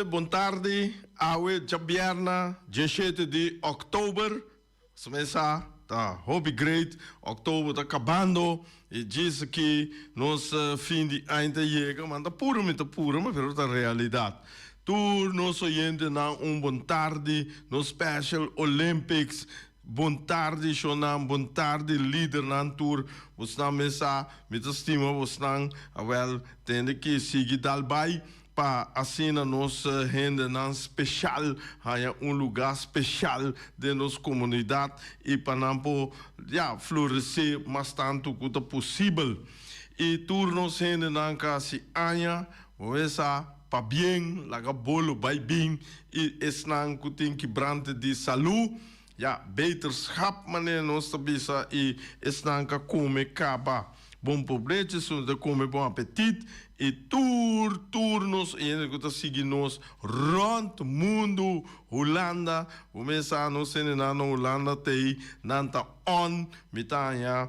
oyente, bon tardi. Awe djabièrna 17 di òktober. Mesa ta hopi great. Òktober ta kabando i djis aki nos fin di aña ta yega. Man ta pura, mi ta pura, ma pero ta realidat. Tur nos oyentenan un bon tardi. Nos Special Olympics. Bon tardi shownan, bon tardi lidernan tur. Bosnan mesa, mi ta stima bosnan. Awel, tende ki sigui dal bai pa asina nos hendenan special haña un lugar special den nos comunidad y pa nan por, ya, florece mas tanto cu ta posibel. Y tur nos hendenan cu a haci aña, bo mesa pabien, laga bolo bai bin y esnan cu tin kibrante di salud, ya, beterschap manera nos ta bisa y esnan cu a come caba. Bon pobrechi, esun ta come bon apetit y tur tur nos hende cu ta sigui nos rond mundo. Hulanda, bo mes sa nos hendenan na Hulanda t'ey nan ta on, mi ta haña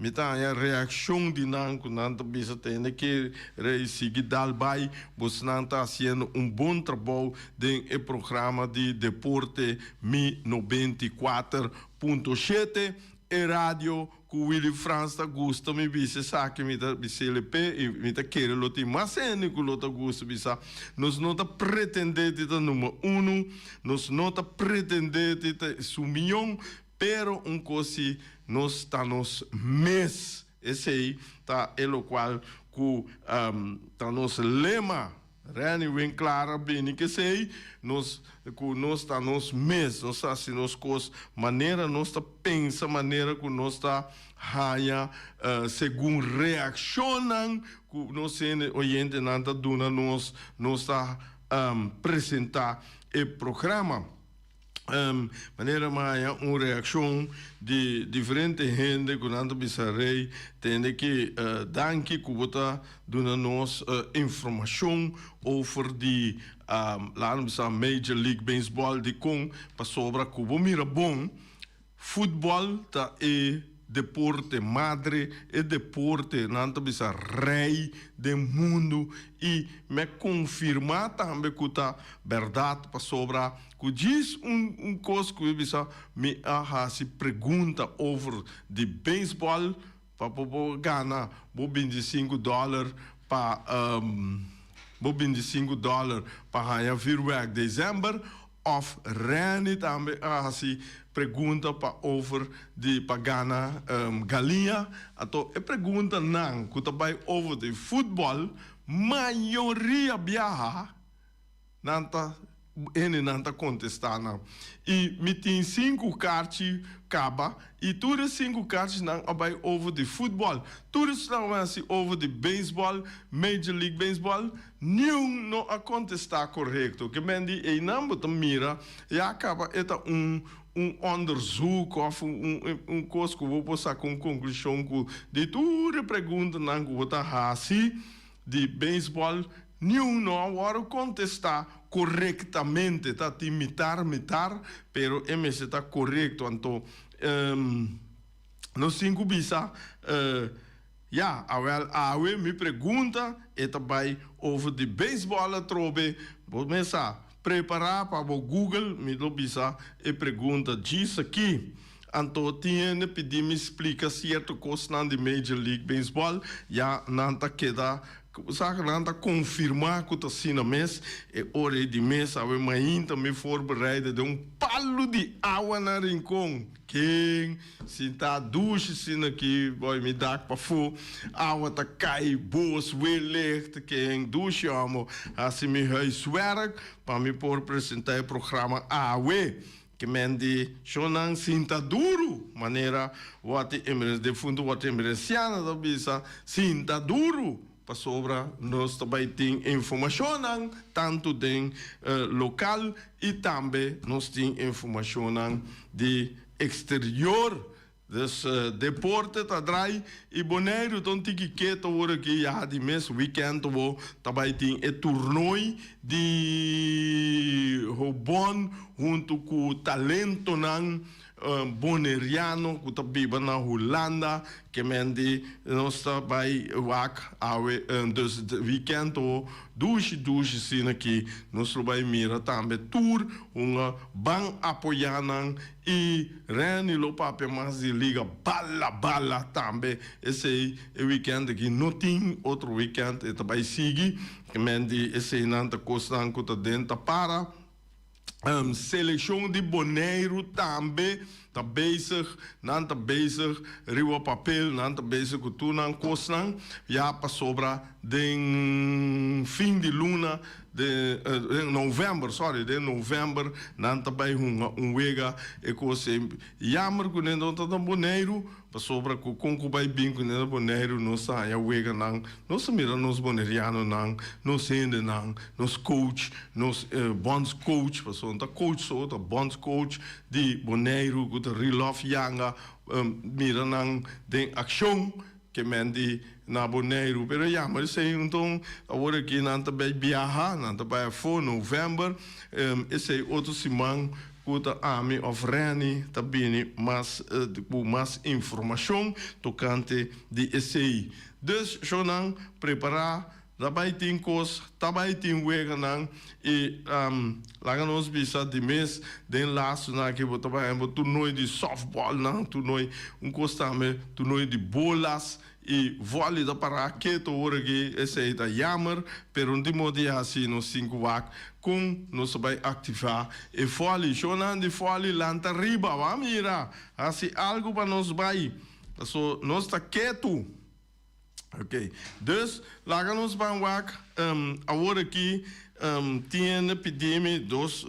mi ta haña reaccion di nan cu nan ta bisa ta hende kere sigui dal bay, bosnan ta haciendo un bon trabou den e programa di deporte Mi 94.7 e radio Ku Willy Frans ta gusta mi bisa esaki mi ta bis'el p'e i mi ta kere lo tin mas hende ku lo ta gusta bisa. Nos no ta pretendé di ta number uno, nos no ta pretendé di ta su mion, pero un kos si nos ta nos mes. Esei ta e lokual ku ta nos lema. Renny Winklaar a bini kesey, nos ku nos ta nos mes, nos ta hasi nos kos manera nos ta pensa, manera ku nos ta haña segun reakshonnan ku nos hende oyentenan ta duna nos, nos ta presentá e programa. Manera mi haña un reakshon di diferente hende ku nan ta bisa Rey tende ki danki ku bo ta duna nos informashon over di laat mi bisa Major League Baseball dikon pasobra ku bo mira bon Futbòl ta e deporte madre, e deporte nan ta bisa rei den mundu i mi a konfirmá tambe ku ta bèrdat pasobra ku djis un un kos ku mi bisa mi a hasi pregunta over di beisbòl pa bo por gana bo 25 dòler pa bo 25 dòler pa haña vürwèrk desèmber. Of Renny tambe a hasi pregunta pa over di pa gana galiña. Anto e preguntanan ku ta bai over di futbòl mayoria biaha nan ta hendenan ta kontestá nan. I mi tin sinku karchi kaba i tur e sinku karchinan a bai over di futbòl. Tur esnan a bai hasi over di beisbòl, Major League Baseball, Niun no a kontestá korekto. Ke men di einan bo ta mira ya kaba e ta un un onderzoek òf un un kos ku bo por saka un konklushon ku di tur e preguntanan ku bo ta hasi di beisbòl niun no a wòrdu kontestá korektamente. Ta tin mitar mitar pero e mester ta korekto. Anto nos tin ku bisa. Ya, awel awe mi pregunta e ta bai over di baseball atrobe. Bo mes sa prepara pa bo google, mi lo bisa e pregunta djis aki. Anto tin hende pidi mi splika cierto cosnan di Major League Baseball, ya nan ta keda sa nan ta confirma cu ta asina mes. E ora ei di mes awe mainta mi voorbereide den un palu di awa na Rincon. Ken sinta dushi asina ki boy mi dak pafó awa ta kai bos weerlicht ken dushi amo hasi mi huiswerk pa mi por presenta e programa awe ke men di shonnan sinta duru manera wòrdi defuntu wòrdi emerenciana ta bisa sinta duru pasobra nos ta bai tin informashonnan tantu den lokal i tambe nos tin informashonnan di eksterior. Dus deporte ta drai i Boneiru ta un tiki keto awor aki ya di mes wikènt awor ta bai tin e turnoi di Hobon huntu ku talentonan. Boneriano ku ta biba na Hulanda ke men di nos ta bai wak awe dus weekend o dushi dushi asina ki nos lo bai mira tambe tur hunga ban apoya nan i Renny lo papia mas di liga bala bala tambe esei e weekend aki no tin otro weekend e ta bai sigui ke men di eseinan ta kosnan ku ta den ta para. Selekshon di Boneiru tambe ta bezig, nan ta bezig riba papel, nan ta bezig ku tur nan kosnan ya pasobra den fin di luna den novèmber, sorry, den novèmber nan ta bai hunga un wega e kos ei. Jammer ku nan no ta na Boneiru Pasobra ku kon ku bai bin ku na Boneiru nos ta haña weganan, nos ta mira nos bonerianonan, nos hendenan, nos coach, nos bondscoach, pasobra no ta coach so, ta bondscoach di Boneiru ku ta Rilof Janga, mira nan den akshon ke men di na Boneiru. Pero jammer esei anton awor aki nan ta bai biaha, nan ta bai afó novèmber, esei otro siman Ku ta ami òf Renny ta bini mas ku mas informashon tokante di esei. Dus shownan prepará, ta bai tin kos, ta bai tin weganan i laga nos bisa di mes den lastunan aki bo ta bai haña bo toernooi di sòftbòlnan, toernooi un kos tambe toernooi di bolas I volley ta para keto ora ki esei ta jammer, pero no tin modo di hasi nos tin ku wak kon nos ta bai aktivá e volley. Shownan di volley lanta riba, wak mira, hasi algu pa nos bai, paso nos ta ketu. Ok, dus laga nos ban wak awor aki tin hende pidi mi dos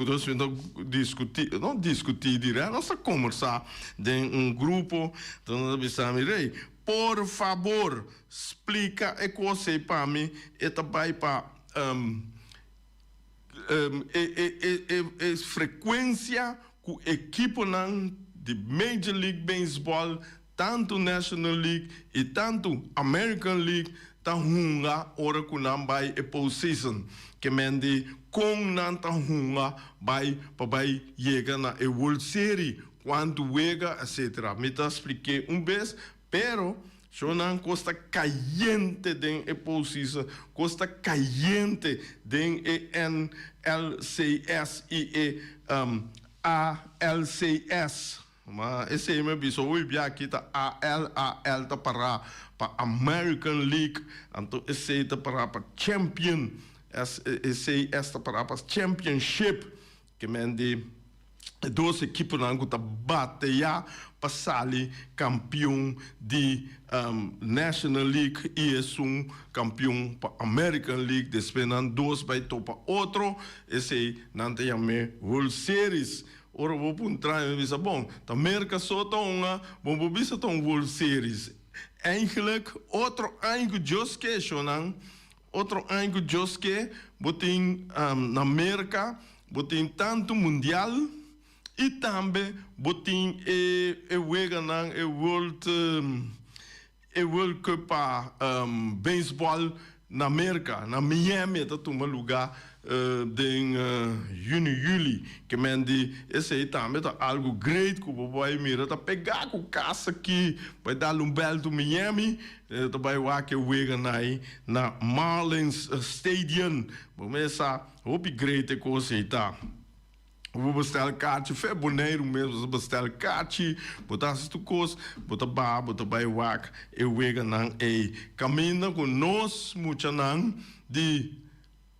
dos mi ta diskutí no diskutí dirèkt nos ta kombersá den un grupo enton nan ta bisa mi rey por fabor splika e kos ei pa mi e ta bai pa e e e e frekuensia ku ekiponan di Major League Baseball Tantu National League i tantu American League ta hunga ora ku nan bai e postseason. Ke men di kon nan ta hunga bai pa bai yega na e World Series, kuantu wega etcetera. Mi ta splik'é un bes, pero shownan kos ta kayente den e postseason, kos ta kayente den e NLCS i e ALCS. Ma esei mi a bisa hopi bia aki ta AL, AL ta pará pa American League, anto esei ta pará pa Champion, S, esei S ta pará pa Championship, ke men di e dos ekiponan ku ta bateá pa sali kampion di National League i esun kampion pa American League, despues nan dos bai topa otro, esei nan ta yam'é World Series. Ora bo puntra mi bisa bon, ta Merca so ta un a, bon bo bisa ta un World Series. Eigenlijk otro aña cu Dios ke shonan, otro aña cu Dios ke bo tin na Merca, bo tin tanto mundial y tambe bo tin e e weganan e World e World Cup pa baseball na Merca, na Miami e ta tuma luga den juni, juli. Ke men di esei tambe ta algo great ku bo bai mira ta pega ku kas aki bai dal un bèltu Miami ta bai wak e weganan ei na Marlins Stadium. Bo mesa hopi great e kos ei ta. Bo bestel kachi, fe Boneiru mes bo sa bestel kachi, bo ta hasi tur kos, bo ta baha, bo ta bai wak e weganan ei. Kaminda ku nos muchanan di,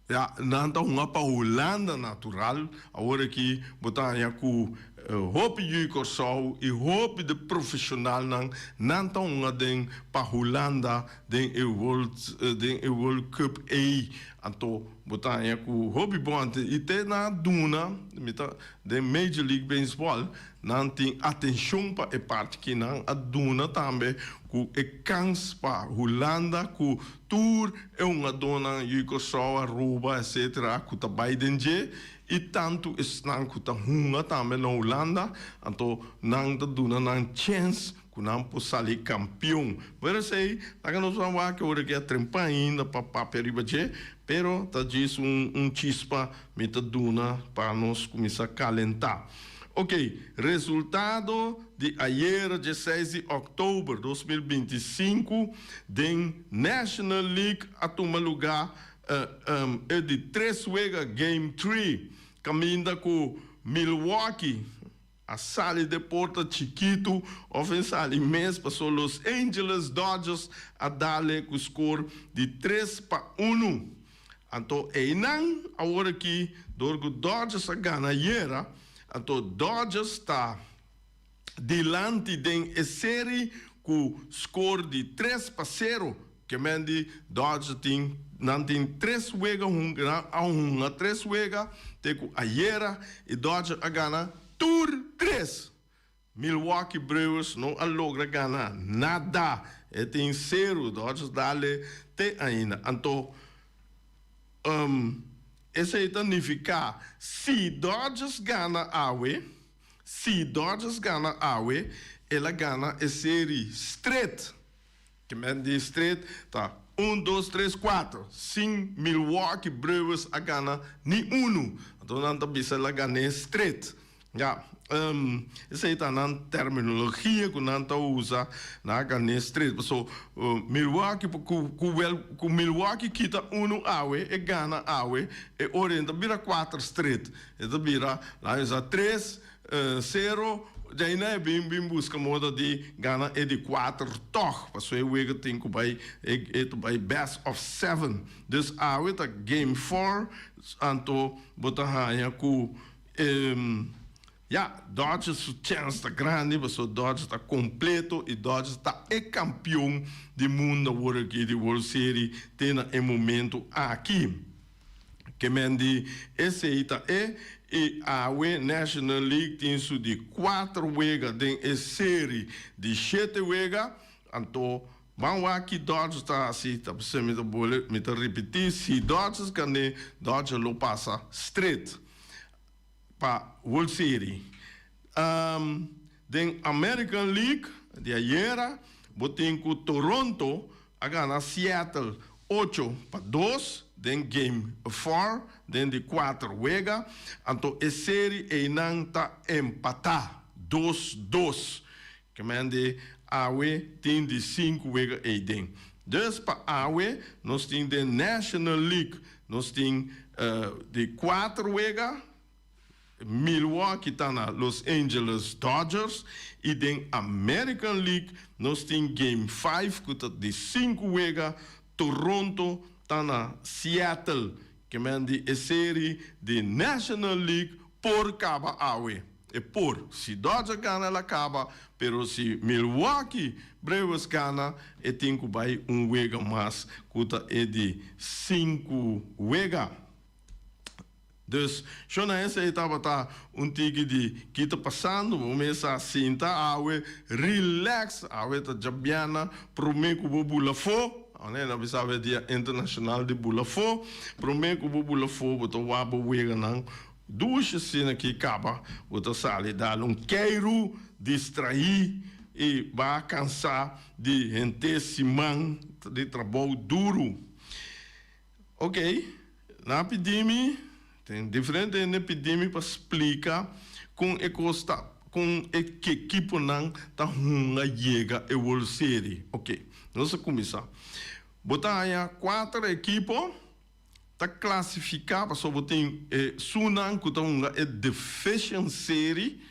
ya, nan ta hunga pa Hulanda natural, awor aki bo ta haña ku hopi yu di Kòrsou i hopi di profeshonalnan, nan ta hunga den pa Hulanda den e World, den e World Cup ei. Anto bo ta haña ku hopi bon ante i te nan a duna, mi ta den Major League Baseball, nan tin atenshon pa e parti ki nan a duna tambe ku e kans pa Hulanda ku tur e hungadónan yu Kòrsou, Aruba etcetera ku ta bai den dje i tantu esnan ku ta hunga tambe na Hulanda, anto nan ta duna nan chèns Ku nan por sali kampion. Pero esei laga nos ban wak ora ke a trempa ainda pa papia riba dje, pero ta djis un un chispa mi ta duna pa nos kuminsá kalentá. Ok, resultado di ayera 16 di òktober 2025 den National League a tuma lugá e di tres wega, Game 3, kaminda ku Milwaukee a sali di porta chikitu òf a sali mes, pasó Los Angeles Dodgers a dal e ku score di 3-1. Anto einan awor aki dor ku Dodgers a gana ayera, anto Dodgers ta dilanti den e serie ku score di 3-0. Ke men di Dodgers tin nan tin tres wega hunga, a hunga tres wega te ku ayera i Dodgers a gana tur tres. Milwaukee Brewers no a logra gana nada. E tin 0, Dodgers dal e te ainda. Anto esei ta nifiká si Dodgers gana awe, si Dodgers gana awe, el a gana e serie straight. Ke men di straight ta 1, 2, 3, 4. Sin Milwaukee Brewers a gana ni unu. Anto nan ta bisa el a gana straight. Ja, esei ta nan terminologia ku nan ta usa na gana straight. So, Milwaukee ku Milwaukee kita unu awe, e gana awe, e ora ta bira 4 straight. E ta bira, la usa 3, 0, djei bin bin buska moda di gana e di 4 toch. Paso e wega tin ku bai e bai best of 7. Dus awe ta game 4, anto bo ta haña ku ja, Dodgers su chance ta grandi, paso Dodgers ta kompleto i Dodgers ta e kampeon di mundu awor aki di World Series te na e momento aki. Ke men di esei ta e i awe National League tin su di 4 wega den e serie di 7 wega, anto ban wak ki Dodgers ta hasi, ta p'esei mi ta bole, mi ta ripití, si Dodgers gan'é, Dodgers lo pasa straight pa World Series. Den American League di ayera, bo tin ku Toronto a gana Seattle 8-2 den game 4, den di 4 wega, anto e serie einan ta empatá 2-2. Ke men di awe tin di 5 wega eiden. Dus pa awe nos tin den National League, nos tin di 4 wega, Milwaukee ta na Los Angeles Dodgers i den American League nos tin game 5 ku ta di 5 wega, Toronto ta na Seattle. Ke men di e serie di National League por kaba awe. E por, si Dodgers gana el a kaba, pero si Milwaukee Brewers gana, e tin ku bai un wega mas ku ta e di 5 wega. Dus, shona esei tabata un tiki di ki ta pasando, bo mesa sinta awe, relax, awe ta djabièrnè, promé ku bo bula fo, ne, nan bisa awe Dia Internashonal di Bula Fo, promé ku bo bula fo, bo ta wak bo weganan dushi asina ki kaba, bo ta sali dal un keiru, distraí i ba kansá di henter siman di trabou duru. Ok, nan a pidi mi, tin diferente hende a pidi mi pa splika kon e kos ta, kon e ekiponan ta hunga yega e World Series. Ok, nos a kuminsá. Bo ta haña kuater ekipo ta klasifiká pasobra bo tin e sunan ku ta hunga e Division Series,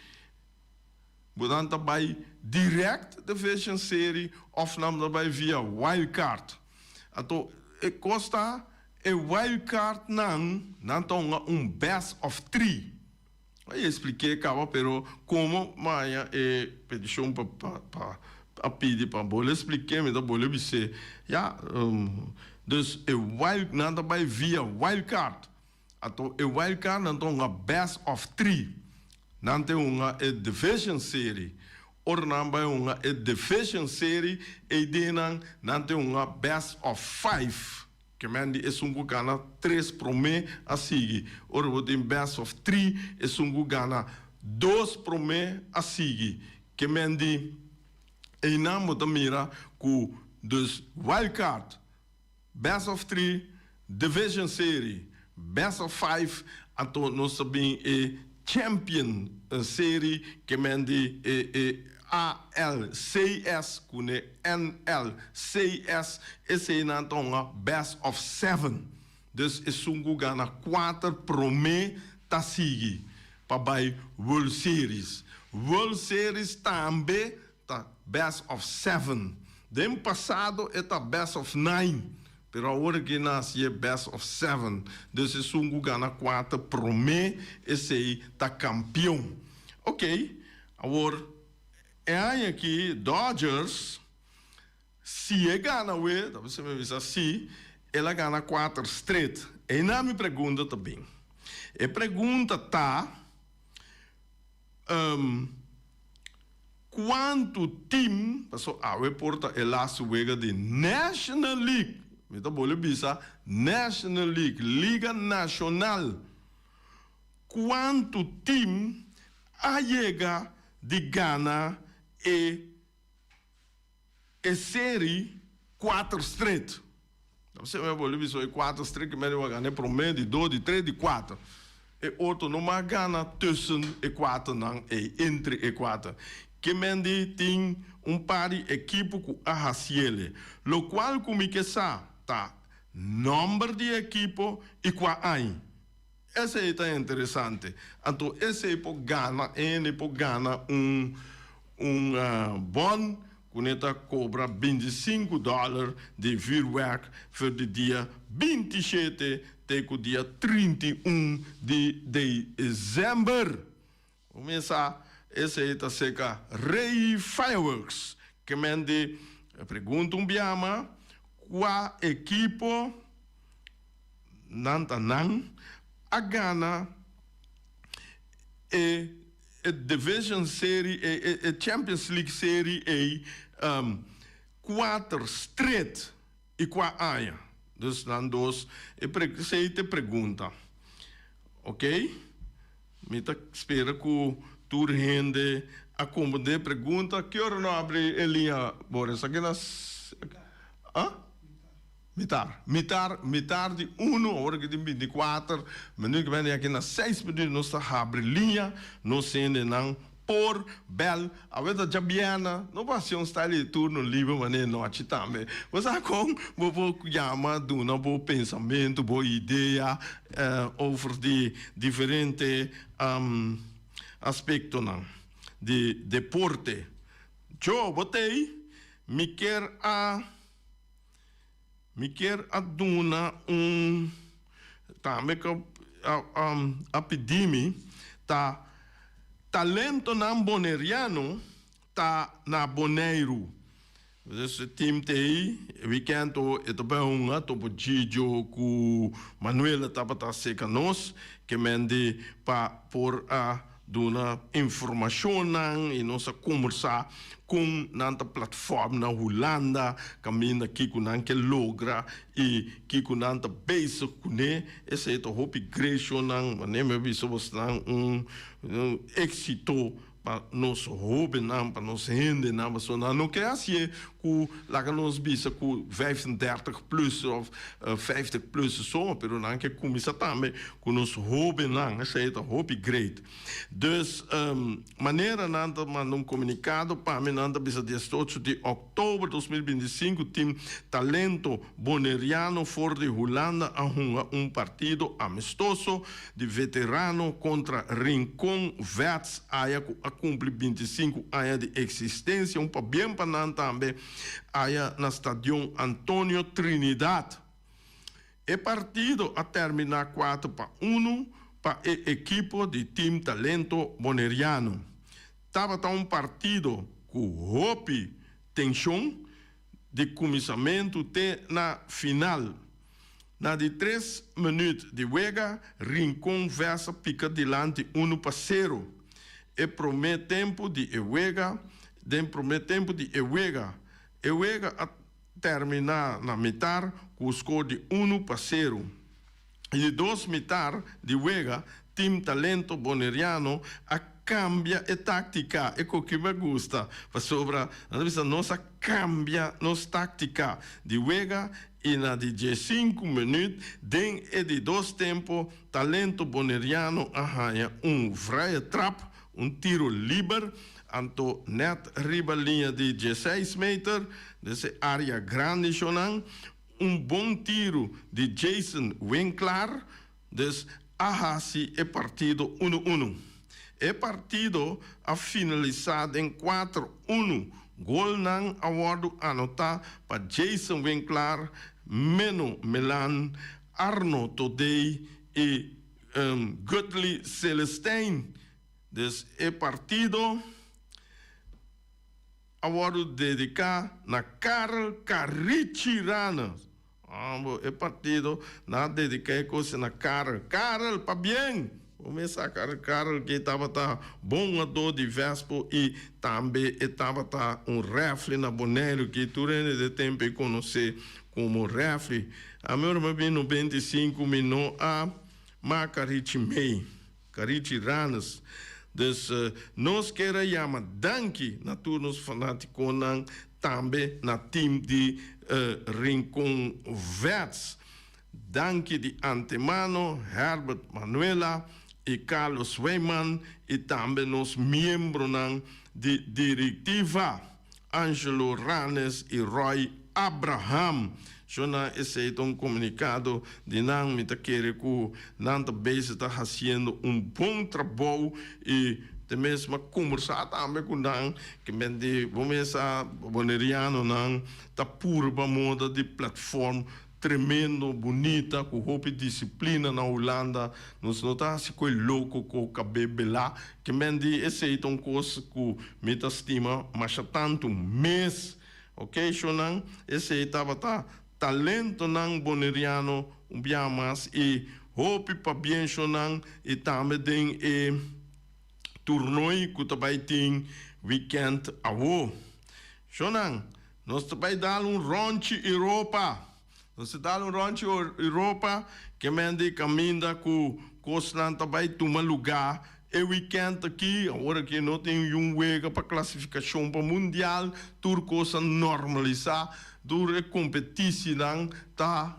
bo nan ta bai direct Division Series òf nan ta bai via wild card. Anto e kos ta e wild card nan, nan ta hunga un best of three. Ai eksplik'é kaba pero komo m'a haña e petishon pa pa pa a pidi pa bolbe eksplik'é, mi ta bolbe bis'é ya. Dus e wild nan ta bai via wild card. Anto e wild card nan ta hunga best of three. Nan ta hunga e Division Series. Ora nan bai hunga e Division Series, eidenan nan ta hunga best of five. Ke men di esun ku gana tres promé a sigui. Ora bo tin best of three, esun ku gana dos promé a sigui. Ke men di einan bo ta mira ku dus wild card, best of three, Division Series, best of five, anto nos ta bin e Champion Serie ke men di e e ALCS ku ne NLCS eseinan ta hunga best of seven. Dus esun ku gana kuater promé ta sigui pa bai World Series. World Series tambe ta best of seven. Den pasado e ta best of nine, pero awor aki nan hasié best of seven. Dus esun ku gana kuater promé esei ta kampion. Ok, awor e aña aki Dodgers si e gana awe, ta bisa mi bisa si, el a gana kuater stret. Einan mi pregunta ta bin. E pregunta ta. Cuantu team, paso awe por ta e laatste wega di National League, mi ta bolbe bisa National League, Liga Nacional, cuantu team a yega di gana e E seri kuater stret. Ta bisa mi bolbe bisa e kuater stret ke mende wak gana e prome, di dos, di tres, di kuater. E otro no mag gana tussen e kuaternan ei, entre e kuater. Ke mende tin un par di ekipo ku a hasiele. Lokual ku mi ke sa ta nomber di e ekipo i kua aña. Esei ta interesante. Anto esei por gana hende por gana un un bon ku ne ta kobra 25 dòler di vuurwerk for di dia 27 te ku dia 31 di desèmber. Kuminsá esei ta seka Rey Fireworks. Ke men di pregunta un biama kua ekipo nan ta nan a gana e e division serie e e Champions League serie ei kuater stret i kua aña. Dus nan dos e esei ta e pregunta. Ok. Mi ta spera ku tur hende a komprendé e pregunta. Ki ora no abri e liña, Boris? Aki na ah? Mitar. Mitar, mitar di unu, awor aki tin binti kuater minuut, ki bende aki na seis minuut nos ta habri liña, nos hendenan por bel. Awe ta djabièrnè, no por hasi un style di turno liber manera nochi tambe. Bo sa kon bo por yama duna bo pensamentu, bo idea over di diferente aspektonan di deporte. Joe, bo t'ei? Mi kier a mi kier a duna un tambe ku a pidi mi ta talentonan boneriano ta na Boneiru. Dus e team t'ei e weekend e ta bai hunga topo Gigio ku Manuela tabata seka nos ke men di pa por a duna informashonnan i nos a kombersá kon nan ta platform na Hulanda kaminda kiko nan ke logra i kiko nan ta bezig kuné. Esei ta hopi greshonnan manera mi a bisa bosnan un éksito pa nos hóbennan, pa nos hendenan, pasobra nan no ke hasié ku laga nos bisa ku 35 plus òf 50 plus so, pero nan ke kuminsá tambe ku nos hóbennan, esei ta hopi great. Dus manera nan ta manda un komunikado pa mi, nan ta bisa 18 di òktober 2025 tin talento boneriano for di Hulanda a hunga un partido amistoso di veterano kontra Rincon Vets aya ku a kumpli 25 aña di eksistensia, un pabien pa nan tambe aya na Stadion Antonio Trinidad. E partido a terminá 4-1 pa e ekipo di Team Talento Boneriano. Tabata un partido ku hopi tenshon di kuminsamentu te na final. Na di tres minuut di wega, Rincon Vets a pika dilanti 1-0. E promé tempu di e wega Den promé tempu di e wega, e wega a terminá na mitar ku skor di 1-0. E di dos mitar di wega, Team Talento Boneriano a kambia e táktika, e ku ki mi a gusta, pasobra nan ta bisa nos a kambia nos táktika di wega. i na di 15 minüt den e di dos tempu Talento Boneriano a haña un vrije trap, un tiro liber, anto nèt riba liña di 16 meter, dus e área grandi shonan, un bon tiru di Jason Winklaar, dus a hasi e partido unu unu. E partido a finalisá den kuater unu. Golnan a wòrdu anotá pa Jason Winklaar, Menno Melan, Arno Todey i Gutly Celestijn. Dus e partido a wòrdu dediká na Karel Carichi Rana. Ambo e partido nan a dediká e kos na Karel. Karel, pabien! Bo mes sa Karel, Karel ke tabata bon hungadó di Vespo i tambe e tabata un rèfri na Boneiru ke tur hende den tempu e konosé komo rèfri. Ami ora mi a bini 95 mi no a maka Richie May. Carichi Ranes. Dus nos kier a yama danki na tur nos fanaticonan, tambe na team di Rincon Vets. Danki di antemano Herbert Manuela y Carlos Wijman y tambe nos miembronan di directiva. Angelo Ranes y Roy Abraham. Shona esey ta un comunicado di nan. Mi ta kere cu nan ta bezig ta haciendo un bon trabou y te mes m'a combersa tambe cu nan ke men di bo mes a Bonerianonan ta purba moda di platform Tremendo, bunita, ku hopi disiplina na Hulanda. Nos no ta hasi koe loko ku kab'é belá. Ke men di esei ta un kos ku mi ta stima masha tantu mes. Oke, shonnan, esei tabata talentonan boneriano un bia mas i hopi pabien shonnan i tambe den e toernooi ku ta bai tin wikènt awo. Shonnan, Nos ta bai dal un rònchi Europa. Nos ta dal un rònchi Europa ke men di kaminda ku kosnan ta bai tuma lugá e wikènt aki. Awor aki no tin yun wega pa klasifikashon pa mundial. Tur kos a normalisá. Tur e kompetisinan ta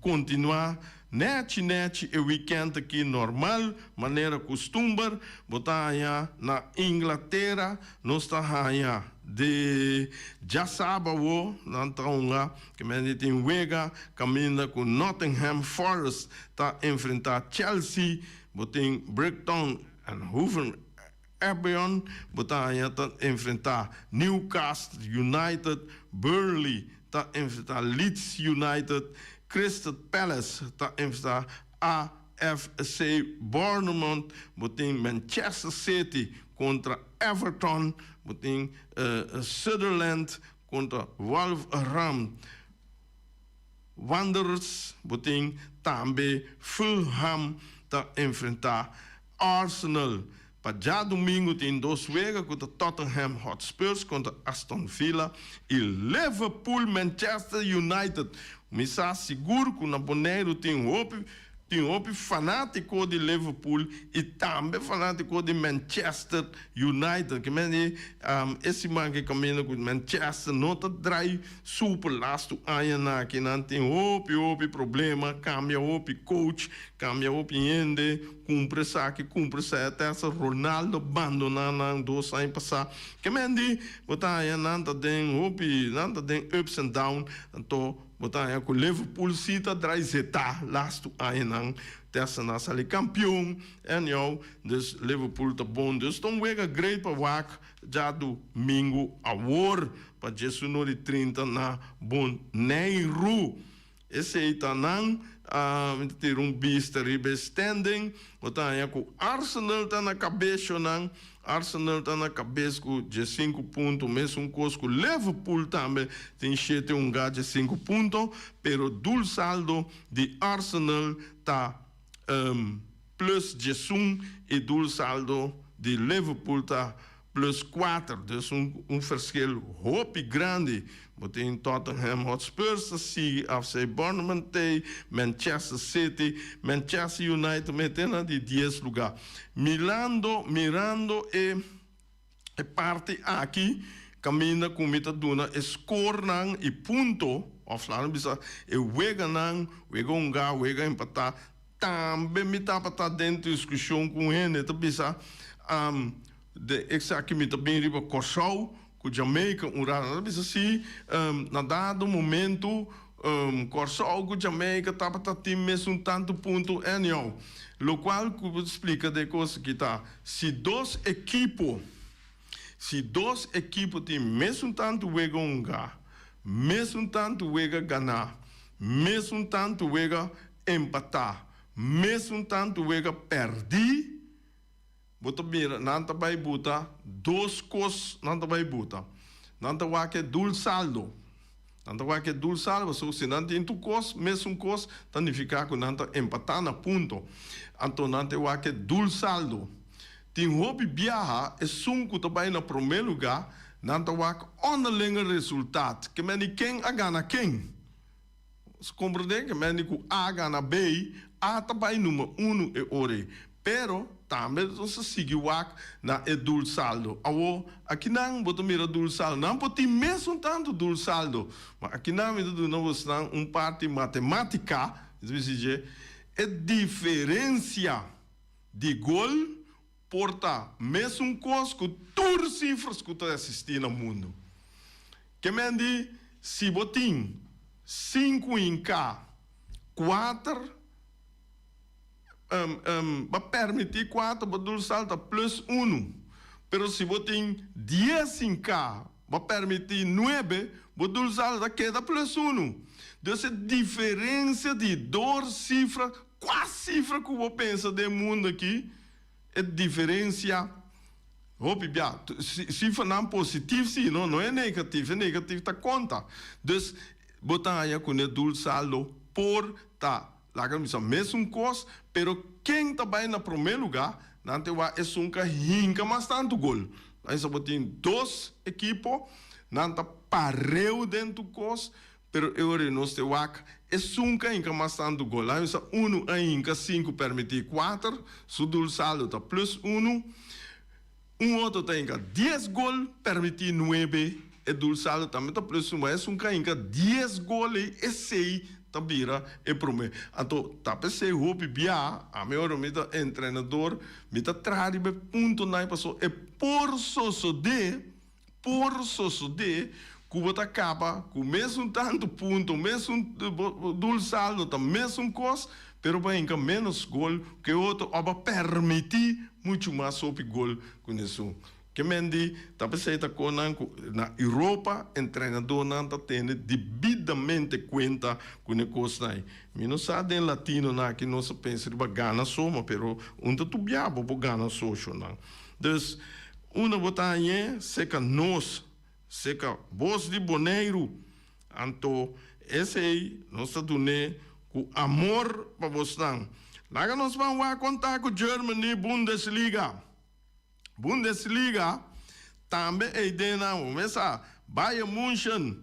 kontinuá nèchi nèchi e wikènt aki normal manera kustumber. Bo ta haña na Inglatera nos ta haña. Di djasaba awo nan ta hunga ke men di tin wega kaminda ku Nottingham Forest ta enfrentá Chelsea, bo tin Brighton and Hove Albion bo ta haña ta enfrentá Newcastle United, Burnley ta enfrentá Leeds United, Crystal Palace ta enfrentá AFC Bournemouth, bo tin Manchester City kontra Everton, bo tin Sunderland kontra Wolverhampton Wanderers, bo tin tambe Fulham ta enfrentá Arsenal. Pa djadumingu tin dos wega ku ta Tottenham Hotspurs kontra Aston Villa i Liverpool Manchester United. Mi sa sigur ku na Boneiru tin hopi tin hopi fanátiko di Liverpool i tambe fanátiko di Manchester United. Ke men di e siman ke kaminda ku Manchester no ta drai super lastu añanan aki. Nan tin hopi hopi problema, kambia hopi coach, kambia hopi hende, kumpra esaki, kumpra esaya. Te hasta Ronaldo bandoná nan dos aña pasá. Ke men di bo ta haña nan ta den hopi, nan ta den ups and down. Anto. Bo ta haña ku Liverpool si ta drai zetá lastu añanan te hasta nan sali kampion anyhow dus Liverpool ta bon dus ta un wega great pa wak djadumingu awor pa diesunor i 30 na Boneiru esei ta nan mi ta tira un bista riba e standing bo ta haña ku Arsenal ta na kabeshonan. Arsenal ta na kabes ku 15 punto, mesun kos ku Liverpool tambe tin shete hunga 15 punto, pero doelsaldo di Arsenal ta plus 11 i doelsaldo di Liverpool ta plus kuater, dus un verschil hopi grandi. Bo tin Tottenham Hotspurs ta sigui AFC Bournemouth tei, Manchester City, Manchester United mete na di dies luga. Milando mirando e e parti aki kaminda ku mi ta duna e skornan i punto, òf laga mi bisa e weganan, wega hungá, wega empatá, tambe mi tabata den diskushon ku un hende ta bisa, den esaki mi ta bin riba Kòrsou ku Jamaica un rato. Nan ta bisa si na dado momento Kòrsou ku Jamaica tabata tin mesun tantu punto anyhow. Lokual ku bo ta splika den e kos aki ta si dos ekipo si dos ekipo tin mesun tantu wega hunga, mesun tantu wega ganá, mesun tantu wega empatá, mesun tantu wega pèrdí, Bo ta mira, nan ta bai buta dos kos, nan ta bai buta. Nan ta wak e doelsaldo. Nan ta wak e doelsaldo, pasobra si nan tin tur kos, mesun kos, ta nifiká ku nan ta empatá na punto. Anto nan ta wak e doelsaldo. Tin hopi biaha esun ku ta bai na promé lugá, nan ta wak onderlinge resultaat. Ke meni ken a gana ken. Nos komprendé ke meni ku A gana B, A ta bai number unu e ora ei. Pero tambe nos ta sigui wak na e doelsaldo. Awor, akinan bo ta mira doelsaldo. Nan por tin mesun tantu doelsaldo. Ma akinan mi ta duna bosnan un parti matematika, mi ta bisa dje, e diferensia di gol por ta mesun kos ku tur sifras ku ta eksistí na mundu. Ke men di si bo tin sinku hinká kuater, bo permití kuater, bo dulsal ta plus unu. Pero si bo tin dies hinká, bo permití nuebe, bo dulsal ta keda plus unu. Dus e diferensia di dor sifra, kua sifra ku bo pensa den mundu aki, E diferencia hopi bia. Cifranan positif si, no, no e negatif. E negatif ta conta. Dus bo ta haña cu ne doelsaldo por ta, laga mi bisa, mesun cos, pero ken ta bay na prome lugar, nan ta wak esun ka hinca mas tanto gol. Laga mi bisa bo tin dos ekipo, nan ta pareu den tur cos, Pero e ora nos te wak esun ka hinka mas tantu gol. A usa unu a hinka sinku permití kuater, su doelsaldo ta plus unu. Un otro ta hinka dies gol, permití nuebe, e doelsaldo tambe ta plus unu. Ma esun ka hinka dies gol ei, esei ta bira e promé. Anto ta p'esei hopi bia, ami ora mi ta entrenador, mi ta traha riba e puntonan pasobra e por sosodé. Por sosodé ku bo ta kaba ku mesun tantu punto, mesun doelsaldo ta mesun kos, pero bo a hinka ménos gol ku e otro òf bo a permití muchu mas hopi gol ku esun. Ke men di ta p'esei ta konan ku na Europa entrenadónan ta tene debidamente kuenta ku e kosnan ei. Mi no sa den latinonan aki nos a pensa riba gana so, ma pero un ta tur bia bo por gana soshonan. Dus, unda bo ta hañ'é? Seka nos, seka bos di Boneiru. Anto, esei nos ta dun'é ku amor pa bosnan. Laga nos ban wak kon ta ku Germany Bundesliga. Bundesliga tambe ei den nan. Bo mes sa, Bayern München,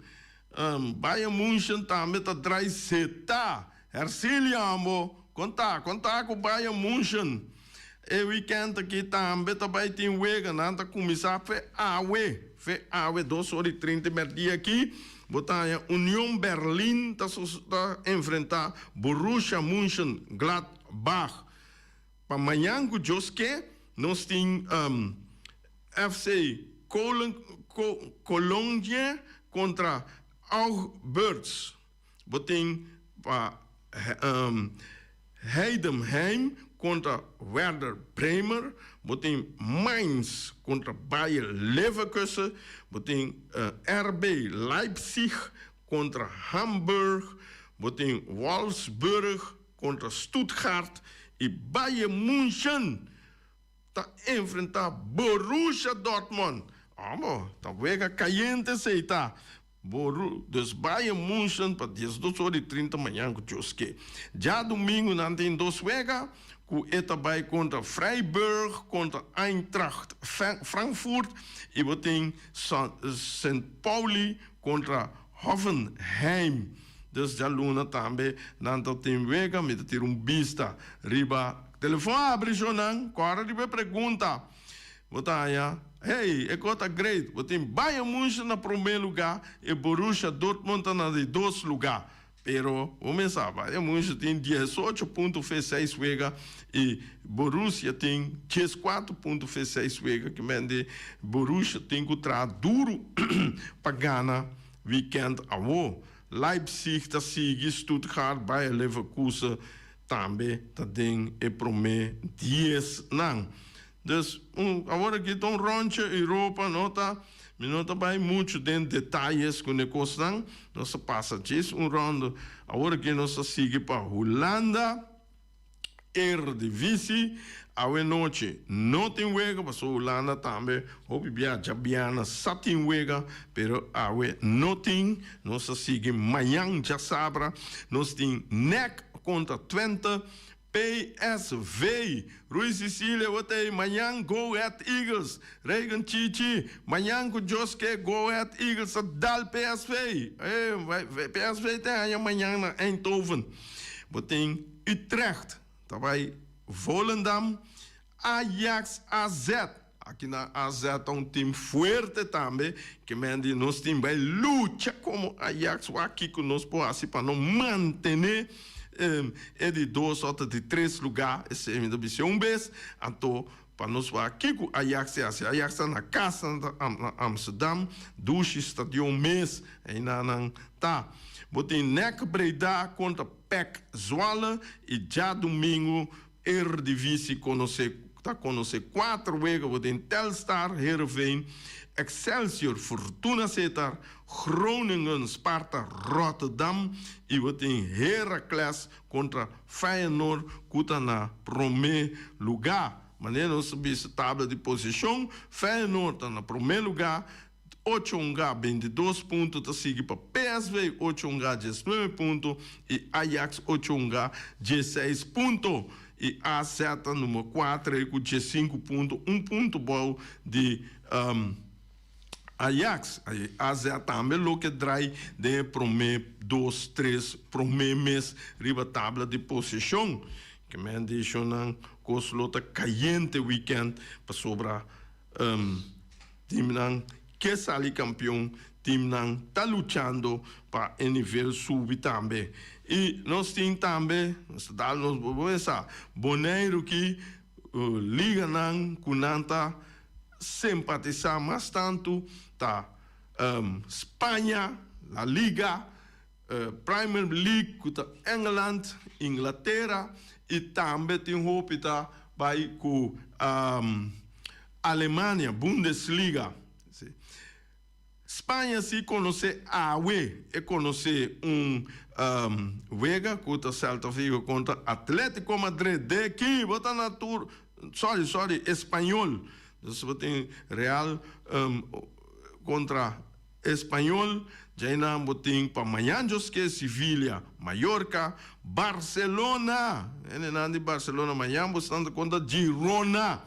Bayern München tambe ta drai seta. Hercilia ambo, kon ta? Kon ta ku Bayern München? E weekend aki tambe ta bai tin wega. Nan ta kuminsá fe awe, fe awe dos ora i trinta i merdia aki. Bo ta haña Union Berlin ta ta enfrentá Borussia Mönchengladbach. Pa mañan ku Dios ke, nos tin FC Köln, Cologne kontra Augsburg. Bo tin pa Heidenheim kontra Werder Bremer, bo tin Mainz kontra Bayer Leverkusen, bo tin RB Leipzig kontra Hamburg, bo tin Wolfsburg kontra Stuttgart i Bayern München ta enfrentá Borussia Dortmund. Amo, ta wega kayente esei ta. Boru, dus Bayern München pa diesdos ora i trinta mañan ku Dios ke. Djadumingu nan tin dos wega, ku e ta bai kontra Freiburg, kontra Eintracht Frankfurt i bo tin Sint Pauli kontra Hoffenheim. Dus djaluna tambe nan ta tin wega, mi ta tira un bista riba telefon. Abri shownan, kòrda riba e pregunta. Bo ta haña. Hey, e kos ta great. Bo tin Bayern München na promé lugá i Borussia Dortmund ta na di dos lugá. Pero bo mes sa, Bayern München tin diesocho punto fe seis wega i Borussia tin dieskuater punto fe seis wega. Ki men di Borussia tin ku traha duru pa gana wikènt awo. Leipzig ta sigui Stuttgart, Bayer Leverkusen tambe ta den e promé diesnan. Dus un awor aki ta un rondje Europa no ta mi no ta bai muchu den detayes ku ne kosnan nos ta pasa djis un rondo awor aki nos ta sigui pa Hulanda Eredivisie awe nochi no tin wega pasobra Hulanda tambe hopi bia djabiana sa tin wega pero awe no tin nos ta sigui mañan djasabra nos tin NEC kontra Twente PSV, Rui Cicilia bo ta ei mañan Go Ahead Eagles, Reagan Chichi, mañan ku Dios ke Go Ahead Eagles ta dal PSV, PSV ta haña mañan na Eindhoven. Bo tin Utrecht ta bai Volendam, Ajax AZ, aki na AZ ta un team fuerte tambe, ke men di nos tin bai lucha komo Ajax wak kiko nos por hasi pa no mantene e di dos òf di tres lugá, esei mi ta bisa un bes, anto pa nos wak kiko Ajax ta hasi, Ajax ta na kas na Amsterdam, dushi stadion mes, einan nan ta. Bo tin NEC Breda kontra PEC Zwolle i djadumingu Eredivisie konosé ta konosé kuater wega bo den Telstar, Heerenveen, Excelsior, Fortuna Sittard, Groningen, Sparta Rotterdam i bo tin Heracles kontra Feyenoord ku ta na promé lugá. Manera nos ta bisa tabla di posishon, Feyenoord ta na promé lugá, Ocho hunga bintidos punto ta sigui pa PSV ocho hunga diesnuebe punto y Ajax ocho hunga diesseis punto. Y AZ ta number cuater ey cu diescinco punto, un punto bou di Ajax. AZ tambe lo ke draai den e prome dos, tres prome mes riba tabla di posicion. Ke men di shownan cos lo ta cayente weekend pasobra. Teamnan ke sali kampion, teamnan ta luchando pa e nivel subi tambe. I nos tin tambe, nos ta dal nos bo mesa, Boneiru ki liganan ku nan ta simpatisá mas tantu ta Spaña, La Liga, Premier League ku ta Engeland, Inglatera i tambe tin hopi ta bai ku Alemania, Bundesliga. Spaña si konosé awe, e konosé un wega ku ta Celta Vigo kontra Atletico Madrid. De ki bo ta na tur, sorry, sorry, Espanyol. Dus bo tin Real kontra Español, djainan bo tin pa mañan djoske Sevilla, Mallorca, Barcelona, hendenan di Barcelona mañan bo stan ta kontra Girona,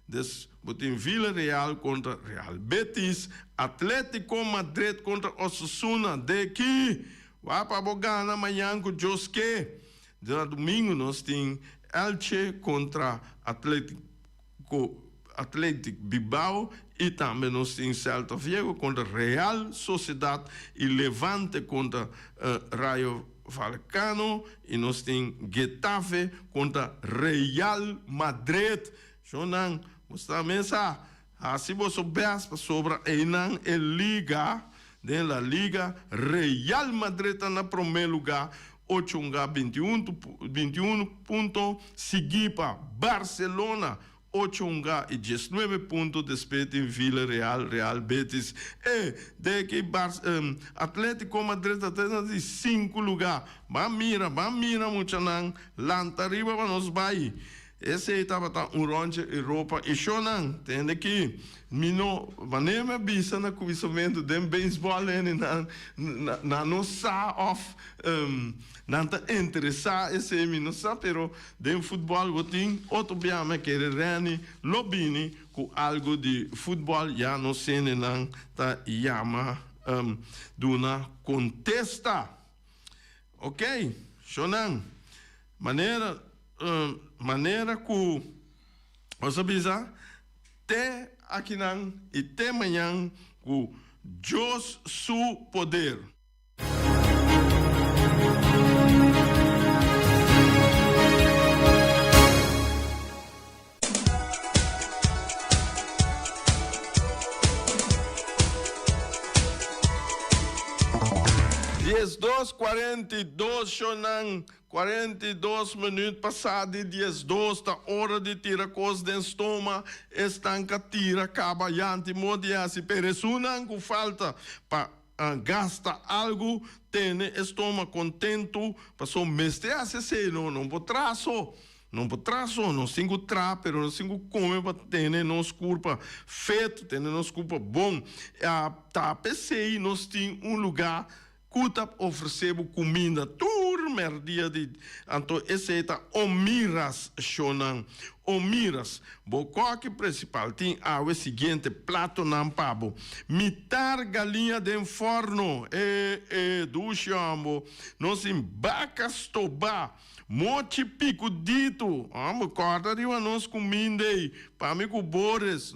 des bo tin Villarreal kontra Real Betis, Atletico Madrid kontra Osasuna, de ki wak pa bo gana mañan ku djoske. Djadumingu nos tin Elche kontra Atletico. Athletic Bilbao y tambe nos tin Celta Viego contra Real Sociedad y Levante contra Rayo Vallecano y nos tin Getafe contra Real Madrid. Shownan, bo sta mesa haci boso best pasobra eynan e liga, den La Liga, Real Madrid ta na prome lugar ocho hunga bintiun punto, sigui pa Barcelona Ocho hunga y diesnuebe punto despues tin Villarreal, Real Betis e de ki Atletico Madrid ta na di sinku luga. Ban mira, ban mira muchanan, lanta riba pa nos bai. Esey tabata un rondje Europa y shownan. Tende ki mi no, manera mi a bisa na cuminsamentu den baseball hende nan nan no sa of nan ta interesa esey mi no sa pero Den futbòl bo tin otro bia mi a kere Renny lo bini ku algu di futbòl ya nos hendenan ta yama duna kontesta. Ok shownan manera manera ku nos a bisa te. akinan i te mañan ku Dios su poder. 12 42 Shonnan, 42 minuut pasá di 12 ta ora di tira kos den stoma, esnan ka tira kaba yanti modi hasi, pero esunnan ku falta pa gasta algu tene e stoma kontentu, paso mester hasi esei no, no por traha so. No por traha so, nos tin ku traha, pero nos tin ku kome pa tene nos kurpa fit, tene nos kurpa bon. Ta p'esei nos tin un lugá ku ta ofresé bo kuminda tur mèrdia di anto esei ta Omiras shownan. Omiras, bo kòki prinsipal tin awe siguiente platonan pa bo, mitar galiña den fòrno, e e dushi hòmbo, nos tin baka stobá. Mochi pikudito, homber, kòrda riba nos kuminda ei, pa mi ku Boris,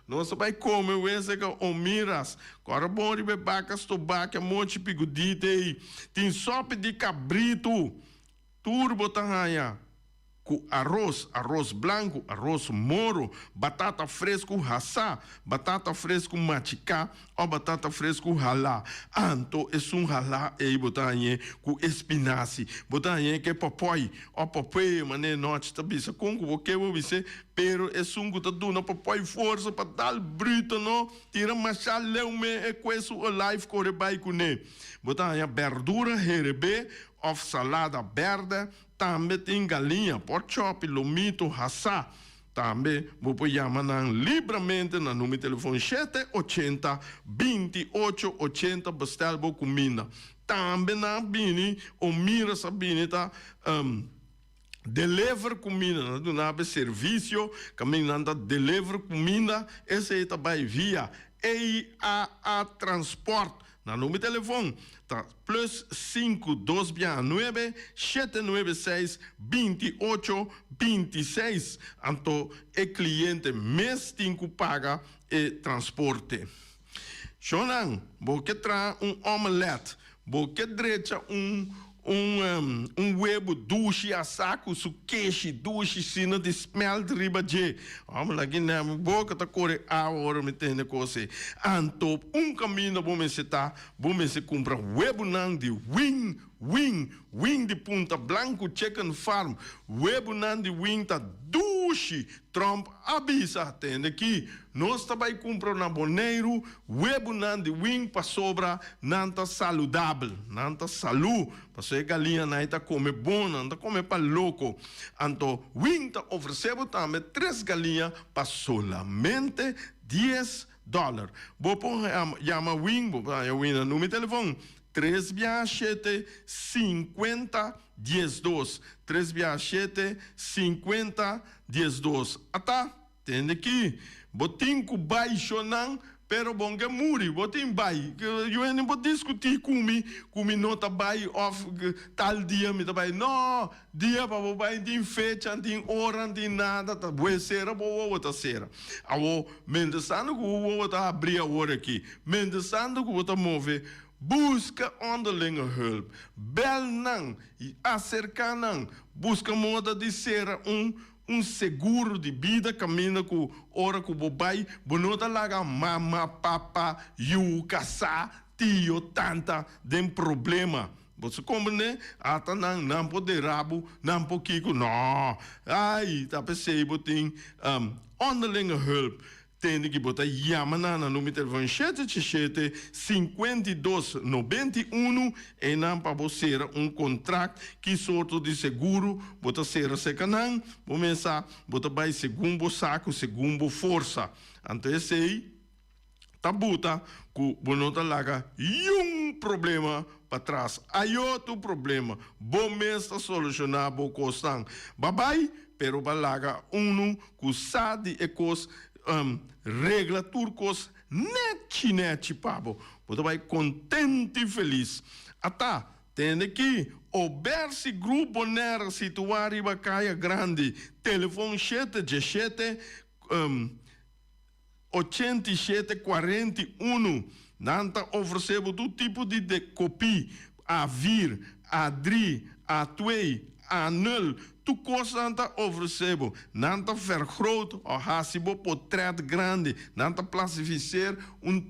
nos a bai kome wese ka Omiras. Kòrda bon riba e baka stobá ku e mochi pikudito ei. Tin sòpi di kabritu, tur bo ta haña ku aros, aros blanku, aros moro, batata fresku hasá, batata fresku machiká Ò batata fresku halá. Anto esun halá ei bo ta hañ'é ku e spinasi. Bo ta hañ'é ku e pòpòi. Ò pòpòi, manera nochi ta bisa. Kon ku bo ke bo bis'é? Pero esun ku ta duna pòpòi forsa pa dal bruto no tira mashá leu me e kue su olijf kore bai kuné. Bo ta haña bèrdura herebé òf salada bèrdè. Tambe tin galiña, pòrchòpi, lomito, hasá. Tambe bo por yama nan libramente na number telefon shete ochenta, binti ocho ochenta bestel bo kuminda. Tambe nan a bini o mira sa bini ta deliver kuminda, nan ta duna bo e servisio kaminda nan ta deliver kuminda, esei ta bai via EAA Transport. Na number telefon ta plus sinku dos bia nuebe shete nuebe seis binti ocho binti seis. Anto e kliente mes tin ku paga e transporte. Shonnan, bo ke traha un omelet, bo ke drecha un Un un webu dushi asá ku su keshi dushi sino di smelt riba dje. Hòmber la gina mi boka ta kore awa ora mi tende kos ei. Anto un kaminda bo mester ta, bo mester kumpra webunan di Wing Wing Wing di Punta Blanku Chicken Farm. Webunan di Wing ta dushi, Trump a bisa. Tende ki nos ta bai kumpra na Boneiru Webunan di wing pasobra nan ta saludabel, nan ta salú, pasobra e galiñanan ei ta kome bon, nan ta kome pa loko. Anto wing ta ofresé bo tambe tres galiña pa solamente dies dòler. Bo por yama wing, bo por haña wing na numero di telefon, tres bia shete sinkuenta diesdos, tres bia shete sinkuenta diesdos. Ata! Tende ki bo tin ku bai shonan, pero bon ke muri, bo tin bai. Yu hende por diskutí ku mi, ku mi no ta bai òf tal dia mi ta bai. No, dia pa bo bai tin fecha, tin ora, tin nada, ta bo e sera bo wowo ta sera. Awor, mientrastanto ku bo wowo ta habrí awor aki, mientrastanto ku bo ta move, buska onderlinge hulp, bèl nan, aserká nan, buska moda di sera un Un seguro di bida kaminda ku ora ku bo bai bo no ta laga mama, papa, yu, kasá, tio, tanta den problema. Bo sa komprendé? Ata nan, nan por dera bo, nan por kiko. No! Ai, ta p'esei bo tin onderlinge hulp. Tende ki bo ta yama nan na numero telefon shete ocho shete, 52 91 einan pa bo sera un kontrakt ki sorto di seguro bo ta sera serka nan, bo mesa bo ta bai segun bo saku segun bo forsa. Anto esei ta buta ku bo no ta laga yun problema patras. Ayo tur problema bo mes ta solushoná bo kosnan. Babai pero ba laga unu Ku sa di e kos regla tur kos nèchi nèchi pa bo. Bo ta bai kontentu i felis. Ata, tende ki Obersi Group Bonaire situá riba Kaya Grandi, telefon shete djeshete. 87 41. Nan ta ofresé bo tur tipo di de kopí, A-vier, A-drie, A-twee, A-nul, tur kos nan ta ofresé bo. Nan ta vergroot o hasi bo potrèt grandi. Nan ta plastifiseer un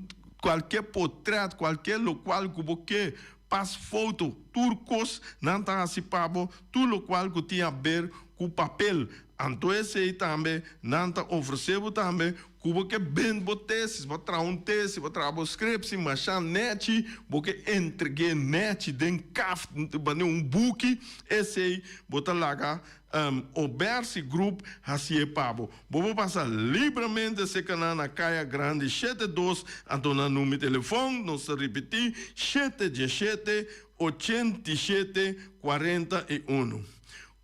kualke potrèt, kualke lokual ku bo ke, pas foto, tur kos nan ta hasi pa bo, tur lokual ku tin haber ku papel. Anto esei tambe nan ta ofresé bo tambe ku bo ke bend bo tesis, bo a traha un tesis, bo a traha bo scriptie masha nechi, bo ke entreg'é nechi den kaft manera un buki, esei bo ta laga Obersi Group hasié pa bo. Bo por pasa libramente serka nan na Kaya Grandi shete dos, anto nan number di telefòn nos ta ripití, shete diesshete, 87, 41.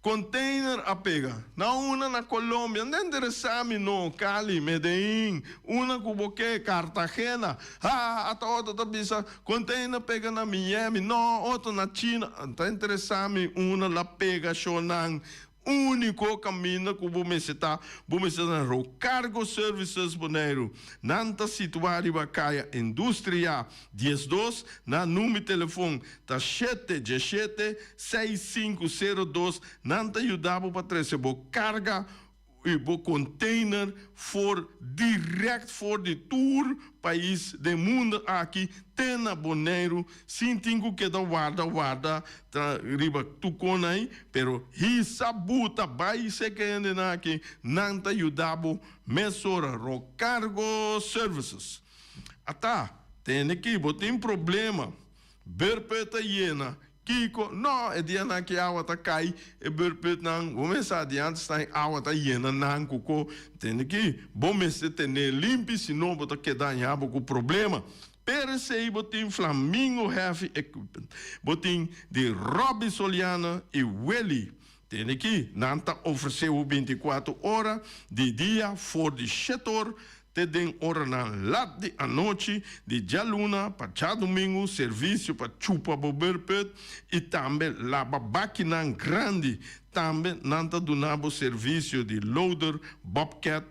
Container a pega na una na Colombia, no ta interesa mi no, Cali, Medellin, una cu bo ke, Cartagena, ha, ata otro ta bisa container pega na Miami, no, otro na China, no ta interesa mi una la pega shonan, unico caminda cu bo mester ta, bo mester ta na Rocargo Services Boneiru, nan ta situa riba Caya Industria. 12, Nan number telefon ta shete diesshete, seis sinku sero dos. Nan ta yuda bo pa trese bo karga i bo container for direct for di tur pais den mundo aki te na Boneiru sin tin ku keda warda warda ta riba tukon ai, pero hisa buta bai seke hendenan aki nan ta yuda bo mesora Rocargo Services. Ata, tende ki bo tin problema. Beurput ta yena. Kiko? No, e dianan ki awa ta kai, e beurputnan, bo mester sa di antes ta e awa ta yena nan ku ko. Tende ki bo mester tene limpi, sino bo ta keda haña bo ku problema. Pero esei bo tin Flamingo Heavy Equipment. Bo tin di Robby Soliano i Willy. Tende ki nan ta ofresé bo bintikuater ora di dia for di shete or te den oranan lat di anochi di djaluna pa djadumingu, servisio pa chupa bo beurput i tambe laba bakinan grandi. Tambe nan ta duna bo servisio di loader, bobcat,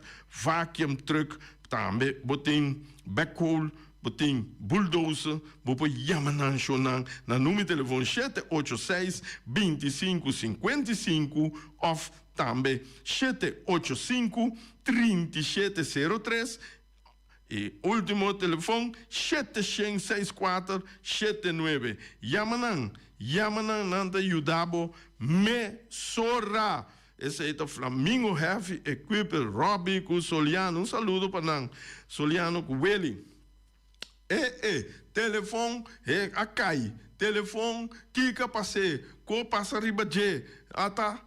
vacuum truck, tambe bo tin backhoe, Bo tin bulldozer, bo por yama nan shownan na number di telefon shete ocho seis, 25 55 of tambe 785, 37 03 y ultimo telefon shete shen seis kuater, shete nuebe. Yama nan, yama nan, nan ta yuda bo mesora. Esei ta Flamingo Heavy Equipment, Robbie ku Soliano. Un saludo pa nan, Soliano ku Willy. E e, telefon he a kai, telefon kiko a pas'é, ko pasa riba dje, ata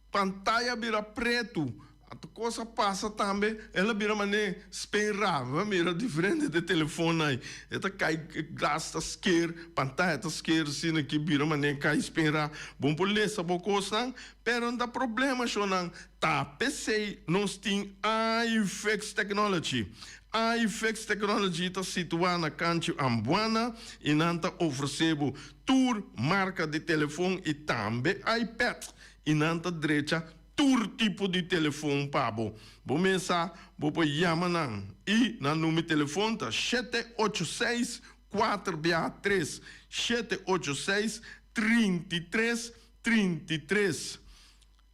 pantaya bira pretu, ata kos a pasa tambe, el a bira manera spenra, bo a mira diferente de telefonnan ei, e ta kai, glas ta sker, pantaya ta sker asina ki bira manera kai spenra, bo por lesa bo kosnan. Pero no ta problema shownan, ta p'esei nos tin iFix Technology. iFix Technology ta situá na Kanchi Ambuana i nan ta ofresé bo tur marka di telefon i tambe iPad i nan ta drecha tur tipo di telefon pa bo. Bo mes sa bo por yama nan i nan number di telefon ta shete ocho seis kuater bia tres shete ocho seis 33 33.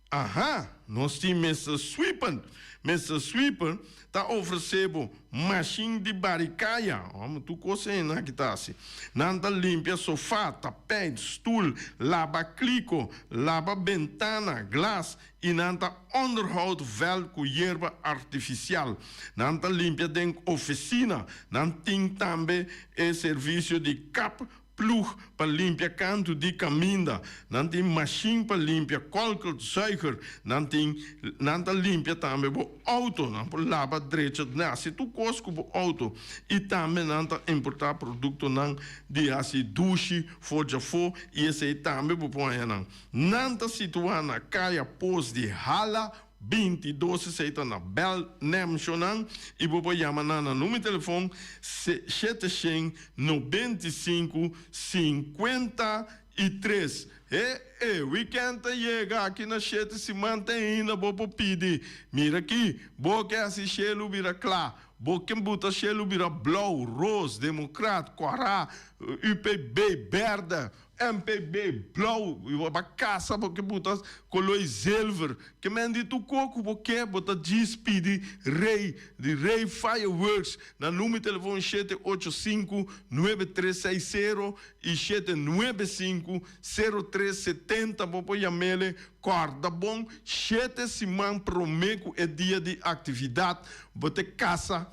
Aha, nos tin Mister Sweeper. Mister Sweeper ta ofresé bo mashin di bari kaya. Amo tur kos ei nan aki ta hasi. Nan ta limpia sofá, tapijt, stul, laba kliko, laba bentana, glas i nan ta onderhoud vèlt ku yerba artifisial. Nan ta limpia den ofisina. Nan tin tambe e servisio di kap Ploeg pa limpia kantu di kaminda. Nan tin mashin pa limpia kolkelzuiger. Nan tin, nan ta limpia tambe bo outo. Nan por laba, drecha, hasi tur kos ku bo outo. I tambe nan ta importá produktonan di hasi dushi for djafó i esei tambe bo por haña nan. Nan ta situá na Kaya Pos di Hala 22 esei ta na bel nemshonan i bo por yama nan na numero telefon 795 53. He e weekend ta yega aki na shete siman te ainda bo por pidi. Mira aki, bo ke hasi shelu bira kla. Bo ke buta shelu bira blou, ros, demokrat, kòrá, UPB, bèrdè, MPB, blou, i bo ba kasa bo ke buta koloi zilver. Ke men di tur ko ku bo ke, bo ta djis pidi Rey di Rey Fireworks na number di telefon 785 9360 i 795 0370. Bo por yam'ele. Kòrda bon, shete siman promé ku e dia di aktividat bo te kasa.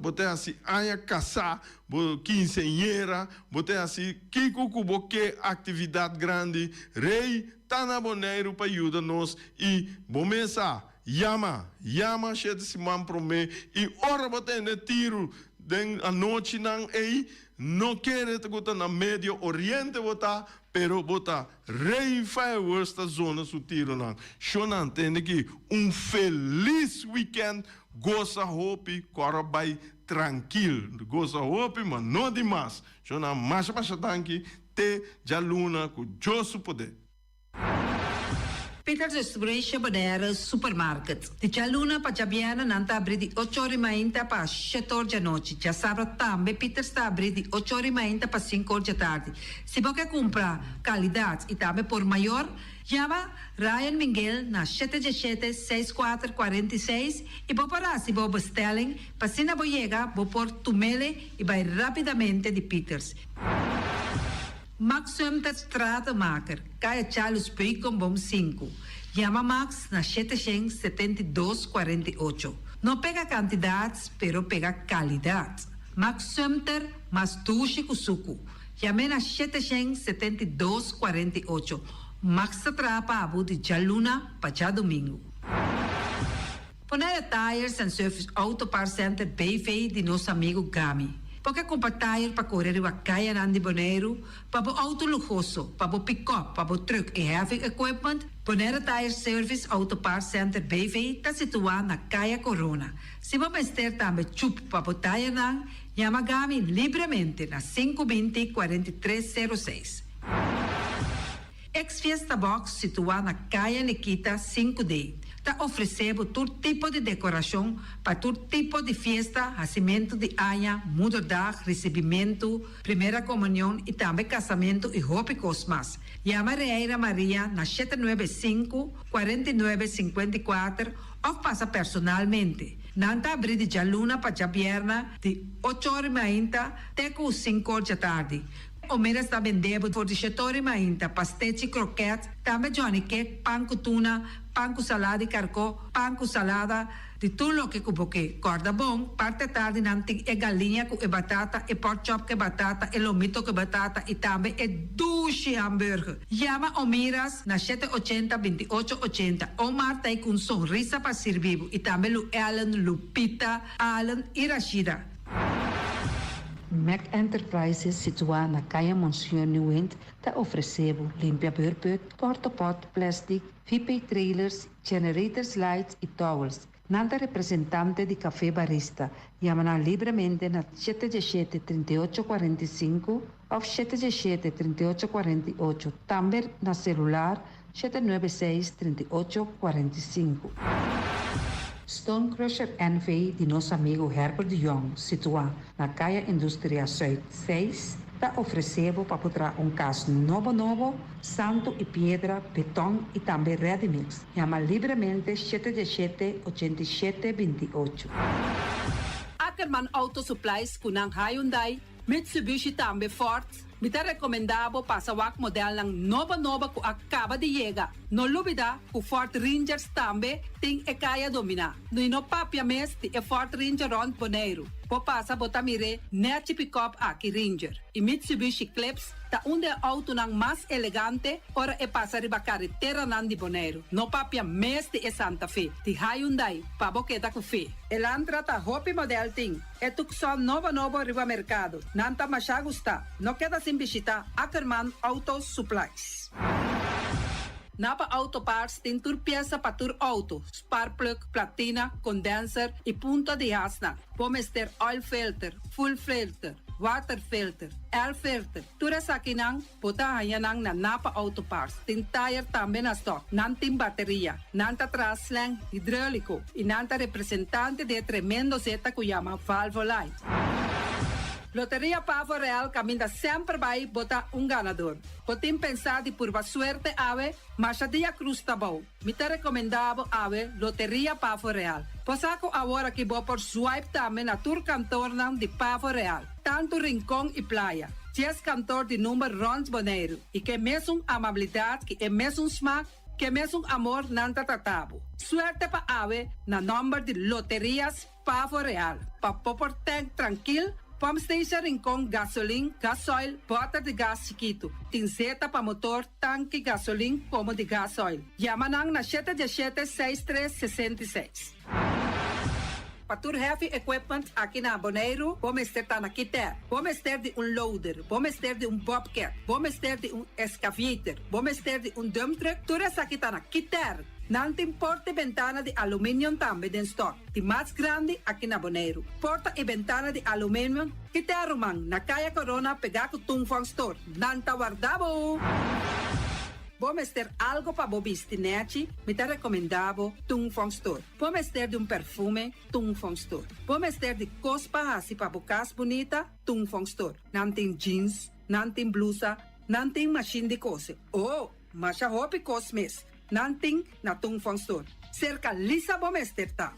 Bo ta hasi aña kasá, bo kinseñera, bo ta hasi kiko ku bo ke aktividat grandi. Rei ta na Boneiru pa yuda nos i bo mes a yama, yama shete siman promé i ora bo tende tiru den anochinan ei, no kere ku ta na Medio Oriente bo ta, pero bo ta Rei Fireworks ta zona su tironan. Shonan tende ki un felis weekend gosa hopi kora bai trankil gosa hopi ma no di mas. Shonan masha masha danki te djaluna ku Dios su poder. Peters Restauration Bonaire Supermarket. Di djaluna pa djabièrnè nan ta abrí di ocho ora i mainta pa shete or djanochi. Djasabra tambe Peters ta abrí di ocho ora i mainta pa sinku or djatardi. Si bo ke kumpra kalidat i tambe por mayor, yama Ryan Minguel na shete diesshete, seis kuater, 46 i bo por hasi bo bestelling pa asina bo yega bo por tumele i bai rapidamente di Peters. Max Sumter Stratenmaker, Kaya Charles Beukenboom sinku. Yama Max na 772 48. No pega kantidat, pero pega kalidat. Max Sumter, mas dushi ku suku. Yam'é na 772 48. Max ta traha pa bo di djaluna pa djadumingu. Bonaire Tires and Service Auto Parts Center BV di nos amigu Gami. Bo ke kumpra tire pa kore riba kayanan di Boneiru, pa bo outo luhoso, pa bo pikòp, pa bo trùk i heavy equipment? Bonaire Tire Service Auto Parts Center BV ta situá na Kaya Korona. Si bo mester tambe chup pa bo tayernan, yama Gami libremente na 520 43 06. Ex Fiesta Box situá na Kaya Nikita 5D ta ofresé bo tur tipo di dekorashon pa tur tipo di fiesta, hasimentu di aña, moederdag, risibimentu, primera komunion i tambe kasamentu i hopi kos mas. Yama Reira Maria na 795 49 54 òf pasa personalmente. Nan ta abrí di djaluna pa djabièrnè di ocho or i mainta te ku sinku or djatardi. Omeras ta bende bo for di shetor i mainta, pastechi, kroket, tambe johnny cake, pan ku tuna, pan ku salada di karkó, pan ku salada, di tur loke ku bo ke. Kòrda bon, parti atardi nan tin e galiña ku e batata, e pork chop ku e batata, e lomito ku e batata i tambe e dushi hamburger. Yama Omiras na 780 28 80. Omar ta ei ku un sonrisa pa sirbi bo i tambe Lu Ellen, Lupita, Allen i Rashida. Mac Enterprises situá na Kaya Monseñor Nieuwind ta ofresé bo limpia beurput, portapot, plèstik, VP trailers, generators lights i towels. Nan ta representante di Café Barista. Yama nan libremente na 717 38 45 òf 717 38 48, tambe na selular 796 38 45. Stone Crusher NV di nos amigu Herbert de Jong, situá na Kaya Industria Zuid 6, ta ofresé bo pa por traha un kas nobo nobo, santu i piedra, beton i tambe ready mix. Yama libremente 717 87 28. Ackerman Auto Supplies ku nan Hyundai, Mitsubishi tambe Ford. Mi ta rekomendá bo pasa wak modelnan nobo nobo ku a kaba di yega. No lubidá ku Ford Rangers tambe tin e kaya dominá. I no papia mes di e Ford Ranger rònt Boneiru. Bo pasa bo ta mir'é nèchi pikòp aki Ranger. I Mitsubishi Eclipse ta un di e outonan mas elegante ora e pasa riba kareteranan di Boneiru. No papia mes di e Santa Fe di Hyundai pa bo keda ku fe. Elantra ta hopi modèl tin. E Tucson nobo nobo riba merkado. Nan ta masha gustá. No keda sin bishitá Ackerman Auto Supplies. Napa Auto Parts tin tur piesa pa tur auto, sparkplug, platina, condenser y punta di hasnan. Bo mester oil filter, fuel filter, water filter, air filter, tur esakinan bo ta haña nan na Napa Auto Parts. Tin tayer tambe na stock. Nan tin bateria, nan ta traha slang hidrolico y nan ta representante di e tremendo zeta cu yama Valvoline. Loteria Pavo Real caminda semper bay bo ta un ganador. Bo tin pensá di purba suerte awe? Masha dia cruz ta bou. Mi ta recomendá bo awe Loteria Pavo Real. Bo sa cu awor aki bo por swipe tambe na tur kantornan di Pavo Real, tantu Rincon y Playa. Dies kantor di number rond Boneiru y ke mesun amabilidad ki e mesun smak, ke mesun amor nan ta trata bo. Suerte pa awe na nomber di Loterias Pavo Real, pa bo por tank trankil, pump station Rincon, gasolin, gasoil, bòter di gas chikitu. Tin zeta pa motor, tanki, gasolin komo di gasoil. Yama nan na shete diesshete seis tres 66. Pa tur heavy equipment aki na Boneiru, bo mester ta na Kitèr. Bo mester di un loader, bo mester di un bobcat, bo mester di un excavator, bo mester di un dump truck, tur esaki ta na Kitèr. Nan tin porta i bentana di aluminium tambe den stock, di mas grandi aki na Boneiru. Porta i bentana di aluminium ki ta ruman na Kaya Corona pegá ku Tung Fong Store. Nan ta warda bo! Bo mester algo pa bo bisti nèchi? Mi ta rekomendá bo Tung Fong Store. Bo mester di un perfume? Tung Fong Store. Bo mester di kos pa hasi pa bo kas bunita? Tung Fong Store. Nan tin jeans, nan tin blusa, nan tin mashin di kose. Oh! Masha hopi kos mes nan tin na Tung Fong Store. Serka Lisa bo mester ta.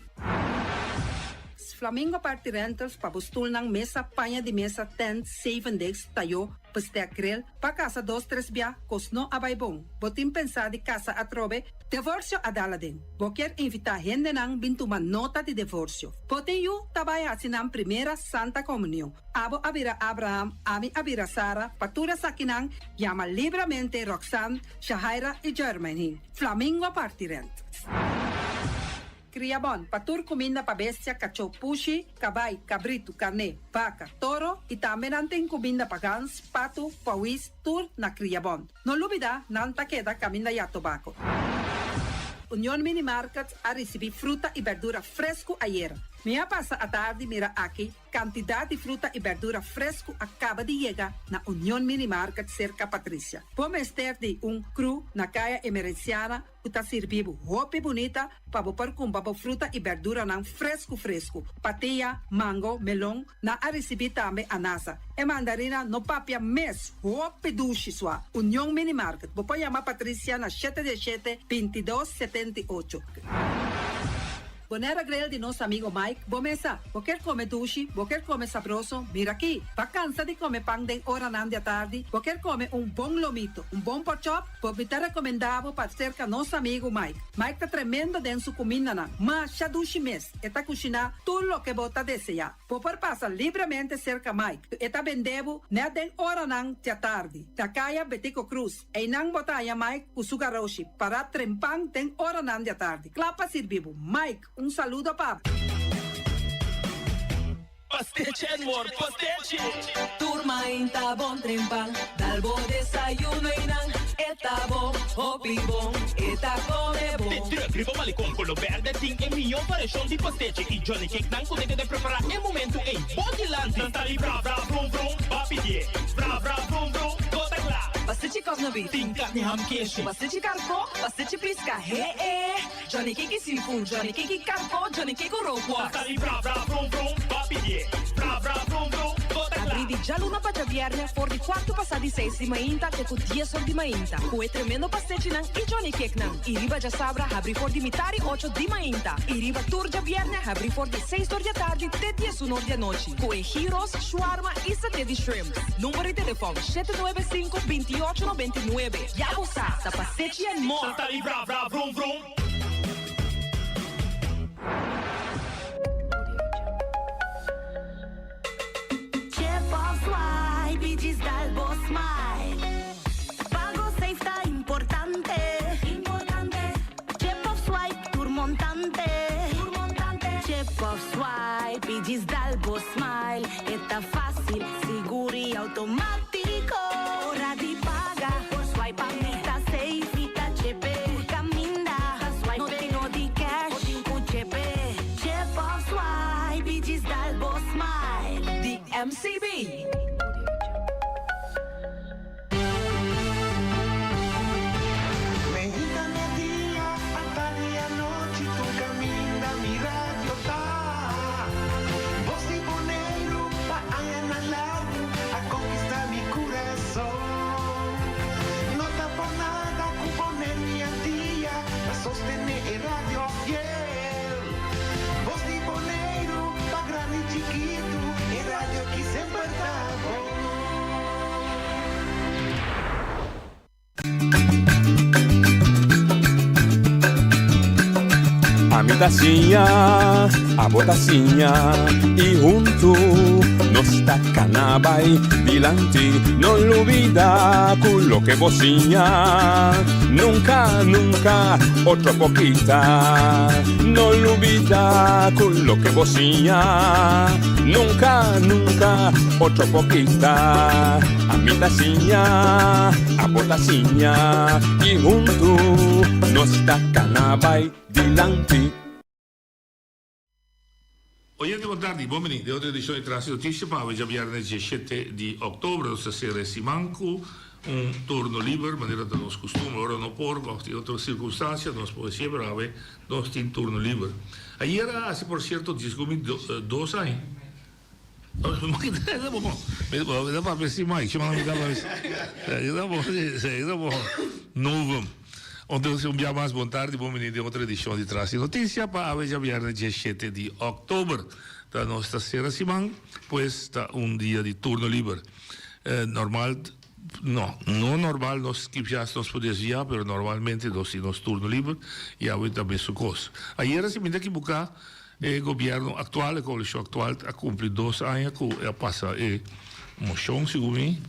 Flamingo Party Rentals pa bo stulnan, mesa, paña di mesa, tent, zevendegs, tayó, bestek, grill, pa kasa dos tres bia, kos no a bai bon. Bo tin pensá di kasa atrobe? Devorsio a dal aden. Bo kier invitá hendenan bin tuma nota di devorsio. Bo tin yu ta bai hasi nan primera Santa Komunion. Abo a bira Abraham, ami a bira Sara, pa tur esakinan yama libramente Roxanne, Shahaira i Jermaine. Flamingo parti rent. Kria bon, pa tur kuminda pa bestia, kachó, pushi, kabai, kabritu, karné, baka, toro i tambe nan tin kuminda pa gans, patu, pawis, tur na Kria Bon. No lubida, nan ta keda kaminda ya tobako. Union Mini Market a risibí fruta i berdura fresku ayera. Mi a pasa atardi mira aki Kantidat di fruta i bèrdura fresku a kaba di yega na Union Mini Market serka Patricia. Bo mester di un kru na Kaya Emerenciana ku ta sirbi bo hopi bunita pa bo por kumpra bo fruta i bèrduranan fresku fresku. Patia, mango, melon, nan a risibí tambe anasa. E mandarina no papia mes, hopi dushi sua. Union Mini Market, bo por yama Patricia na shete diesshete, 22, 78. Bonaire Grill di nos amigo Mike, bo mesa. Bo kier come dushi, bo kier come sabroso, mira aki. Bo cansa di come pan den oranan di atardi, bo kier come un bon lomito, un bon porkchop, bo mi ta recomenda bo pa cerca nos amigo Mike. Mike ta tremendo den su cumindanan, masha dushi mes, e ta cushina tur loke bo ta desea. Bo por pasa libremente cerca Mike, e ta bende bo net den oranan di atardi, na caya Betico Croes. Einan bo ta haña Mike ku su garoshi pará trempan den oranan di atardi, kla pa sirbi bo. Mike, un saludo pa bo. Pastechi and more pastechi! Tur mainta bon trempan, dal bo desayuno einan e ta bon, hopi bon, e ta come bon. De truck riba Malecon Colo Berde tin e mihó variashon di pastechi y Johnny Cake nan ku ta keda prepará e momentu ei bo dilanti. Nan ta di bra bra brum brum, ba pidié bra bra brum brum, bo ta kla. Pastechi kòsnabit. Tin karni ham keshi. Pastechi karkó, pastechi piska, he e. Johnny Cake i seafood, Johnny Cake i karkó, Johnny Cake ku rookworst. Nan ta di bra bra brum brum, ba pidié bra bra brum brum, bo ta kla. Abrí di djaluna pa djabièrnè for di kuartu pasá di seis di mainta te ku dies or di mainta ku e tremendo pastechinan i Johnny Cakenan. I riba djasabra habrí for di mitari ocho di mainta i riba tur djabièrnè habrí for di seis or di atardi te diesun or di anochi ku e gyros, shawarma i saté di shrimp. Number di telefòn, 795 28 99. Ya bo sa, ta pastechi and more! Nan ta di bra bra brum brum. Chip of swipe i djis dal bo smile. Pago safe ta importante. Chip of swipe tur montante. Chip of swipe i djis dal bo smile. E ta fácil, sigur i automático. Ora di paga, por swipe pa mi ta safe i ta chepe. MCB. Meinta media atardi anochi tur caminda mi radio ta Bos di Boneiru pa añanan largu a conquista mi curason No ta por nada cu Boneiru y Antia ta sostene e radio fiel Bos di Boneiru pa grandi y chikitu e radio ki semper ta bon. Ami ta siña, abo ta siña y huntu nos ta cana bay dilanti. No lubida cu loke bo siña nunca, nunca otro por kita. No lubida cu loke bo siña nunca, nunca otro por kita. Ami ta siña, abo ta siña y huntu nos ta cana bay dilanti. Oyente bon tardi, bon bini den otro edicion di Tras di Noticia pa awe djabièrnè diesshete di òktober. Nos ta sera e siman ku un turno liber manera ta nos kustumber. Ora no por òf tin otro sirkunstansia nos por hasié pero awe nos tin turno liber. Ayer a hasi por sierto diesgumi dos aña. Un bia mas bon tardi, bon bini den otro edicion di Tras di Noticia pa awe djabierne diesshete di october. Ta nos ta sera siman, pues ta un dia di turno liber. Normal, no, no normal nos kipjas nos por desvia, pero normalmente nos tin nos turno liber y awe ta mesun cos. Ayera si mi ta ekiboca. E gobierno actual, e coalicion actual a cumpli dos aña cu a pasa e mocion, segun mi,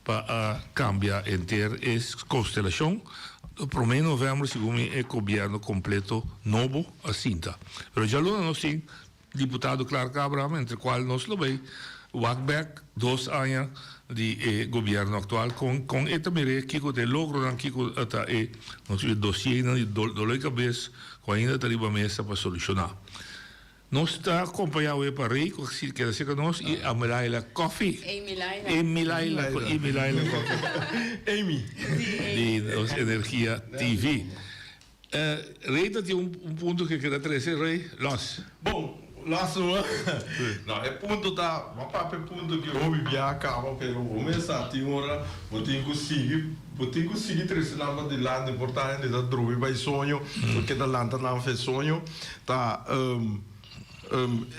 pa a cambia henter e constelacion. Prome november, segun mi, e gobierno completo nobo a sinta. Pero djaluna nos tin diputado Clark Abraham, entre cual nos lo bay wak bek dos aña di e gobierno actual, con con e ta mira kico ta e logronan, kico ta e dossiernan di dolor di cabes Cu ainda ta riba mesa pa soluciona. Nos ta acompaña awe pa Rey cu a keda cerca nos y Amilaila Coffee. Amy Laila. Amy Laila, cu Amy Laila Coffee. Amy. Di nos Energia TV. Rey ta tin un punto cu e keda trece, Rey? Los. Bon, los no. No, e punto ta, bo a papia e punto cu hopi bia a caba, pero bo mester tin ora bo tin cu sigui. Bo tin ku sigui trese nan pa dilanti, por ta hende ta drumi bai soño, bo keda lanta nan fe soño, ta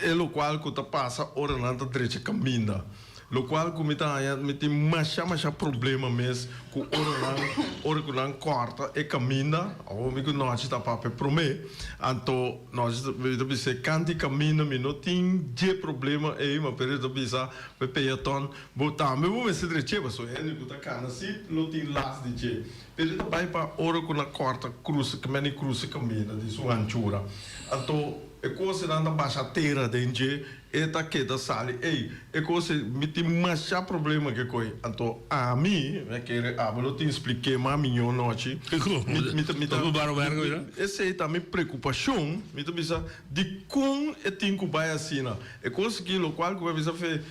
e lokual ku ta pasa ora nan ta drecha kaminda. Lokual ku mi ta haña mi tin masha masha problema mes ku ora nan ora ku nan kòrta e kaminda, awor mi ku nochi ta papia promé, anto nochi mi ta bisa e kanti kaminda mi no tin dje problema ei, ma pero e ta bisa pa e peaton Bo tambe bo mester dreche pasobra hende ku ta kana si lo tin las di dje. Pero e ta bai pa ora ku na kòrta krusa meni krusa kaminda di su hanchura. Anto e kos nan ta basha tera den dje e ta keda sali ey e kos ey mi tin masha problema ke koe. Anto ami mi a kere abo lo tin spliké mas miñó nochi. Mi mi ta mi ta esey ta mi preokupashon mi ta bisa dikon e tin ku bai asina. E kos aki lokual ku mi a bisa fe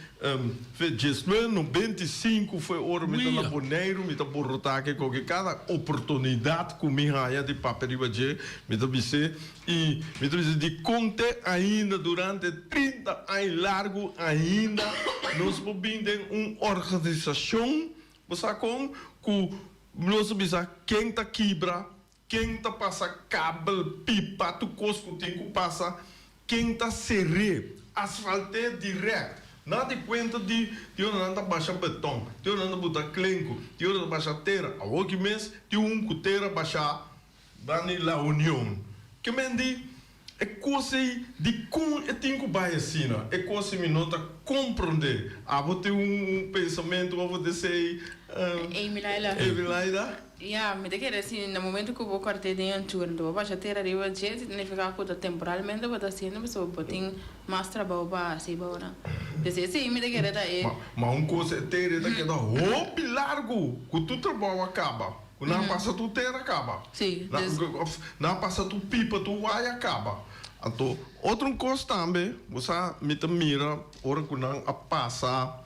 Fe diesnuebe 95 fue ora mi ta na Boneiru, mi ta borotá ke koke kada oportunidat ku mi haña di papia riba dje, mi ta bis'é i mi ta bisa dikon te ainda durante 30 aña largu ainda nos por bin den un organisashon, bo sa kon, ku nos ta bisa ken ta kibra, ken ta pasa kabel, pipa, tur kos ku tin ku pasa. Ken ta ser'é? Asfalt'é dirèkt. Nan di kuenta di tin ora nan ta basha beton, tin ora nan ta buta klenku, tin ora ta basha tera. Awor ki mes tin un ku tera bashá dan di La Union. Ke men di e kos ei dikon e tin ku bai asina? E kos ei mi no ta komprondé. Abo tin un pensamentu over di esei, Amy Laila. Amy Laila? Ya, mi ta kere si na momento ku bo kòrt'é den anchura anto bo basha tera riba dje, signifiká ku ta temporalmente bo ta hasiendo pasobra bo tin mas trabou pa hasi bou nan. Des esei mi ta kere ta e. Ma un kos e tera ta keda hopi largu ku tur trabou a kaba, ku nan a pasa tur tera kaba. Sí, des. Nan a pasa tur pipa, tur waya kaba. Anto otro un kos tambe, bo sa mi ta mira ora ku nan a pasa,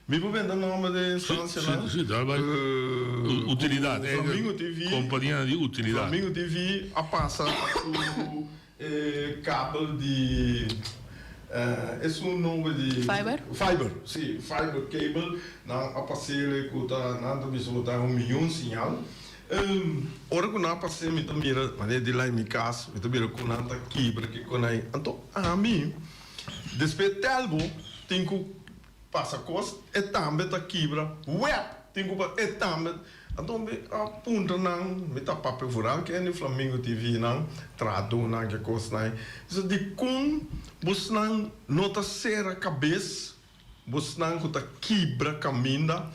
mi por benta nomber di e instansianan? Si, si, dal bai. Utilidat, eh, Flamingo TV. Kompanianan di utilidat. Flamingo TV a pasa su e kabel di esun nomber di. Fiber? Fiber, si, fiber cable. Nan a pas'e ku ta, nan ta bisa ku ta un miyon siñal. Ora ku nan a pas'é mi ta mira manera di lai mi kas, mi ta mira ku nan ta kibra kiko nan. Anto ami despues telbo tin ku pasa kos, e tambe ta kibra, wèp tin ku pasa, e tambe. Anto mi a puntra nan, mi ta papia vooral ku hende Flamingo TV nan, trahadónan ke kosnan. Mi sa dikon bosnan no ta sera kabes, bosnan ku ta kibra kaminda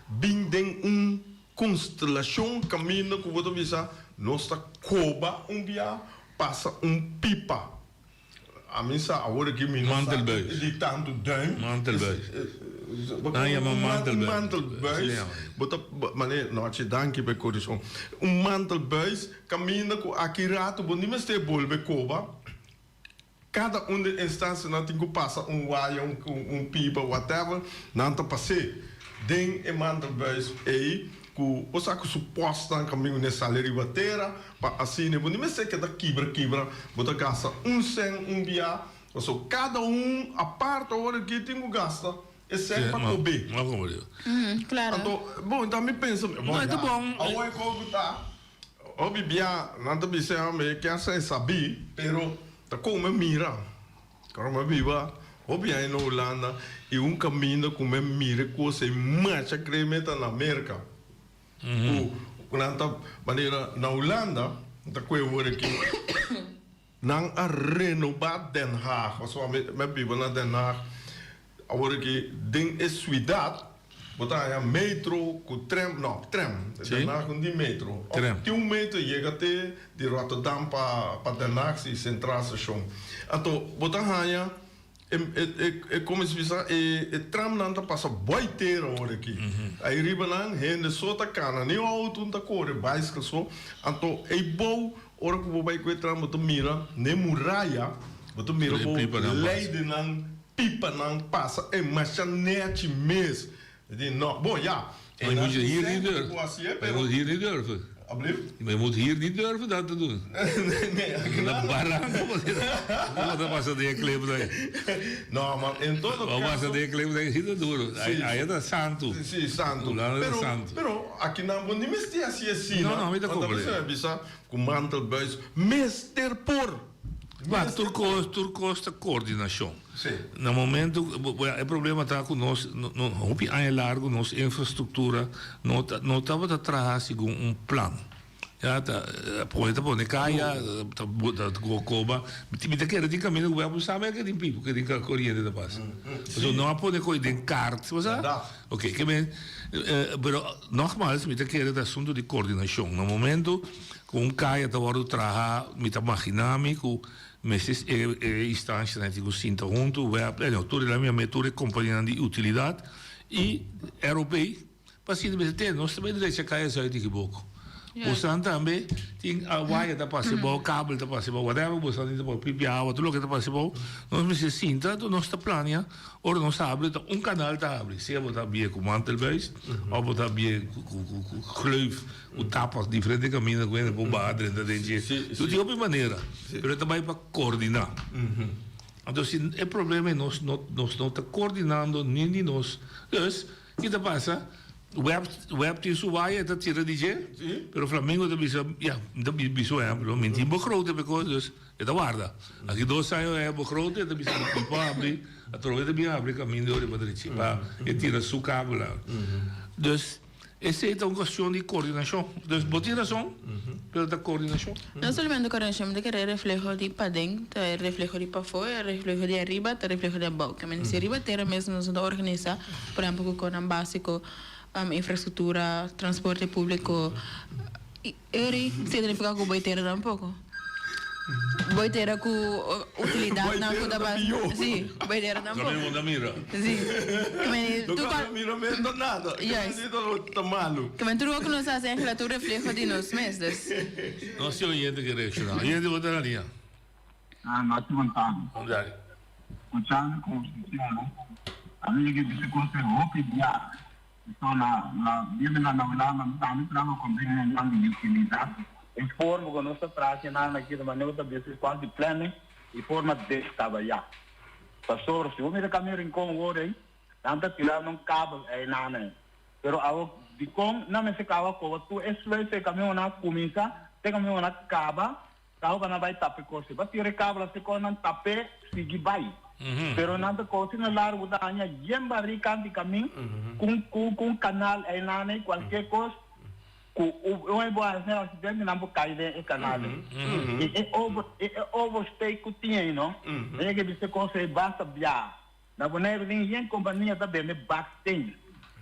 bin den un Konstelashon kaminda ku bo ta bisa nos ta koba un bia pasa un pipa. Ami sa awor aki mi no sa Mantelbuis. di tantu duim. Mantelbuis. Nan yama mantelbuis. Un mantelbuis. Bo ta mane nochi danki pa e korishon. Un mantelbuis kaminda ku aki ratu bo ni mester bolbe koba. Kada un di instansianan tin ku pasa un waya, un pipa, whatever, nan ta pas'é den e mantelbuis ei ku bo sa ku su pòstnan kaminda ku ne sali riba tera pa asina bo no mester keda kibra kibra, bo ta gasta un sèn un bia, pasobra kada un apart awor aki tin ku gasta e sèn pa kob'é. Anto bon ta mi pensa, bon ya, awor e kos ku ta. Hopi bia nan ta bisa mi ke a sa e sabí, pero ta kon mi mira. Ora mi a biba hopi aña na Hulanda i un kaminda ku mi a mira e kos ei masha kree mi ta na Merka. Ku nan ta manera na Hulanda ta koe wor aki nan a renobá Den Haag, pasobra mi a biba na Den Haag. Awor aki den e suidat bo ta haña metro ku tram, no, tram, Den Haag no tin metro. Tram. Tin un metro yega te di Rotterdam pa pa Den Haag si Centraal Station. Anto bo ta haña e e e como si bisa e e tramnan ta pasa boi tera awor aki. Ai riba nan hende so ta kana, ni auto no ta kore, baiskel so. Anto ei bou ora ku bo bai ku e tram bo ta mira n'e muraya bo ta mira bo leidennan. Pipanan pasa e masha nechi mes. Mi di no, bon ya. Maar je moet je hier niet durven. Maar je moet hier niet durven. Alblieft? Maar je moet hier niet durven dat te doen. Nee, nee. Na baranco bo ta pasa den e klep dai. No, maar in todo caso. Bo pasa den e klep dai si ta duro. Aya ta santu. Si, santu. Hulanda ta santu. Pero aki nan bo ni mester hasi asina. No, no, mi ta comprende. Want bisa cu mantelbuis mester por. Wak, tur kos, tur kos ta koordinashon. Sí. Na momento, e problema ta ku nos, no, hopi aña largu nos infrastruktura no ta, no tabata traha segun un plan. Ya, ta, pone ta pone kaya, ta, ta koba. Mi ta kere tin kaminda ku bo a sa ke tin pipo, ke tin koriente ta pasa. Pasobra no a pone koi den kart, bo sa? Oké, ke men, pero nogmaals mi ta kere ta asuntu di koordinashon. Na momento Ku un kaya ta wòrdu traha, mi ta maginá mi ku mester e e instanshanan tin ku sinta huntu, web, e no, tur e mi a tur e kompanianan di utilidat i ROP pa sinta mester tende nos ta bai drecha kaya Zuid di Kiboko. Bosan tambe tin a waya ta pasa abou, kabel ta pasa abou, whatever bosan tin ta pasa, pipi awa, tur loke ta pasa abou, nos mester sinta, anto nos ta plania Ora nos habri ta un kanal ta habri, sea bo ta habie ku mantelbuis of bo ta habie ku ku gleuf, ku tapas, diferente kaminda ku hende por baha drenta den dje. Tur tin hopi manera, pero e ta bai pa koordiná. Anto si e problema ei nos no nos no ta koordinando ni di nos, dus ki ta pasa? Web web tin su waya e ta tira di dje, pero Flamingo ta bisa, ya, mi ta bisa un ehempel, mi tin begroting because dus E ta warda. Aki dos aña e begroting e ta bisa mi por habri, atrobe ta bin habri kaminda ora riba drechi pa e tira su kabelnan. Dus esei ta un cuestion di coordinacion. Dus bo tin razon, pero ta coordinacion. No solamente coordinacion, mi ta kere e refleho di paden, ta e refleho di pafó, e refleho di ariba, ta e refleho di abou. Ke men si riba tera mes nos no ta organisa, por ehempel ku konan básiko, infrastruktura, transporte públiko, Eri, significa cu bo e tera tampoco. Bo e tera cu utilidadnan cu ta bas. Si, bo e tera tampoco. También bo ta mira. Si. Ke men No tur ta mira mento nada. Juist. Ke men ta malo. Ke men tur loke nos haci eigenlijk ta un refleho di nos mes, dus. No si oyente ke reacciona. Oyente bo ta na liña. Ah, nochi Montano. Bon tardi. Escuchando conversacion, no? A mi yega bisa cos e hopi bia. So na na biba na na Hulanda mi tambe traha con biennan di utilidad. E forma cu nos ta traha kinan aki ta manera cu ta bisa cual di planning y forma descabaya. Pasobra si bo mira cami Rincon wor ey, nan ta tira nan kabel eynan ey. Pero awo dicon nan mester caba coba tur e sluis e camionnan a cuminsa te camionnan a caba Tau pa nan bai tape kosi. Ba tira e kabel asi kon nan tape sigui bai. Pero nan ta kosi na largu ta haña yen barí kant di kamin ku ku un kanal einan ei kualke kos ku un ei bo hasi un aksidente nan por kai den e kanal ei. I e over e oversteek ku tin ei no, e ke bisa kos ei basta bia. Na Boneiru tin yen kompania ta bende baksteen.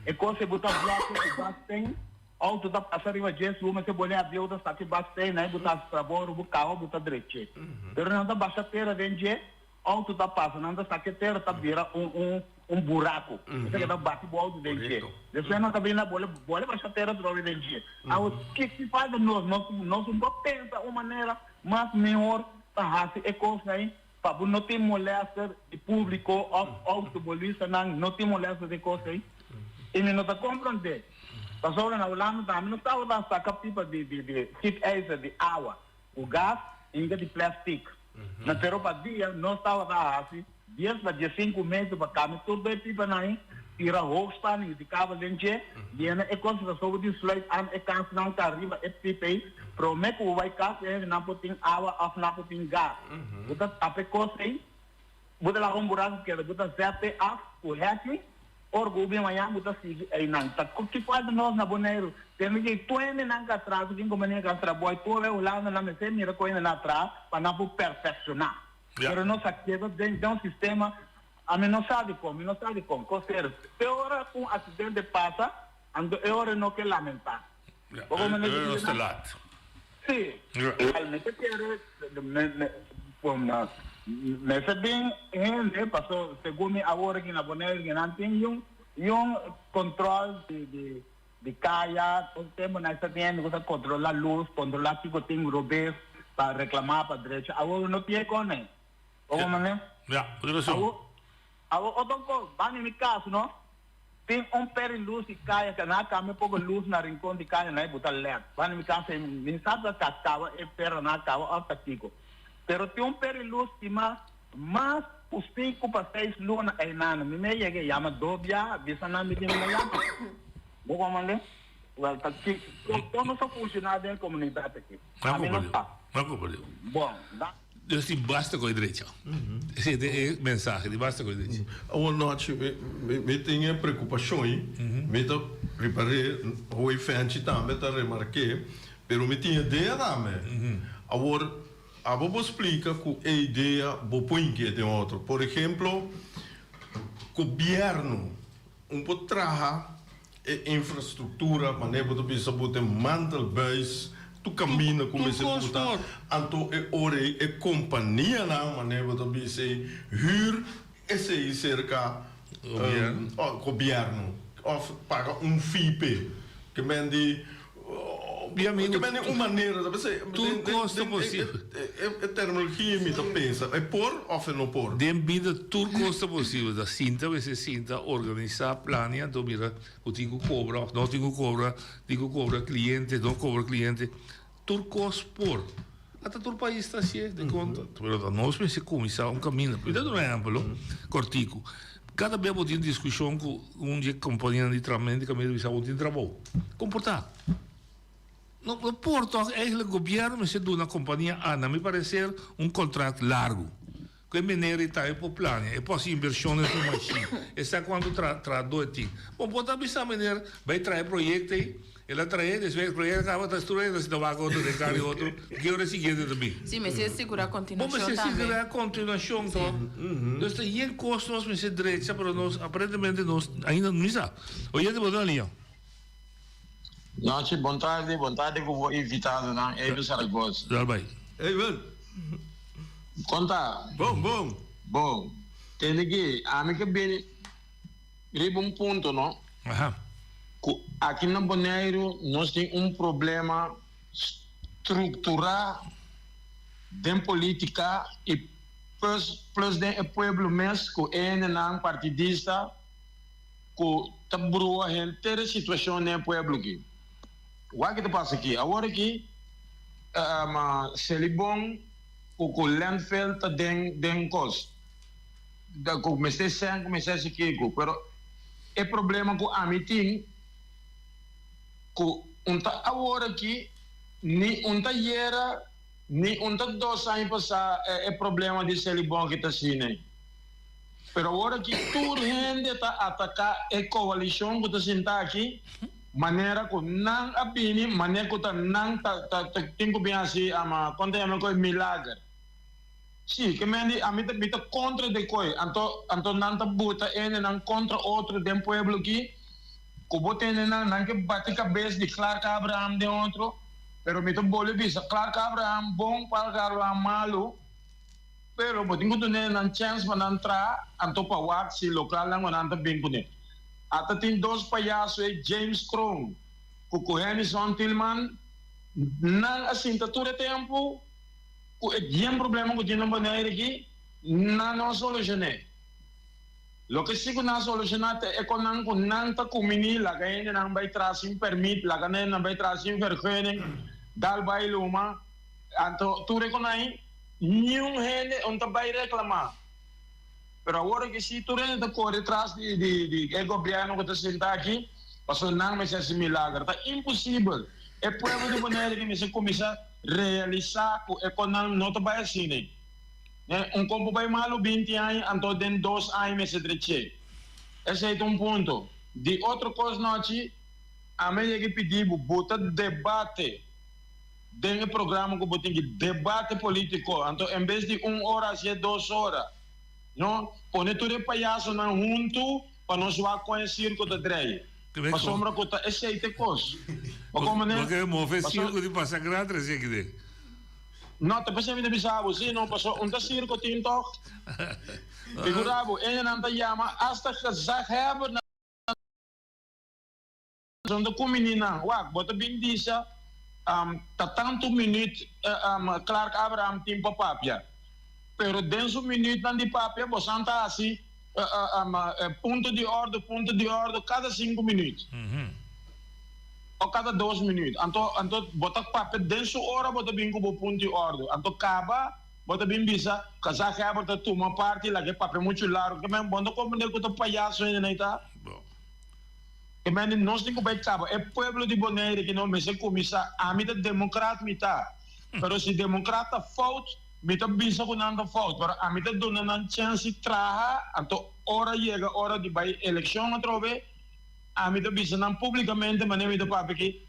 E kos ei bo ta blòke ku baksteen, outo ta pasa riba dje, si bo mester bole abiou ta saki baksteen ei bo ta hasi trabou riba bo kawa bo ta drech'é. Pero nan ta basha tera den dje, outo ta pasa, nan ta saki e tera ta bira un un un buraku. Esaki ta bati bo outo den dje. Despues nan ta bini na bole bole basha tera trobe den dje. Awo ke ki falta nos? Nos nos no por pensa un manera mas mihor pa hasi e kosnan ei Pa bo no tin molester di publico of autobolistanan no tin molester di cos ey. Y mi no ta comprende. Pasobra na Hulanda tambe no tabata saca pipa di di di gietijzer di awa cu gas inca di plastic. Na pero pa dia nos tabata haci dies pa diescinco meter pa cambia tur dos e pipanan ey, tira hoogspanning di kabel den dje, yena e cos pasobra bo tin sluit aan e casnan ta riba e pipa ey. Prome ku bo bai kas e hendenan por tin awa òf nan por tin gas. Bo ta tapa e kos ei, bo ta laga un buraku keda, bo ta zet e af ku hèki, ora ku bo bin mañan bo ta sigui einan. Ta ki falta nos na Boneiru? Tende ki tur hendenan ka traha ku tin kompania ka trabou ei tur e Hulandanan mester mira ku hendenan a traha pa nan por perfekshoná. Pero nos a keda den un sistema, ami no sa dikon, mi no sa dikon. Kos te ora ku un aksidente pasa, anto e ora no ke lamentá. Ja, e nos te laat. Sí. Al mi ta kere mester bin hende paso segun mi awor aki na Bonaire ke nan tin yun yun control di di di kaya todo tempo nan esta tin hende ku ta controla luz controla kiko tin robes pa reclama pa drecha awor no tin e kone bo comprende? Ja, bo tin rason. Awor awor otro kos banda mi kas no. Tin un peri lus di kaya ka nan a kambia poko lus na rincon di kaya nan e buta led. Banda mi casa mi sa ta ka kaba e pera nan a kaba of ta kiko. Pero tin un peri lus stima mas ku sinku pa seis luna einan. Mi me yega e yama dobia bisa nan mi di mi no yama. Bo komande? Wel ta kiko kon nos a funciona den komunidat aki? Ami no sa. Bon. Dus di basta cu e drecha. Esey ta e mensahe, di basta cu e drecha. Awor nochi mi tin e preocupacion ey, mi ta ripar'é, hoy Fenchi tambe ta remark'é, pero mi tin idea tambe. Awor, abo bo splica cu e idea bo por hink'é den otro. Por ehemplo, gobierno un por traha E infrastructura, manera bo ta bisa bo den mantelbuis, tur caminda cu mester buta, anto e ora ei e companianan, manera bo ta bisa ei, huur esei cerca gobierno of paga un fee p'e. Ke men di, ke men di un manera, ta bisa Tur cos ta posibel. E terminologia mi ta pensa, e por of e no por? Den bida tur cos ta posibel, ta sinta mester sinta, organisa, plania, anto mira cu tin cu cobra of no tin cu cobra, tin cu cobra cliente, no cobra cliente, tur cos por. Ata tur pais ta hacié, dicon? Pero ta nos mester cuminsa un caminda. Mi ta duna un ehempel lo, cortico. Cada bia bo tin discusion cu un di e companianan di tramento di caminda bisa bo tin trabou. Comporta. No no por toch eigenlijk gobierno mester duna compania a na mi parecer un contract largo cu e meneer ei tambe por plania e por haci inversion den su machine e sa cuanto tra trahador e tin bo por ta bisa meneer bay traha e proyecto ei el a trahe despues e proyecto a caba ta estrui e ta sinta wak otro den cara di otro ki ora e siguiente ta bin. Si mester sigura Bo continuacion mester tambe. sigura continuacion toch dus ta yen cos nos mester drecha pero nos aparentemente nos ainda no sa oyente bo ta na liña. Nochi, bon tardi, bon tardi ku bo invitadonan, Abel Saragoza. Dal bai. Abel. Kon ta? Bon, bon. Bon. Tende ki, ami ke bini riba un punto, no? Aha. Ku aki na Boneiru nos tin un problema strukturá den politika i. Plus plus den e pueblo mes ku e hendenan partidista ku ta brua henter e situashon den e pueblo aki. Wak ki ta pasa aki? Awor aki Selibon ku ku landfill ta den den kos ku mester sèn ku mester hasi kiko pero e problema ku ami tin ku un ta awor aki ni un ta yera Ni un ta dos aña pasá e problema di Selibon ki ta asina. Pero awor aki tur hende ta ataká e koalishon ku ta sinta aki manera ku nan a bini, manera ku ta nan ta ta tin ku bin hasi ama kon ta yama e koi milager. Si, ke men di ami ta mi ta kontra de koi anto anto nan ta buta hendenan kontra otro den pueblo aki ku bo tende nan nan ke bati kabes di Clark Abraham den otro. Pero mi ta bolbe bisa, Clark Abraham bon, Clark Abraham malu, pero bo tin ku dun'e nan chèns pa nan traha, anto pa wak si lokalnan ku nan ta bin kuné. Ata tin dos payaso ei, James Kroon ku ku Hennyson Thielman, nan a sinta tur e tempu ku e bien problema ku tin na Bonaire aki, nan no a solushoné. Loke si ku nan solushoná ta e konan ku nan ta kuminí laga hendenan bai tras sin pèrmit, laga hendenan bai tras sin vergunning, dal bai luma. Anto tur e konan ei niun hende un ta bai reklamá. Pero awor aki si tur hende ta kore tras di di e gobièrnu ku ta sinta aki pasobra nan mester hasi milager. Ta imposibel. E pueblo di Bonaire aki mester kuminsá realisá ku e konan no ta bai asina ei. Un kompo bai malu 20 aña, anto den dos aña mester dreché. Esei ta un punto. Di otro kos nochi, ami a yega pidi bo, bo ta debate den e programa ku bo tin ki debate politiko, anto en bes di un ora hasié dos ora. No, pone tur e payasonan huntu pa nos wak kon e sirko ta drei. Pasobra ku ta esei ta e kos. Bo komprende? Bo ke move e sirko di pasa gran trese aki den. No, ta p'esei mi ta bisa bo, si no, pasobra un ta sirko tin tog. Figura bo, endenan ta yama asta gezaghebber na nan ta kumini nan. Wak, bo ta bin bisa, ta tantu minüt Clark Abraham tin pa papia, pero den su minütnan di papia bosan ta hasi punto di òrdu, punto di òrdu kada sinku minüt. O kada dos minuut. Anto, anto bo ta papia den su ora bo ta bin ku bo punto i ordu. Anto kaba bo ta bin bisa, Gezaghebber ta tuma parti, laga e papia muchu largu. Ke men bo no ta komprende ku ta payaso hende nan ta? Ke men di nos tin ku bai kaba. E pueblo di Bonaire ki no mester kuminsá. Ami ta demokrat mi ta. Pero si demokrat ta fout, mi ta bisa ku nan ta fout. Pero ami ta duna nan chèns di traha. Anto ora yega ora di bai elekshon atrobe. Ami ta bisa nan públikamente manera mi ta papia aki,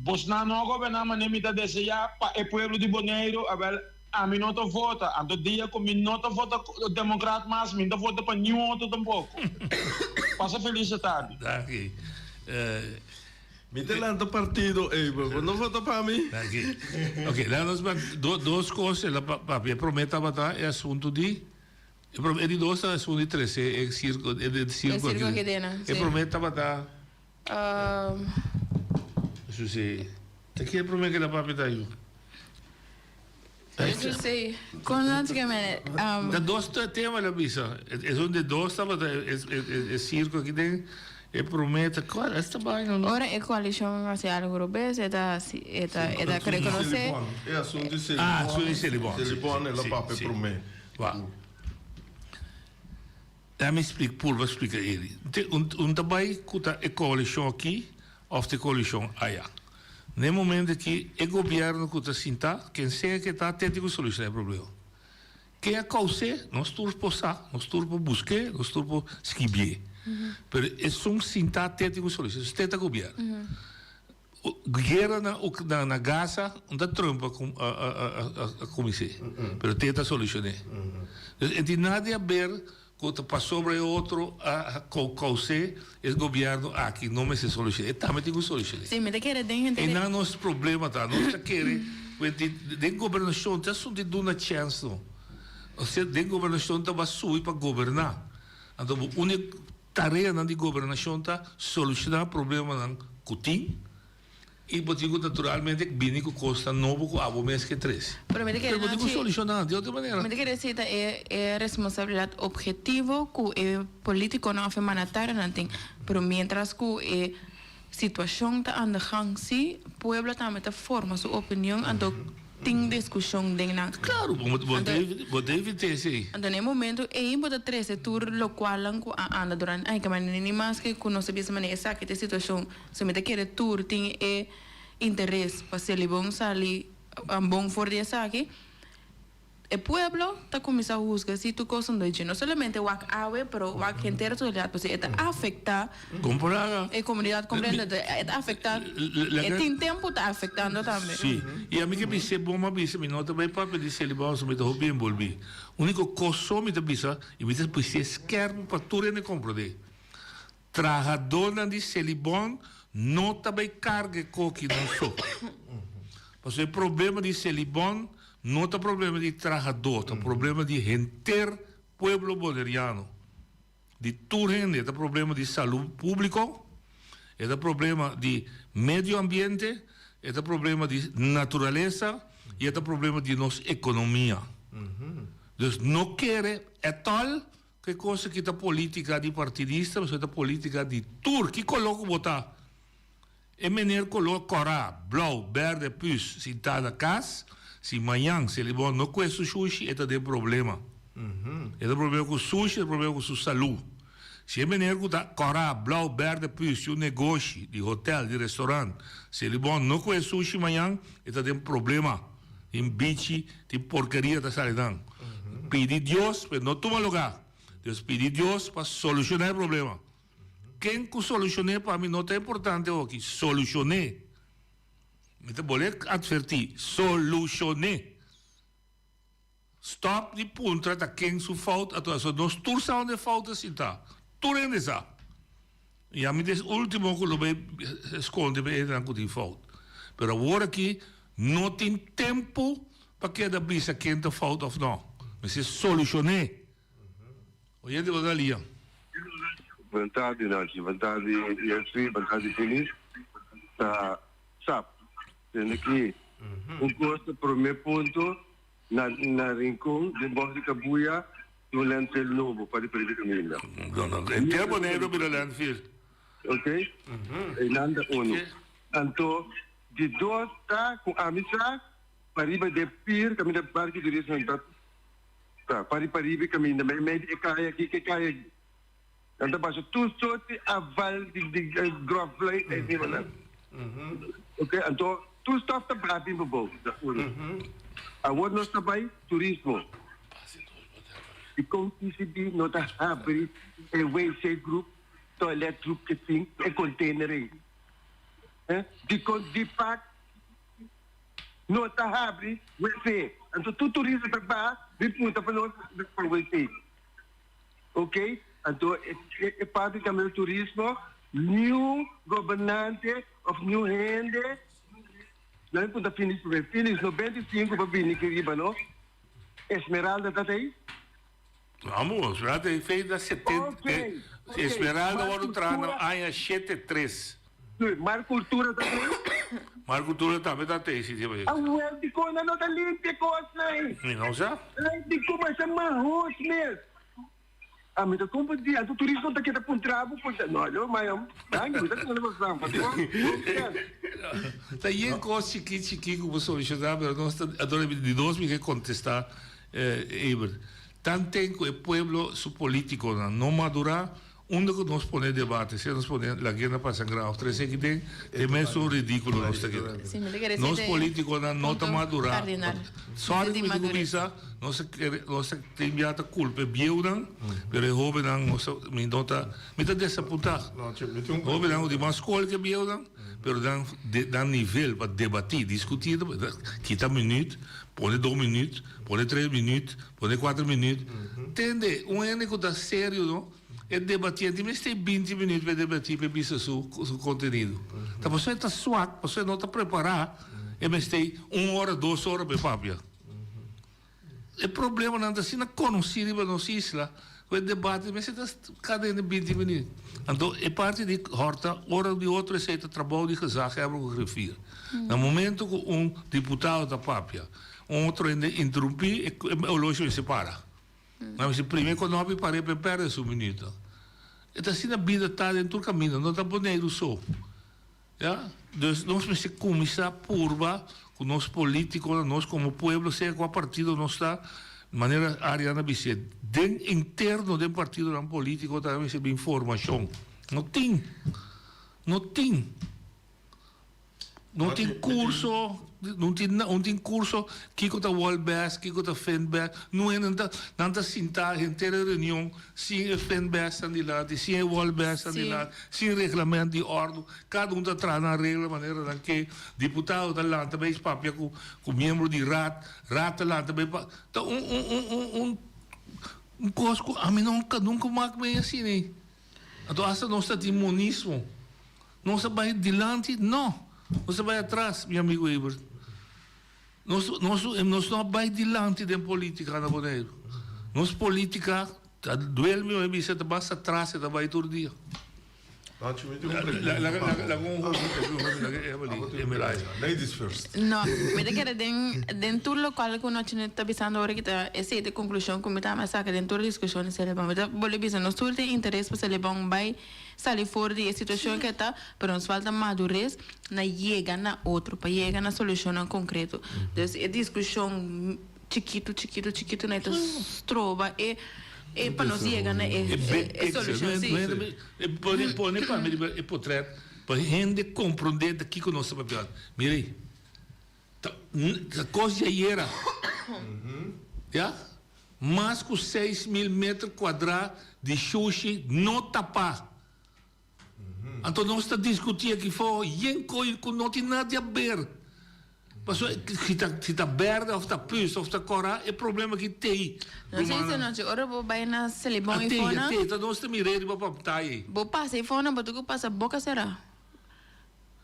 Bosnan no a goberná manera mi ta deseá pa e pueblo di Boneiru, awèl, ami no ta vota. Anto dia ku mi no ta vota Demokrat mas, mi no ta vota pa niun otro tampoko. Pasa felis atardi. Danki. Mi ta lanta partido ey, bo no vota pa mi? Danki. Ok, laga nos dos kos el a papia. E promé tabata e asuntu di. E prome e di dos ta esun di trese e circo e de circo E circo aki dena, E si. prome tabata Eso si. Ta ki e prome ke la papia ta yu? Eso si. Kon nan ta keme? Ta dos tema la bisa. Esun di dos tabata e e circo aki den. E prome ta cual esta baina no. Ora e coalicion haci algo robes e ta haci e ta e ta reconoce. E asunto di Selibon. Ah, asunto di Selibon. Selibon e la papia prome. Wak. Laat mi splika, purba splika eri. Te un un ta bai ku ta e koalishon aki òf ta e koalishon aya. Na e momento aki e gobièrnu ku ta sintá, ken sea ke ta, te tin ku solushoná e problema. Ken a kous'é, nos tur por sa, nos tur por busk'é, nos tur por skibié. Pero esun sintá te tin ku solushoná, te ta gobièrnu. Guera na na na Gaza no ta Trump a a a a kumins'é, pero te ta solushoné. Dus e tin nada di haber ku ta pasobra e otro a kous'é e gobièrnu aki no mester solushoné. E tambe tin ku solushoné. Sí, mi ta kere den henter. Einan nos problema ta. Nos ta kere ku e tin den gobernashon ta asuntu di duna chèns no. Osea den gobernashon ta ba subi pa goberná. Anto bo úniko. Tareanan di gobernashon ta solushoná problemanan ku tin. I bo tin ku naturalmente bini ku kosnan nobo ku abo mes ke trese. Pero mi ta kere Pero bo tin ku Nachi, solushoná di otro manera. mi ta kere si ta e e responsabilidat ophetivo ku e politikonan òf e mandatarionan tin. Pero mientras ku e situashon ta aan de gang si, pueblo tambe ta forma su opinion anto tin diskushon den nan. Klaro, bo bo debe bo debe tin esei. Anto na e momento ei bo ta trese tur lokualnan ku a anda durante aña, ke manera ni maske ku nos ta bisa manera esaki ta e situashon. So mi ta kere tur tin e interes pa Selibon sali bon for di esaki. E pueblo ta cuminsa huzga si tur cos unda dje. No solamente wak awe, pero wak henter totalidad pasobra e ta afecta e comunidad completo. E ta afecta, e tin tempo ta afectando tambe. Si, y ami ke bis'é bon m'a bisa mi no ta bay papia di Selibon pasobra mi ta hopi enbolbí. Unico cos so mi ta bisa y mi ta bis'é skerp pa tur hende comprende. Trahadónan di Selibon no ta bai karga e kokinan so. Pasobra e problema di Selibon no ta problema di trahadó, ta problema di henter pueblo boneriano, di tur hende. E ta problema di salú públiko, e ta problema di medio ambiente, e ta problema di naturalesa i e ta problema di nos ekonomia. Dus no kere ètòl Ke kos aki ta politica di partidista pasobra ta politica di tur. Ki koló ku bo ta? E meneer koló kòrá, blou, bèrdè, püs sintá na kas, si mañan Selibon no kue su shushi e ta den problema. E ta problema ku sushi, e ta problema ku su salú. Si e meneer ku ta kòrá, blou, bèrdè, püs tin un negoshi di hotel, di restaurant, Selibon no kue sushi mañan e ta den problema. Tin bichi, tin porkeria ta sali nan. Pidi Dios pa e no tuma lugar. Dios pidi Dios pa soluciona e problema. Ken cu solucione pa mi no ta importante hoki. Solucione. Mi ta bole adverti, solucione. Stop di puntra ta ken su fout a tua. So nos tur sa unda e fout a sinta. Tur hende sa. I ami ta es ultimo ku lo bai skonde pa e hendenan ku tin fout. Pero awor aki no tin tempu pa keda bisa ken ta fout of no. Mester solushon'é. Oyente bo ta lia. Bon tardi Nancy, bon tardi Yesri, bon tardi Phyllis. Ta sap. Tende ki un kos ta prome punto Na na Rincon, den bòs di Kabuya, tin un landfill nobo pa diferente kaminda. No, no, henter Boneiru bira landfill. Ok, einan ta unu. Anto, di dos ta ku ami sa, pariba den pir kaminda barki turismo ta ta, pari pariba e kaminda, mei mei di e kaya aki ku e kaya aki. Nan ta basha tur sort di aval di di grofvlei ei riba nan. Ok, anto tur stof ta baha bin pabou, ta unu. Awor nos ta bai turismo. Dikon TCB no ta habri e wc groep, toilet groep ke tin, e container ei? Eh, dikon Deepak no ta habri wc? Anto tur turista ta baha bin punta pa nos pa wc. Ok, anto e parti tambe di turismo, niun gobernante of niun hende nan ku ta fini su mes. Fini 95 pa bini aki riba no. Esmeralda ta tei? Amo, Esmeralda ta tei na 70. Ok, Esmeralda wòrdu traha na aña shete tres. Mar Cultura ta tei? Mar Cultura tambe ta tei, si. Awel, dikon nan no ta limpia e kosnan ei? Mi no sa. Ai, dikon masha mahos mes. Ami ta komprendí, anto turismo ta keda puntra bo puntra. No, yo maya, danki, mi ta tende bastante. Ta yen kos chikí chikí ku bo solushoná, pero nos ta adora di nos mi ke kontestá Eber. Tanten ku e pueblo su polítikonan no madurá, Unda ku nos pone debate, sea nos pone la guerra pa sangra of trese aki den, e mesun ridíkulo nos ta keda. Nos polítikonan no ta madurá. Sorry ku mi tin ku bisa, nos a kere, nos a tin bia ta kulpa e bieunan, pero e hóbennan nos ta, mi no ta, mi ta desapuntá. Hóbennan ku tin mas skol ke bieunan, pero nan, nan nivel pa debatí, diskutí, kita minüt, pone dos minüt, pone tres minüt, pone kuater minüt. Tende, un hende ku ta serio no. E debatié di mester binti minuut pa e debatié pa e bisa su su kontenido. Ta pasobra e ta swak, pasobra e no ta prepará, e mester un ora, dos ora pa e papia. E problemanan ta asina konosí riba nos isla. Ku e debate mester ta kada hende binti minüt. Anto e parti di hòrta ora di otro esei ta trabou di gezaghebber ku griffier. Na momento ku un diputado ta papia, un otro hende interumpí e olosho mester para. Nan mester primi e konopi par'é pa e pèrdè su minütnan. E ta asina bida ta den tur kaminda, no ta Boneiru so. Ya, dus nos mester cuminsa purba cu nos politiconan, nos como pueblo, sea cua partido nos ta, manera Ariana a bis'é, den interno den partidonan politico tambe mester bin formacion. No tin, no tin. No tin curso, no tin, no tin curso kico ta Wolbest, kico ta Finbest, no hende ta, nan ta sinta henter e reunion sin e Finbestnan dilanti, sin e Wolbestnan dilanti. Sin reglament di òrdu, kada un ta traha nan regla manera nan ke. Diputado ta lanta bai papia ku ku miembro di raad, raad ta lanta bai pa. Ta un un un un un un kos ku ami nunka nunka mak mei asina ei. Anto asta nos ta tin monismo. Nos a bai dilanti? No! Nos a bai atras, mi amigu Ebert. Nos nos nos no a bai dilanti den politica na Boneiru. Nos politica ta duel mi ora bisa ta basta atras e ta bai tur dia. Ladies first. No, mi ta kere den den tur lokual ku nochi ta bisando ora ki ta esei ta e konklushon ku mi ta a saka den tur diskushon di Selibon. Mi ta bolbe bisa nos tur tin interes pa Selibon bai sali for di e situacion ke ta, pero nos falta madurez na yega na otro, pa yega na solucionnan concreto. Dus e discusion chikito, chikito, chikito na e ta stroba e e pa nos yega na e e solucion. Si. Pone pone pa mi riba e potret pa hende comprende ta kiko nos ta papia. Mira ei, ta ta cos di ayera. Ya? Mas ku 6000 meter kuadrá di shushi no tapá. Anto nos ta diskutí aki for yen koi ku no tin nada di aber. Pasobra si ta si ta bèrdè òf ta pus òf ta kòrá e problema aki t'ei. No sé si nochi ora bo bai na Selibon i Atei, fona. atei, ta nos ta mir'é riba pantaya ei. Bo pasa i fona bo ta ku pasa boka será.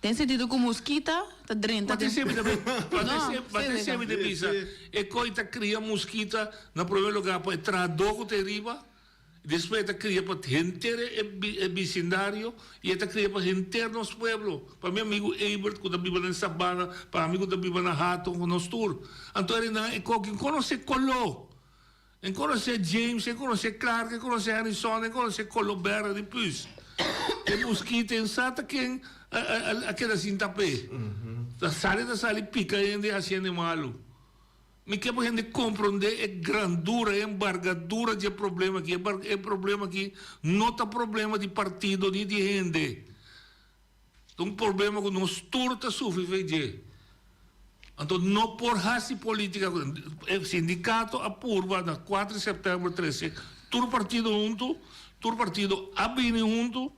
Den sentido ku muskita ta drenta den. No, Bate semi ta bisa e koi ta kria muskita na prome lugar pa e trahadó ku ta eriba, despues e ta kria pa henter e bisindario i e ta kria pa henter nos pueblo. Pa mi amigu Ebert ku ta biba den Sabana, pa ami ku ta biba na Hato ku nos tur. Anto erinan e koki konosé koló. E konosé James, e konosé Clark, e konosé Harrison, e konosé kolo berde di pus. E muskito en sa ta ken a keda sin tap'é. Ta sali ta sali pika hende hasi hende malu. Mi ke pa hende komprondé e grandura, e embargadura di e problema aki. E problema aki no ta problema di partido ni di hende. Ta un problema ku nos tur ta sufri fe dje. Anto no por hasi politica ku e sindikato a purba na kuater di sèptèmber trese tur partido huntu, tur partido a bini huntu,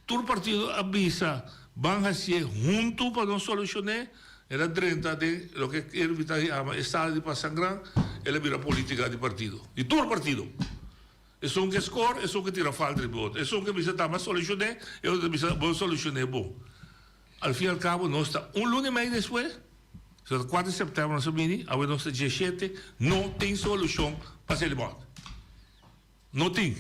tur partido a bisa ban hasié huntu pa nos solushon'é, el a drenta den loke Erwin ta yama e sala di pasangran, el a bira politica di partido, di tur partido. Esun ke skor, esun ke tira falta riba e otro. Esun ke bisa ta mas solushoné, e otro ta bisa bo solushoné bon. Al fin al kabo nos ta un luna i mei despues, so ta kuater di sèptèmber nos a bini, awe nos ta diesshete, no tin solushon pa Selibon. No tin.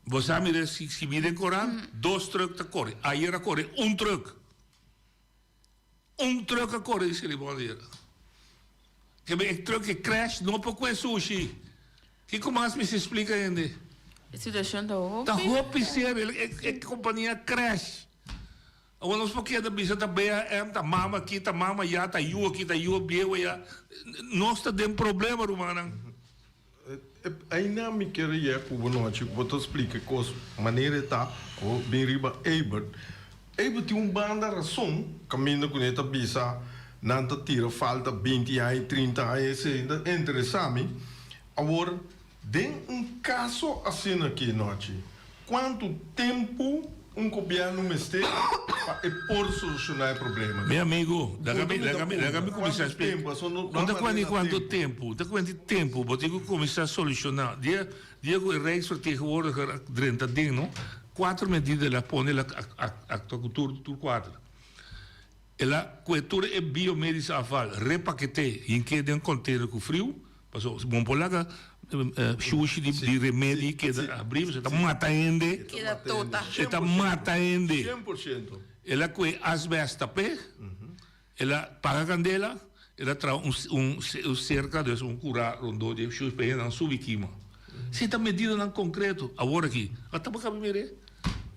Bo sa mira si skibí den korant, dos trùk ta kore. Ayer a kore un trùk. Un truck a kore di Selibon ayera. Kebe e truck e crash no por kue sushi. Kiko mas mester splika hende? E situacion ta hopi. Ta hopi serio. E compania a crash. Awor nos por keda bisa ta BAM, ta mama aki, ta mama aya, ta yu aki, ta yu bieu aya. Nos ta den problema rumannan. Aina mi kier yeg ku bo nochi bo ta splika e kos manera e ta bo bin riba Ebert. Ebert tin un banda rason kaminda ku ne ta bisa nan ta tira falta binti aña trinta aña esei ta interesa mi. Awor den un kaso asina aki nochi Kuantu tempu un gobièrnu mester pa e por solushoná e problema? Mi amigu, laga mi, laga mi, laga mi kuminsá splika. No ta kuenti kuantu tempu, ta kuenti tempu. Bo tin ku kuminsá solushoná. Dia, dia ku e Rijksvertegenwoordiger a drenta den, no, kuater medida el a pone, el a aktua ku tur, tur kuater. El a kue tur e biomedische afval, repaketé, hink'é den kontener ku friu. Paso bon por laga shushi di remedi keda abri pasobra e ta mata hende. Keda tota. E ta mata hende. Shen por shento. El a kue asbest tap'é, el a paga kandela, el a traha un un serka, dus un kurá rondó di e shushi pa e hendenan subi kima. Si ta medidanan konkreto. Awor aki, a taba kabi mir'é.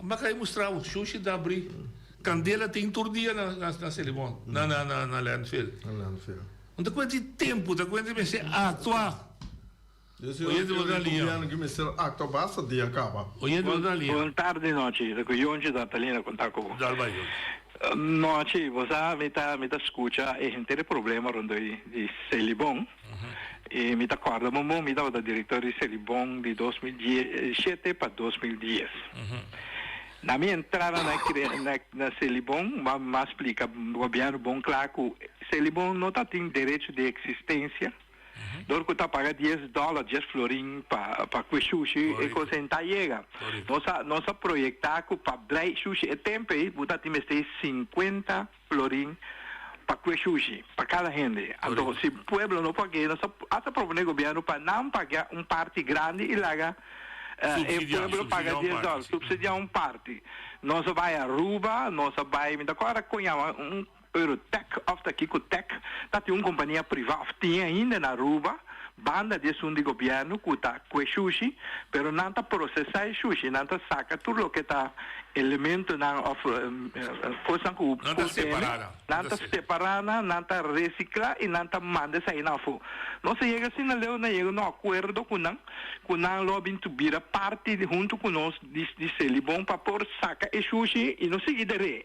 M'a kai mustra bo, shushi ta abri, kandela tin tur dia na na Selimon, na na na landfill. Na landfill. No ta kuenta di tempu, ta kuenta di mester aktua. Oyente bo ta liña. Gobierno ki mester aktua basta dia kaba. Oyente bo ta liña. Bon tardi nochi, ta ku Yonchi ta Talina konta ku bo. Dal bai Yonchi. Nochi, bo sa mi ta mi ta skucha e henter e problema rondó di Selibon i mi ta kòrda bon bon mi tabata direktor di Selibon di 2007 pa 2010. Na mi entrada na na Selibon m'a splika gobièrnu bon kla ku Selibon no ta tin derecho di eksistensia dor ku ta paga dies dòler, dies florin pa pa kue shushi e kos ei ta yega. Nos a nos a proyektá ku pa drei shushi e tempu ei bo ta tin mester sinkuenta florin pa kue shushi pa kada hende. Anto si pueblo no pag'é nos a hasta proponé gobièrnu pa nan paga un parti grandi i laga e pueblo paga dies dòler, supsidiá un parti. Nos a bai Aruba, nos a bai, mi ta kòrda kon yama un Eurotech òf ta kiko tech, ta tin un kompania privá òf tin ainda na Aruba, banda di esun di gobièrnu ku ta kue shushi, pero nan ta prosesá e shushi, nan ta saka tur loke ta elementonan òf kosnan ku Nan ta por tene, separá nan. nan ta separá nan, nan ta resiklá i nan ta manda esei nan afó. Nos a yega asina leu, nan yega na un akuerdo ku nan, ku nan lo a bin tu bira parti huntu ku nos di di Selibon pa por saka e shushi i no sigui der'é.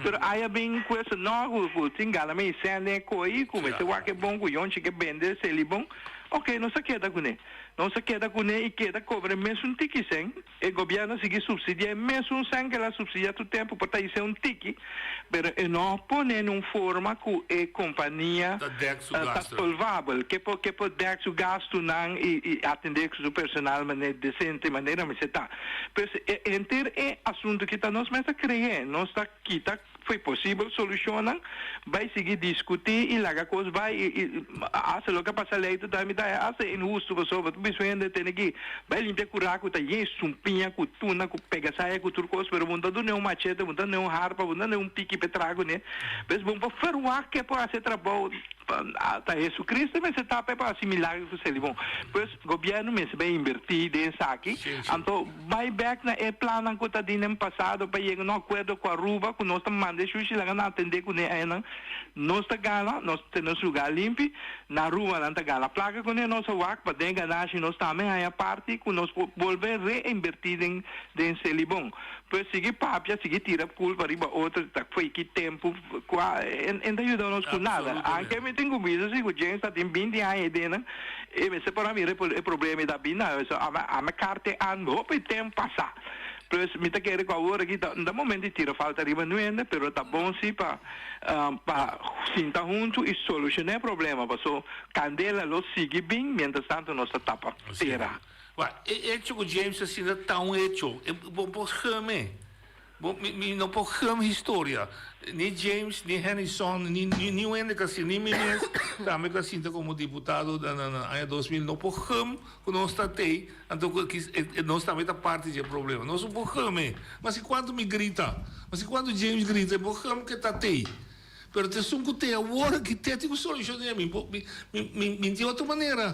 Pero aya bin ku eso no, ku ku tin gana mi sende e koi, ku mester wak e bon, ku yonchi ke bende Selibon. Oke, nos a keda kuné. Nos a keda kuné i keda kobra e mesun tiki sèn. E gobièrnu a sigui supsidiá e mesun sèn ku el a supsidiá tur tempu, por ta isé un tiki, pero e no a pone na un forma ku e kompania Ta dèk su ta gastu. solvabel, ke por ke por dèk su gastunan i i atendé ku su personal manera desente, manera mester ta. Pues e henter e asuntu ki ta nos mes a kre'é, nos ta kita fo'i posibel solushonnan, bai sigui diskutí i laga kos bai i i hasta loke a pasa lei tur mi ta hasta inhustu pasobra tur bisu hende tene ki bai limpia kurá ku ta yen sumpiña ku tuna ku pegasaya ku tur kos pero bo no ta dun'é un machete bo no ta dun'é un harpa bo no ta dun'é un piki p'e traha kuné pues bo no por ferwagt ke por hasi e trabou ta Jesucristo mester ta p'e por hasi milagro ku Selibon pues gobièrnu mester bai inbertí den esaki anto Bai bek na e plannan ku ta di den pasado pa yega na un akuerdo ku Aruba ku nos ta manda e shushi laga nan atendé kuné einan. Nos ta gana, nos ta tene nos lugá limpi. Na Aruba nan ta gana plaka kuné, nos a wak pa den ganashi nos tambe haña parti ku nos por bolbe reinbertí den den Selibon. Pues sigui papia, sigui tira kulpa riba otro ta fo'i ki tempu kua en ta yuda nos ku nada. Anke mi tin ku bisa si ku James ta tin binti aña ei den nan. E mester por a mira e problema i ta bin na so ami karte an hopi temp pasa. Pues mi ta kere ku awor aki ta no ta momento di tira falta riba nuende pero ta bon si pa pa sinta huntu i solushona e problema paso kandela lo sigui bin mientras tanto nos ta tapa tera. Wak, e echo ku James a sinta ta un echo. E bo por geme. Bo, mi, mi no por gem historia. Ni James, ni Hennyson, ni, ni, niun hende ka sinta, ni mi mes tambe ka sinta komo diputado na, na, na aña 2000, no por gem ku nos ta tei, anto ku kis, e, e, nos tambe ta parti dje problema. Nos no por gem e. Maske kuantu mi grita, maske kuantu James grita, e por gem ke ta tei. Pero ta esun ku te awor aki te tin ku solushon'é. Mi por, mi, mi, mi, mi tin otro manera.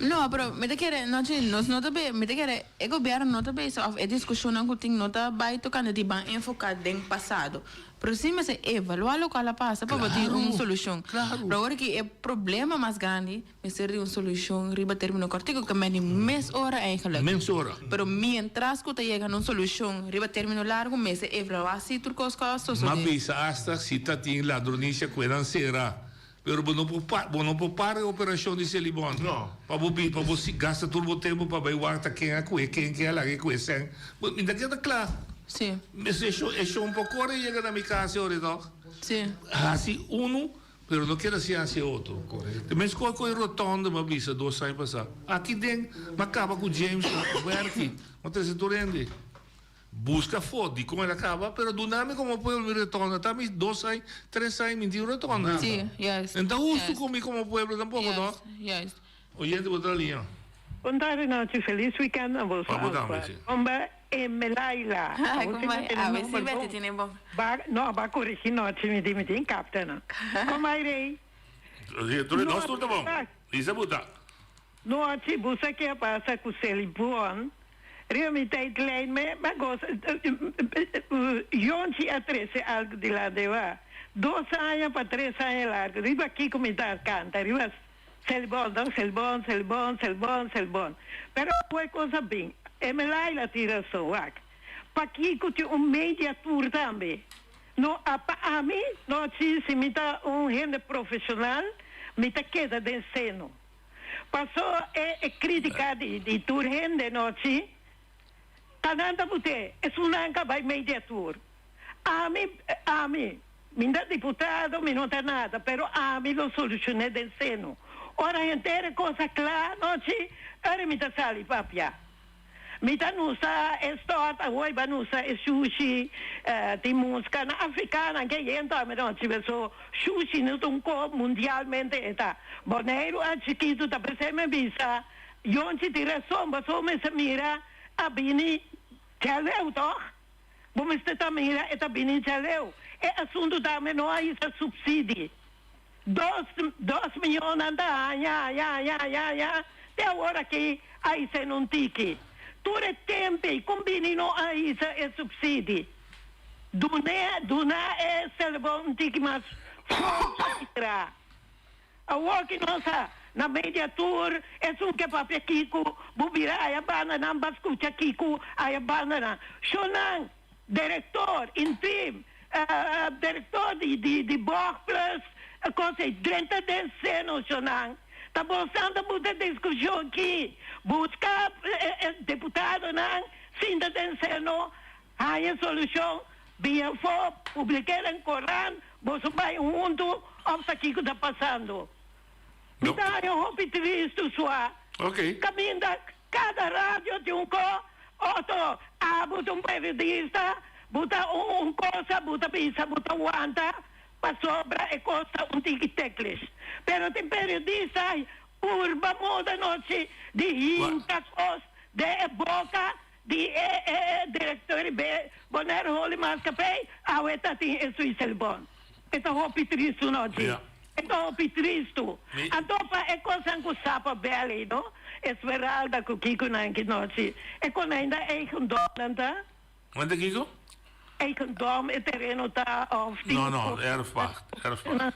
No, pero mi ta kere, no chi, nos no ta be, mi ta kere e gobierno no ta bezig of e diskushonnan ku tin no ta bai tokante di ban enfoká den pasado. Pero si mester evaluá lokual a pasa pa bo tin un solushon. Claro. Pero awor aki e problema mas grandi Mester di un solucion riba termino cortico ke meni mes ora eigenlijk. Mes ora. Pero mientras cu ta yega na un solucion riba termino largo mester evalua si tur cos cu a M'a sosode. bisa hasta si ta tin ladronicia cu enan cera. Pero bo no por pa bo no por para e operacion di Selibon. No. Pa bo bi pa bo si gasta tur bo tempo pa bay wak ta ken a cue ken ken a laga e cue cen. Bo mi ta keda cla. Si. Mester e shon e shon por core yega na mi cas e ora toch. Si. Haci uno Pero no keda si haci e otro. Te mes cos cu e rotonde m'a bisa dos aña pasa. Aki den m'a caba cu James werki. M'a trece tur hende. Busca afo di con el a caba, pero duna mi como pueblo mi rotonde. Ta mi dos aña, tres aña mi tin rotonde. Sí, juist. En ta husto cu mi como pueblo tampoco, no? Juist, juist. Oyente bo ta liña. Bon tardi nochi felis weekend na boso Pa bo tambe Alfa. si. Homber Emelaila. Ay, Awor con si bai. no tene A ver si nomber Betty bon. tiene bon. Ba no ba corrigi nochi mi di mi tin capta no. Con bai rey. Si, tur nos tur ta bon. Lisa buta. Nochi bo sa ke a pasa ku Selibon riba mi tijdlijn me ma gosa Yonchi a trece algo dilanti wa dos aña pa tres aña largo riba kiko mi ta canta riba Selibon no Selibon Selibon Selibon Selibon pero awe e cosa bin Emelay la tin rason wak pakiko tin un media tour tambe no a pa ami nochi si mi ta un hende profesional mi ta keda den seno. Paso e e critica di di tur hende nochi ta nan ta bute esunnan ka bai media tour. Ami ami mi ta diputado mi no ta nada pero ami lo solucione den seno. Ora henter e cosa cla nochi ora mi ta sali papia. Mi ta nusa e stort awor ba nusa e shushi tin muska na afrikanan ke yento ami no chibe so shushi no ta un ko mundialmente e ta Boneiru a chikitu ta pesey mi bisa Yonchi tin rason paso mester mira a bini djaleu toch bo mester ta mira e ta bini djaleu e asuntu tambe no a hisa subsidi Dos dos miyon nan ta haña, haña, haña, haña, haña, te awor aki a hisa en un tiki. Tur e tempi kon bini no a hisa e subsidi. Dun'e, duna e Selibon un tiki mas forsa di tra. Awor ki nos a na media tur esun ke papia kiko, bo bira aya banda nan ba skucha kiko aya banda nan. Shonnan! Director, interim, director di di di Borg Plus, cos ey drenta den seno shonan. Ta bosan ta buta discusion ki. Busca e deputadonan sinta den seno, haya solucion, bin afo, publica den corant, boso bay hunto of sa kico ta pasando. Mi ta haya hopi tristo sua. Caminda Kada radio tin un ko, otro abo ta un periodista, bo ta un cosa, bo ta bisa bo ta wanta pasobra e kos ta un tiki teklish. Pero tin periodista purba moda nochi di hinka kos den e boka di e e director di Bonaire Holy Maatschappij, awe ta tin e Suiselbon. E ta hopi tristu nochi. E ta hopi tristu. Anto pa e kosan ku Sapa Valley no, Esmeralda ku kiko nan ki nochi. E konai na eigendom nan ta? Wante kiko? Eigendom e tereno ta of tin No, no, erfpacht, erfpacht.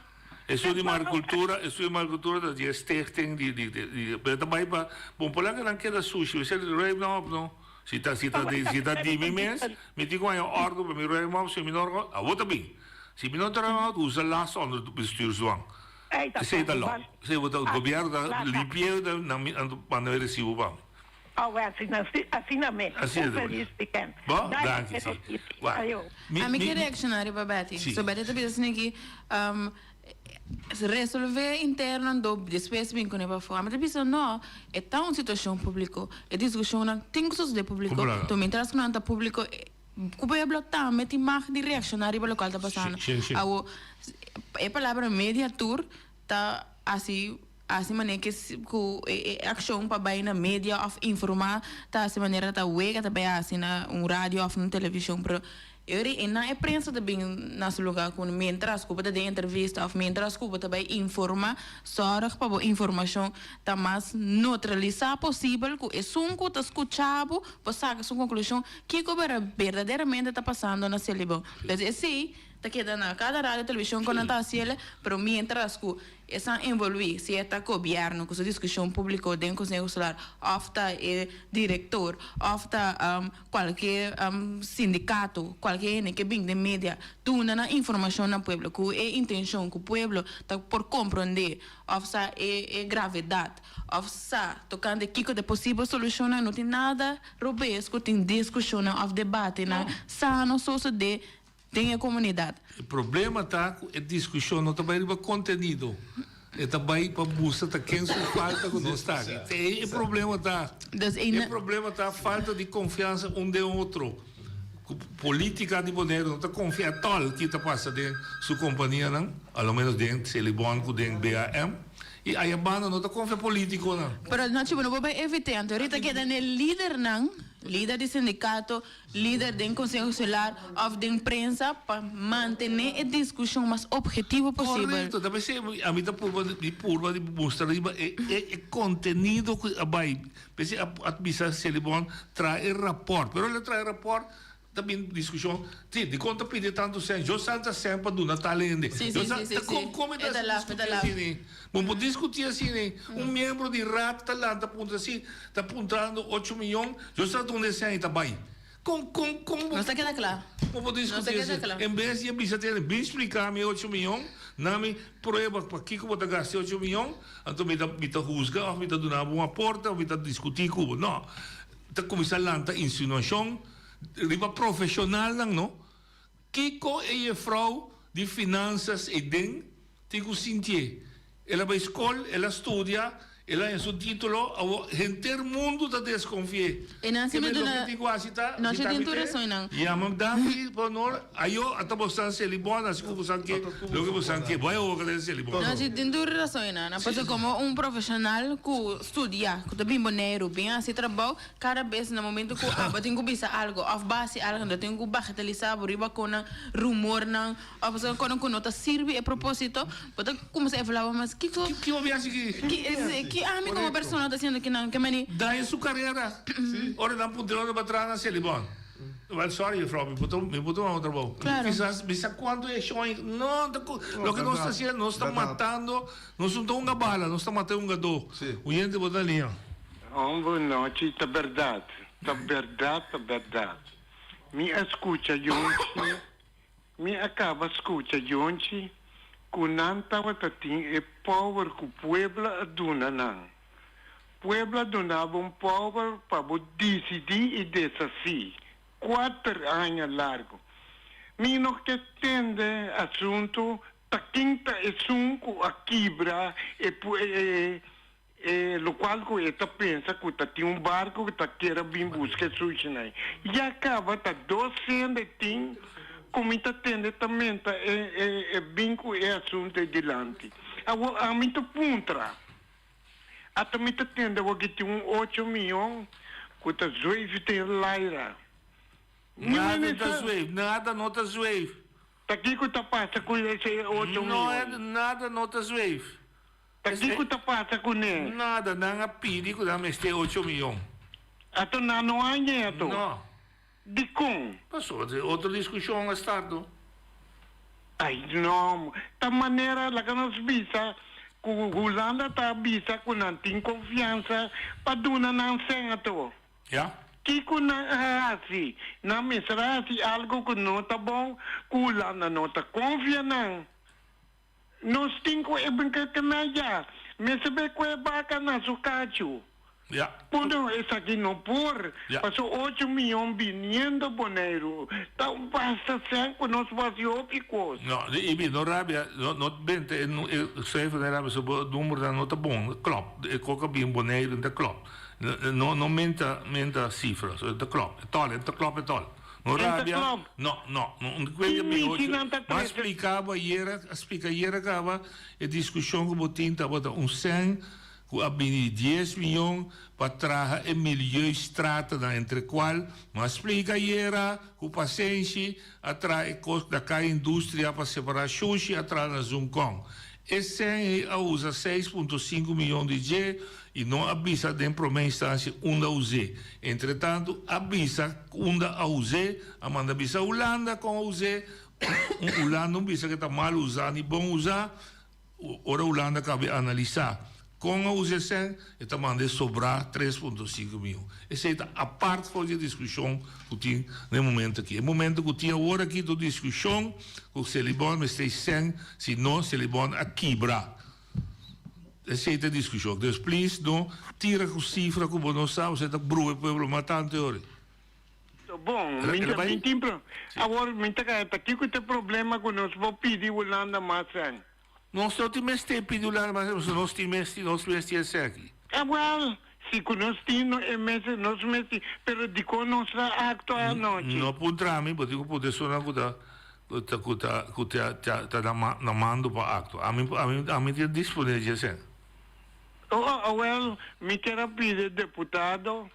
Esun di maricultura, esun di maricultura ta di e stichting di di di pero ta bai pa bon por laga nan keda sushi, mester ruim nan op no. Si ta si ta si ta di mi mes, mi tin ku haña ordo pa mi ruim op, si mi no ruim awor ta bin. Si mi no ta ruim op, usa last onder bestuursdwang. Esei ta lò. Esei bo ta gobierno ta limpi'é nan mi nan manda mi resibo pa mi. Asina mes. Asina ta Feliz weekend. Bo? Danki si. Wak. Ami ke reakshoná riba Betty. So Betty ta bisa asina ki resolvé interno anto despues bin kuné pafó. Ami ta bisa no, e ta un situashon públiko. E diskushonnan tin ku sosodé públiko. Anto mientras ku nan ta públiko ku pueblo tambe tin mag di reakshoná riba lokual ta pasando. Awor e palabra media tur ta hasi hasi manera ke ku e akshon pa bai na media òf informá ta hasi manera ta wega ta bai hasi na un radio òf na un televishon pero e ora ei nan e prensa ta bin na su lugá ku mientras ku bo ta den entrevista òf mientras ku bo ta bai informá sòrg pa bo informashon ta mas neutralisá posibel ku esun ku ta skucha bo por saka su konklushon kiko berdaderamente ta pasando na Selibon. Entonces esei ta keda na kada radio televishon ku nan ta hasiel pero mientras ku Esnan envolví, sea ta gobièrnu ku su diskushon públiko den Konseho Insular òf ta e direktor òf ta kualke sindikato, kualke hende ke bin den media duna nan informashon na pueblo ku e intenshon ku pueblo ta por komprondé òf sa e e gravedat òf sa tokante kiko ta e posibel solushonnan. No tin nada robes ku tin diskushonnan òf debatenan sano sosodé Den e komunidat. E problema ta ku e diskushon no ta bai riba kontenido, e ta bai pa buska ta ken su falta ku nos ta aki. Te ei e problema ta. E problema ta falta di konfiansa un den otro. Ku politika di Boneiru no ta konfia atòl ki ta pasa den su kompanianan, a lo menos den Selibon ku den BAM. I aya banda no ta konfia politikonan. Pero nochi bo no por bai evit'é, anto ahorita keda n'e lidernan, lider di sindikato, lider den konseho insular òf den prensa pa mantené e diskushon mas ophetivo posibel. Korekto, ta p'esei ami ta purba di purba di mustra riba e e kontenido ku a bai. P'esei a a bisa Selibon traha e rapòrt, pero el a traha e rapòrt Ta bin diskushon, si, dikon ta pidi tantu sèn? Yo sa ta sèn pa duna tal hende. Sí, Yo sí, sa, sí, sí, ta kon sí. kon mi E ta ta laf, e ta diskutí laf. asina ei? Bo por diskutí asina ei. Un miembro di raad ta lanta puntra si, ta puntrando ocho miyon, yo sa dunda e sèn ei ta bai. Kon, kon, kon bo No ta keda kla. bo por No ta diskutí keda asina? kla. En bes di a bisa tene, bin splika mi e ocho miyon, na mi prueba pakiko bo ta gasta e ocho miyon, anto mi ta mi ta husga òf mi ta duna bo un aporte òf mi ta diskutí ku bo. No. Ta kuminsá lanta insinuashon. Riba profesionalnan no. Kico e jefrouw di finanzas eyden tin cu sintié? El a bay scol, el a studia, el a haña su titulo, awor henter mundo ta desconfié. E nan si Ke mi men loke duna tin cu haci ta, no si si ta tin mi tur te, razonnan. yama danki pa honor, ayo a ta bosan Selibon, asi cu bosan ke loke bosan ke, bo a hoga den Selibon. No si tin tur razonnan, pasobra como un profesional cu studia, cu ta bin Boneiru, bin haci trabou, Kada bes na momento ku abo tin ku bisa algo òf bo hasi algo nan tin ku bagatelisá bo riba konan rumornan òf pasobra konan ku no ta sirbi e propósito, bo ta kuminsá evaluá bo mes kiko Ki bo biasi ki? ki ki ami komo persona ta hasiendo kinan ke meni. Daña su karera. Ora nan puntra ora bo a traha na Selibon. Well sorry juffrouw mi por mi por tuma un trabou. Claro. Kisas mi sa kuantu e shon no ta ku loke nos ta hasiendo nos ta matando nos no ta hunga bala nos ta mata e hungadó. Oyente bo ta liña. Homber nochi ta berdad ta berdad ta berdad mi a scucha Yonchi mi a caba scucha Yonchi cu nan tabata tin e power cu pueblo a duna nan pueblo a duna bo un power pa bo dicidi y deshaci cuater aña largo mi no ke tende asunto ta ken ta esun cu a kibra e e E locual cu e ta pensa cu ta tin un barco cu ta kier a bin busca e sushinan. Ya caba ta dos hende tin cu mi ta tende ta menta e e e bin cu e asunto ei dilanti. Awor ami ta puntra, ata mi ta tende awor ki tin un ocho miyon cu ta zweef den laira. Nada ta zweef, nada no ta zweef. Ta kico ta pasa cu ese ocho miyon? Nada no ta zweef. Ta kiko ta pasa kuné? Nada, nan a pidi ku nan mester ocho miyon. Ato nan no a ñeto? No. Dikon? Pasobra ta otro diskushon a start no. Ai no, ta manera laga nos bisa ku Hulanda ta bisa ku nan tin konfiansa pa duna nan sèn ato. Ya. Kiko nan a hasi? Nan mester a hasi algo ku no ta bon, ku Hulanda no ta konfia nan. Nos tin ku e brinca ya. Mester be ku e baka na su kachu. Ya. Punto esaki no por. Ya. Paso ocho miyon biniendo Boneiru ta un basta sèn ku nos por hasi hopi kos. No, i no rabia, no no bente e e cijfernan rabia so bo numbernan no ta bon, klop. E kok a bin Boneiru no ta klop. No no menta menta cifra, so e ta klop. E tòl, e ta klop e tòl. No rabia, no, no, no, un kuenta mi ocho, m'a splika bo ayera, a splika ayera kaba e diskushon ku bo tin tabata un sèn ku a bini di dies miyon pa traha e milieustratennan entre kual m'a splika ayera ku pasenshi a traha e kos na kaya industria pa separá shushi a traha na Zunkong. E sèn ei a usa seis punto sinku miyon di dje i no a bisa den promé instansia unda a us'é. Entretantu a bisa unda a us'é, a manda bisa Hulanda kon a us'é, un Hulanda un bisa ke ta mal usá ni bon usá, ora Hulanda kaba di analisá kon a usa e sèn, e ta manda e sobrá tres punto sinku miyon. Esei ta apart for di e diskushon ku tin na e momento aki. E momento ku tin awor aki ta un diskushon ku Selibon mester e sèn, si no Selibon a kibra. Esei ta e diskushon. Dus please no tira ku sifra ku bo no sa, bo ta brua e pueblo mas tantu e ora. Bon, mi ta mi tin pro, awor mi ta kaya ta kiko ta e problema ku nos por pidi Hulanda mas sèn? Nos no tin mester pidi Hulanda mas sèn, nos tin mester, nos mester esaki. Awel, si ku nos tin no e mester, nos mester, pero dikon nos ta aktua anochi? No puntra mi, bo tin ku puntra esunnan ku ta ku ta ku ta ku ta ta na mando pa aktua. Ami ami ami tin dispone dje sèn. Oh, awel, mi kier a pidi e deputado,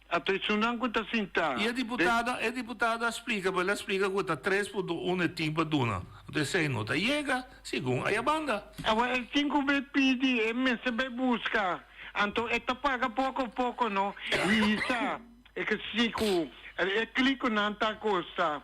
ato esunnan ku ta sintá. I e diputado, e diputado a splika, pero el a splika ku ta tres punto un e tin pa duna. Anto esei no ta yega, segun ayabanda. Awel, e tin ku bai pidi, e mester bai buska. Anto e ta paga poko poko, no? Hisa e ke si ku e klikonan ta kosta.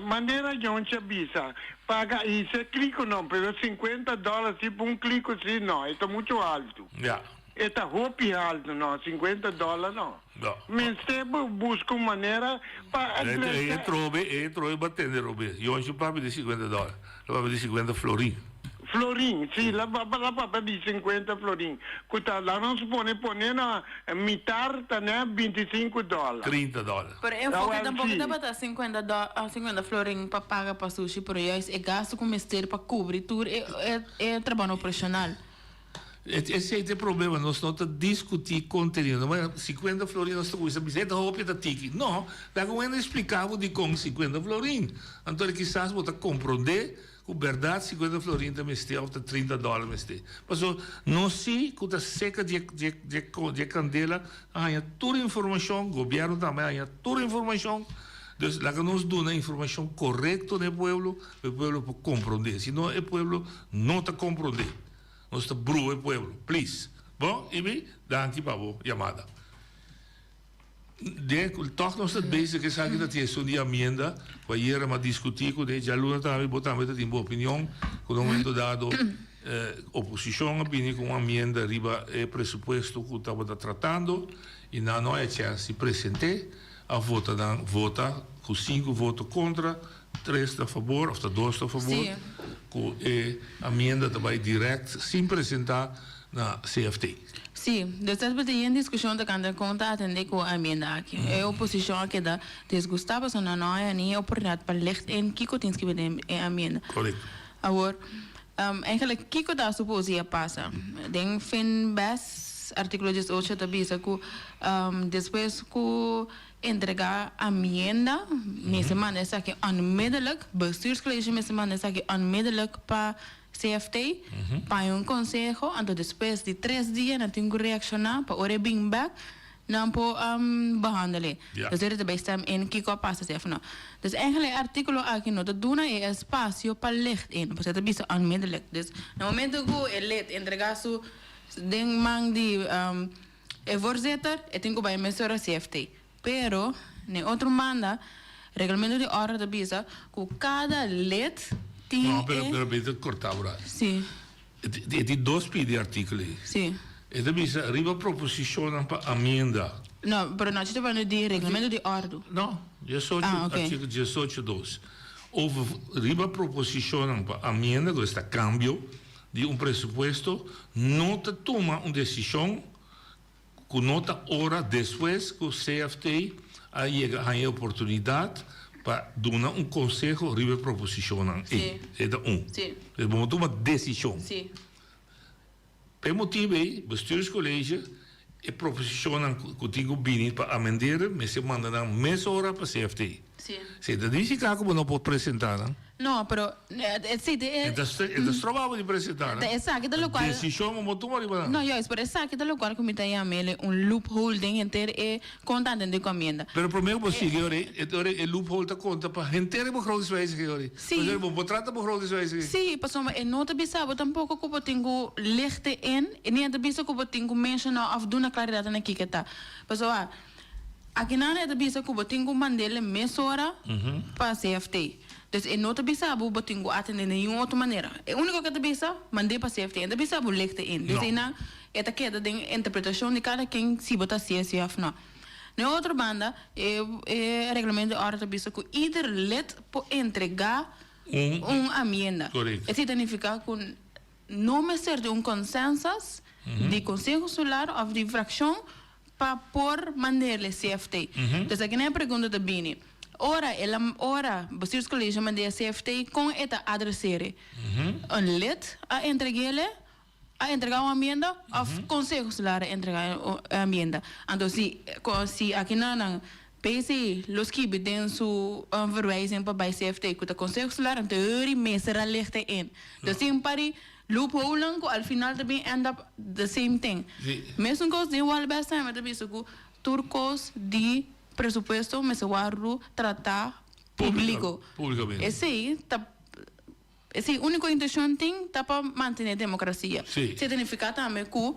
Manera Yonchi a bisa, paga hisa e kliko no, pero sinkuenta dòler si pa un kliko si no, e ta muchu haltu. Ja. E ta hopi haltu no, sinkuenta dòler no. No. Mester bo buska un manera pa E drecha. trobe, e trobe bo a tende robes. Yonchi papia di sinkuenta dòler, lo papia di sinkuenta florin. Florin, si, la la papia di sinkuenta florin, ku ta la nos pone pone na mitar ta ne bintisinku dòler. 30 dòler. Pero e enfoke Awel, tampoco si. tabata 50 do 50 florin pa paga pa sushi, pero juist e gasto ku mester pa kubri tur e e e trabou operacional. Esei ta e problema, nos no ta diskutí kontenido. No 50 florin nos ta kuminsá bisa, e ta hopi, e ta tiki. No, laga un hende splika bo dikon 50 florin. Anto kisas bo ta komprondé Ku bèrdat 50 florin ta mester òf ta 30 dòler mester. Paso nos si ku ta seka dje dje dje dje kandela a haña tur informashon, gobièrnu tambe a haña tur informashon. Dus laga nos duna informashon korekto na e pueblo pa e pueblo por komprondé. Si no e pueblo no ta komprondé. Nos ta brua e pueblo. Please. Bon, Ibi, danki pa bo yamada. Den cu toch nos ta bezig esaki ta tin esun di amienda cu ayera m'a discuti cu ne djaluna tambe bo tambe ta tin bo opinion cu na un momento dado oposicion a bini cu un amienda riba e presupuesto cu tabata tratando y nan no a e chens di presente a vota nan vota cu cinco voto contra tres ta fabor of ta dos ta fabor cu e amienda ta bay direct sin presenta na CFT. Sí, dus ta bete yen diskushon tokante kon ta atendé ku e amienda aki. E oposishon a keda disgustá pasobra nan no haña ni e oportunidat pa licht in kiko tin skibí den e amienda. Korekto. Awor, eigenlijk kiko ta suposi a pasa? Den fin bes artíkulo 18 ta bisa ku despues ku entregá amienda mester manda esaki onmiddellijk, bestuurscollege mester manda esaki onmiddellijk pa CFT, paña un conseho, anto despues di tres dia nan tin cu reacciona pa ora e bin bek nan por behandele. Dus ora ta bay stem in kico a pasa si of no. Dus eigenlijk e articulo aki no ta duna e espacio pa licht in, pasobra ta bisa onmiddellijk. Dus na momento cu e lid entrega su den man di e voorzitter, e tin cu bay mesora CFT. Pero, n'e otro banda, Reglamento di Orde ta bisa ku kada lid tin No, pero, e. pero mi ta kortá bo rai. Sí. E tin dos pia di artíkulo ei. Sí. E ta bisa riba proposishonnan pa amienda. No, pero no, ta hablando di Reglamento di Orde. No, diesocho, Ah, oké. artíkulo diesocho dos. Over riba proposishonnan pa amienda, ku esta kambio di un presupuesto, no ta tuma un desishon Ku no ta ora despues ku CFT a yega haña e oportunidat pa duna un konseho riba e proposishonnan ei. E ta un. Dus bo no tuma desishon. Pa e motibu ei, Bestuurscollege e proposishonnan ku tin ku bini pa amendere mester manda nan mesora pa CFT. Si ta nifiká ku bo no por presentá nan. No, pero si te E ta e ta stroba bo di presenta nan. Ta esaki ta locual. Decision bo mo tuma riba nan. No, juist, pero esaki ta locual cu mi ta yam'ele un loophole den henter e conta den encomienda. Pero prome cu bo sigui ora e ora e loophole ta conta pa henter e begrotingswijziging ora. Si. Pasobra bo por trata begrotingswijziging. Si, pasobra e no ta bisa bo tampoco cu bo tin cu lichte in, ni e ta bisa cu bo tin cu menciona of duna claridad na kico ta. Pasobra akinan e ta bisa cu bo tin cu mand'ele mesora pa CFT. Dus e no ta bisa bo bo tin ku atendé den ningun otro manera. E úniko ke ta bisa, mand'é pa CFT. E no ta bisa bo legte in. Dus einan e ta keda den interpretashon di kada ken si bo ta hasié si òf nò. Na e otro banda, e e reglamento di òrde ta bisa ku ieder lid por entregá un amienda. Esei ta nifiká ku no mester di un consensus di Konseho Insular òf di frakshon pa por manderle CFT. Dus aki nan e pregunta ta bini, ora el a ora Bestuurscollege mand'é CFT kon e ta adresere? Un lid a entreg'ele, a entrega un amienda of Conseho Insular a entrega un amienda? Anto si si aki nan nan PC lo skibi den su verwijzing pa bai CFT ku ta Conseho Insular anto hori mester a lichte in. Dus tin un par di. Loopholenan ku al final ta bin end up the same thing. Mesun kos den Walbest tambe ta bisa ku tur kos di presupuesto mester wòrdu tratá públiko. Esei ta esei úniko intenshon tin ta pa mantené demokrasia. Esei ta nifiká tambe ku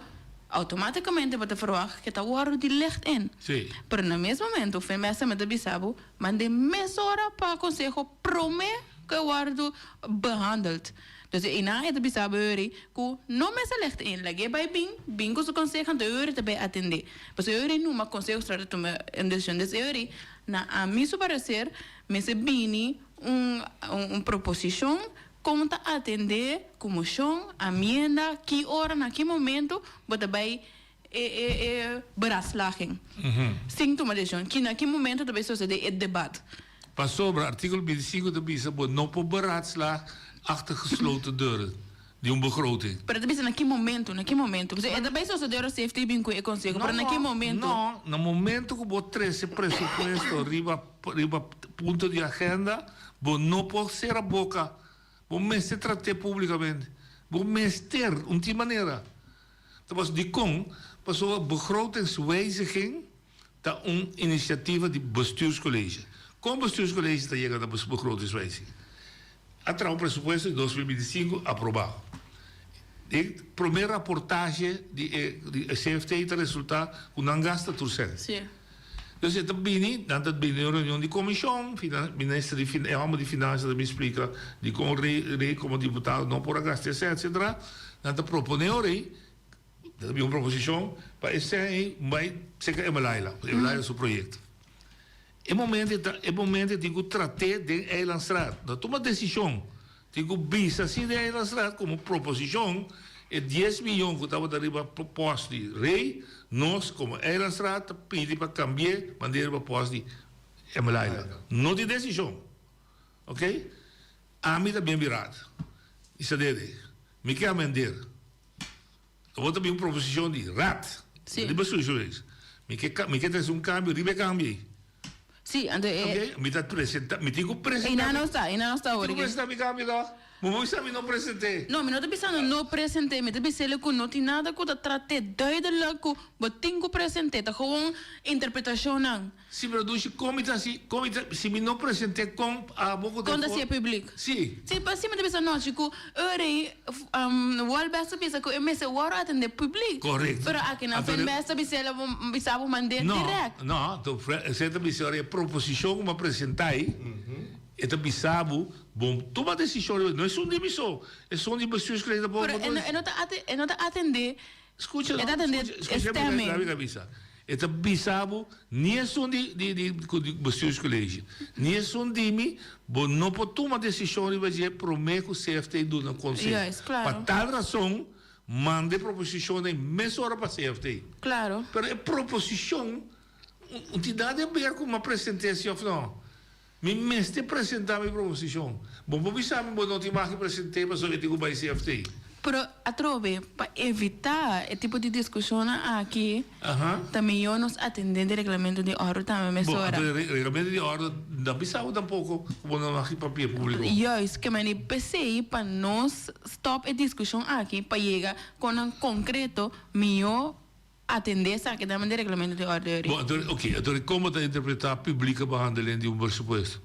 outomátikamente bo ta ferwagt ke ta wòrdu di legt in. Pero na mes momento FMS tambe ta bisa bo mand'é mesora pa konseho promé ku e wòrdu behandeld. Dus einan e ta bisa bo yori ku no mester legt in, lag'é bai bin, bin ku su konseho anto yori ta bai atendé. Pasobra yori numa konseho trata tuma un desishon. Dus yori na ami su pareser mester bini un un proposishon kon ta atendé ku moshon, amienda, ki ora na ki momento bo ta bai e e e beraadslaging sin tuma desishon. Ki na ki momento ta bai sosodé e debat. Pasobra artíkulo bintisinko ta bisa bo no por beraadslaag achter gesloten deuren di un begroting. Pero ta bisa na ki momento, na ki momento. Pasobra e ta bai sosodé ora CFT bin ku e konseho, pero na ki momento. No, na momento ku bo trese presupuesto riba riba punto di agenda, bo no por sera boka. Bo mester trat'é públikamente. Bo mester, un tin manera. Ta pas dikon? Pasobra begrotingswijziging ta un inisiativa di bestuurscollege. Kon bestuurscollege ta yega na begrotingswijziging? A traha un presupuesto di 2025 aprobá. E promé raportahe di e di e CFT ta resultá ku nan gasta tur sèn. Sí. Dus e ta bini, nan ta bini un reunion di komishon, minister di e hòmber di finansa ta bin splika dikon rei rei komo diputado no por a gasta e sèn etsetera. Nan ta proponé ora ei Ta bin un proposicion pa e sèn ei bai serka Emelaila, pasobra Emelaila su proyecto. E momento e ta, e momento e tin ku trat'é den Eilandstraat. No tuma desishon, tin ku bisa si den Eilandstraat komo proposicion e dies miyon ku tabata riba pòst di Rey, nos komo Eilandstraat ta pidi pa kambi'é mand'é riba pòst di Emelaila. No tin desishon. Ok? Ami ta bien biraat. I sa dede, mi ke amender. Awor ta bin un proposicion di Raad. Sí. Riba su geweest. Mi ke mi ke trece un cambio riba e cambio ei. Sí, anto e. Oké, mi ta presenta, mi tin cu presenta. Einan no sta, einan no sta Mi tin cu presenta mi cambio toch? Bo por bisa mi no presente. No, mi no ta bisando no presente, mi ta bisele cu no tin nada cu ta trate duidelijk cu bo tin cu presente, ta gewoon interpretacionnan. Si pero dushi kon mi ta hasi kon mi ta si mi no presente kon abo ku ta Kon ta hasi e publiek? Si. Si pa si mi ta bisa nochi ku ora Walbest ta bisa ku e mester wòrdu atendé publiek. Korekto. Pero aki nan Fenbest ta bisa el bisa bo mand'é dirèkt. No, no, to esei ta bisa ora e proposishon ku mi a presentá ei e ta bisa bo bon tuma desishon riba no esun di mi so esun di bestuurscollege ta Pero e no ta e no ta atendé Skucha e ta atendé e stemming. E ta bisa bo, ni esun di di di di bestuurscollege, ni esun di mi, bo no por tuma desishon riba dje promé ku CFT duna konseho. Juist, klaro. Pa tal rason, manda e proposishonnan mesora pa CFT. Klaro. Pero e proposishon, un tin nada di aber ku mi a present'é si òf no. Mi mester presentá mi proposishon. Bo por bisa mi bo no tin mag di present'é pasobra e tin ku bai CFT. Pero atrobe, pa evitá e tipo di diskushonnan aki, ta mihó nos atendé di reglamento di òrdu tambe mesora. Bo, anto e reglamento di òrdu no bisa bo tampoko ku bo no mag di papia públiko. Juist, ke meni p'esei pa nos stòp e diskushon aki pa yega konan konkreto mihó Atendé esaki tambe den reglamento di orde ori. Bo, anto, oké, anto kon bo ta interpretá publieke behandeling di un presupuesto?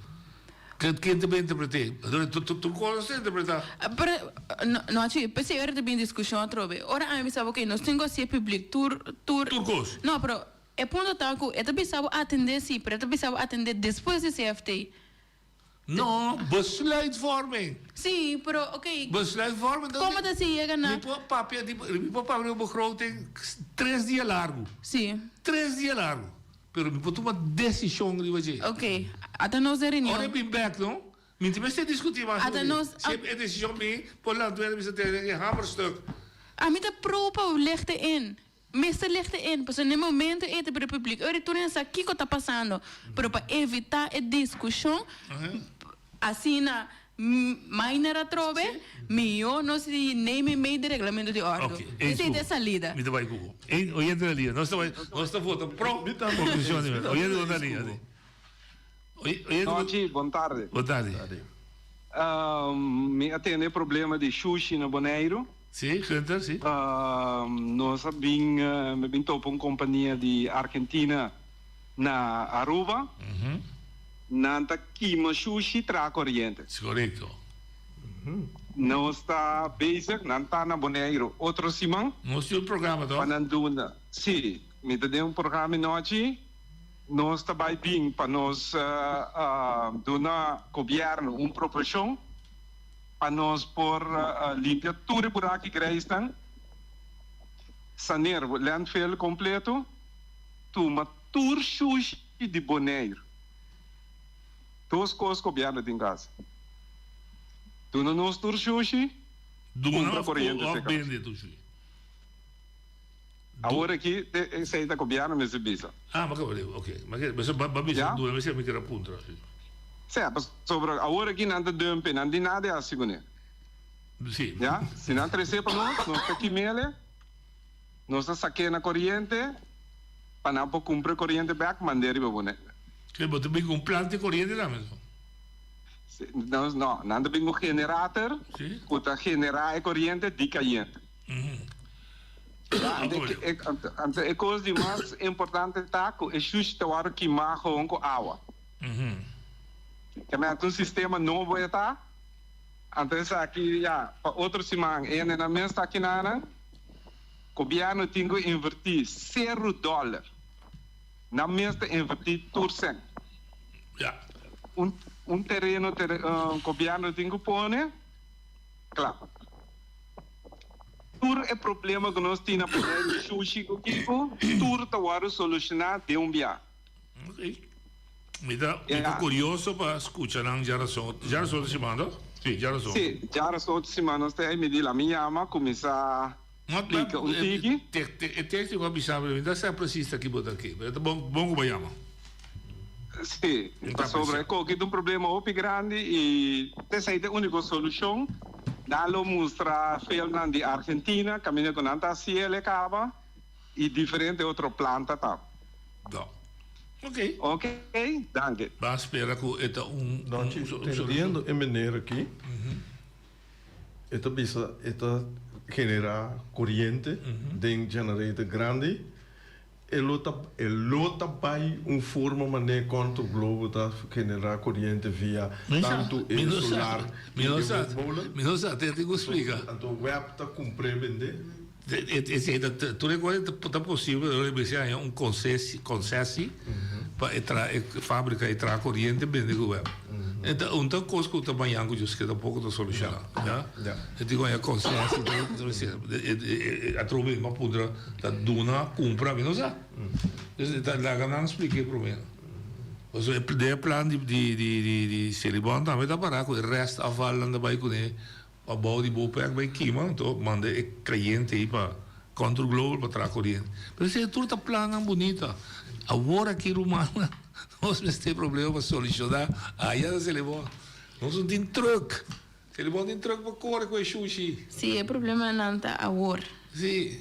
Ken, ken ta bin interpreté? Anto, tur, tur kos ta interpretá. Pero, no, no achi, p'esei ora ta bin diskushon atrobe. Ora ami bisa bo, oké, nos tin ku hasié publiek tur, tur. Tur kos. No, pero e punto ta ku e ta bisa bo atendé sí, pero e ta bisa bo atendé despues di CFT. No, besluitvorming. Sí, pero oké. Besluitvorming ta. Como ta si yega na. Mi por papia di, mi por papia di begroting tres dia largu. Sí. Tres dia largu. Pero mi por tuma desishon riba dje. Oké, ata nos den reunion. Ora e bin bek no, mi tin mester diskutí mas. Ata nos. Si e desishon bin, por lantwera mi sa tene e hamerstuk. Ami ta pro pa licht in. Mester licht in, pasobra na e momento ei ta bira publiek. Ora tur hende sa kiko ta pasando, pero pa evitá e diskushon, asina minor atrobe, mihó nos di neem mee di reglamento di òrdu. Esei ta e salida. Mi ta bai ku bo. Oyente na liña. Nos ta bai, nos ta vota pro konklushon di mesa. Oyente na liña. Nochi, bon tardi. Bon tardi. Mi a tende e problema di shushi na Boneiru. Sí, Gunther, sí. Nos a bin, mi a bin topa un kompania di Argentina na Aruba. Nan ta kima shushi traha koriente. Sí, korekto. Nos ta bezig, nan ta na Boneiru otro siman. Nos tin un programa toch? Pa nan duna, sí, mi ta den un programa anochi. Nos ta bai bin pa nos duna gobièrnu un proporshon pa nos por limpia tur e buraki greisnan, saneer landfill kompleto, tuma tur shushi di Boneiru. Dos kos gobièrnu tin ku hasi, duna nos tur shushi, kumpra koriente serka nos. Awor aki esey ta gobierno mester bisa. Ah, ma ke, ok. Ma ke, ba bisa duna mester mi kere puntra. Sea, pasobra awor aki nan ta dump e, nan tin nada di hasi kuné. Si. Ya, si nan trese pa nos, nos ta kimele, nos ta sak'é na koriente, pa nan por kumpra e koriente bèk, mand'é riba Bonaire. Ke, bo ta bin ku un plant di koriente tambe so? Si, nos, no, nan ta bin ku generator ku ta generá e koriente di kayente. Anto e kos di mas importante ta ku e shushi ta wòrdu kimá gewoon ku awa. Keme anto un sistema nobo e ta. Anto esaki ya pa otro siman e hendenan mes ta akinanan. Gobièrnu tin ku invertí seru dòler. Nan mes ta invertí tur sèn. Un tereno gobièrnu tin ku pone kla. Tur e problema ku nos tin na Boneiru, shushi ku kiko, tur ta wòrdu solushoná den un bia. Ok. Mi ta, mi ta kurioso pa skucha nan djarason. Djarason otro siman, to? Si, djarason. Si, djarason otro siman nos ta ei. Mi di la mi yama, kuminsá splika un tiki. E tékniko a bisa mi, mi ta sa presis ta ki bo ta aki, pero ta bon, bon ku bo yama. Si, pasobra e koki ta un problema hopi grandi i esei ta e úniko solushon. Nan lo mustra filmnan di Argentina kaminda ku nan ta hasi el e kaba i diferente otro planta ta. Do. Ok. Ok, danki. Ban spera ku e ta un Donchi, tendiendo e manera aki, e ta bisa e ta genera koriente den generator grandi. E lo ta e lo ta bai un forma manera Contour Globo ta generá koriente via tantu e solar i e windmolen. Mi no sa, te tin ku splika. Anto web ta kumpr'é bendé. Esei ta tur e kos ta posibel ora e mester haña un konsesi konsesi pa e traha e fábrika e traha koriente bende ku web. E ta un ta kos ku ta mañan ku Dios ke tampoko ta solushoná ya. E tin ku haña konsesi atrobe mi a puntra. Ta duna, cumpra, mi no sa. Entonces ta laga nan splica e prome. Pasobra e den e plan di di di di di Selibon tambe ta para cu e rest afvalnan ta bay cune pabao di Bopec bay kima, anto manda e cayente ey pa Contour Global pa traha coriente. Pero esey tur ta plannan bunita. Awor aki rumannan nos mester problema pa soluciona aya na Selibon. Nos no tin truck. Selibon tin truck pa kore ku e shushi. Sí, e problemanan ta awor. Sí.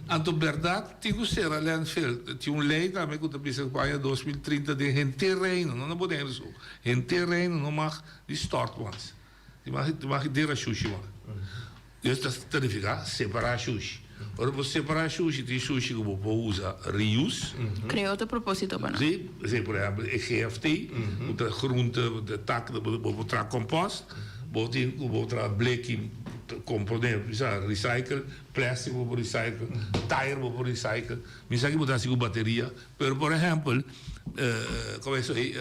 Anto bèrdat tin ku sera landfill. Tin un lei tambe ku ta bisa ku aña 2030 den henter Reino, no na Boneiru so, henter Reino no mag di stort mas. Tin mag tin mag dera shushi mas. Dios ta ta nifiká separá shushi. Ora bo separá shushi tin shushi ku bo por usa reuse. Krea otro propósito pa nan. Sí, sí, por ehèmpel e GFT, ku ta groente, tak, bo por traha kompost, bo tin ku bo traha bleki, komponé, bisa recycle, plastic bo por recycle, tire bo por recycle. Mi sa ki bo ta hasi ku bateria, pero por ehèmpel, komo eso ei,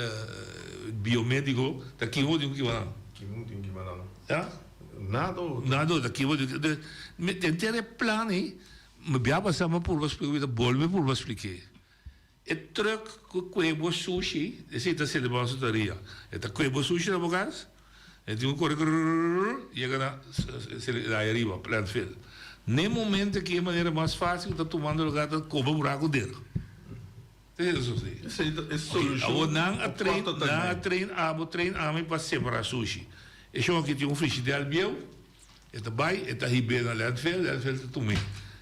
biomédiko ta kin bo tin ku kiba nan? Kin bo tin ku kiba nan? Ya. Nada otro. Nada otro. Aki bo di, mi den tera e plan ei, mi bia pasa mi a purba splika, mi ta bolbe purba splik'é. E truck ku kue bo sushi, esei ta selebrá su taria. E ta kue bo sushi na bo kas, e tin ku kore krrrr yega na aya riba, landfill. N'e momento aki e manera mas fásil ku ta tumando lugá ta koba buraku dera. Esei ta e solushon Awor nan a pa train, korto nan a termijn. train abo, train ami pa separá sushi. E shon aki tin un frishidèl bieu, e ta bai, e ta hib'é na landfill, landfill ta tum'é.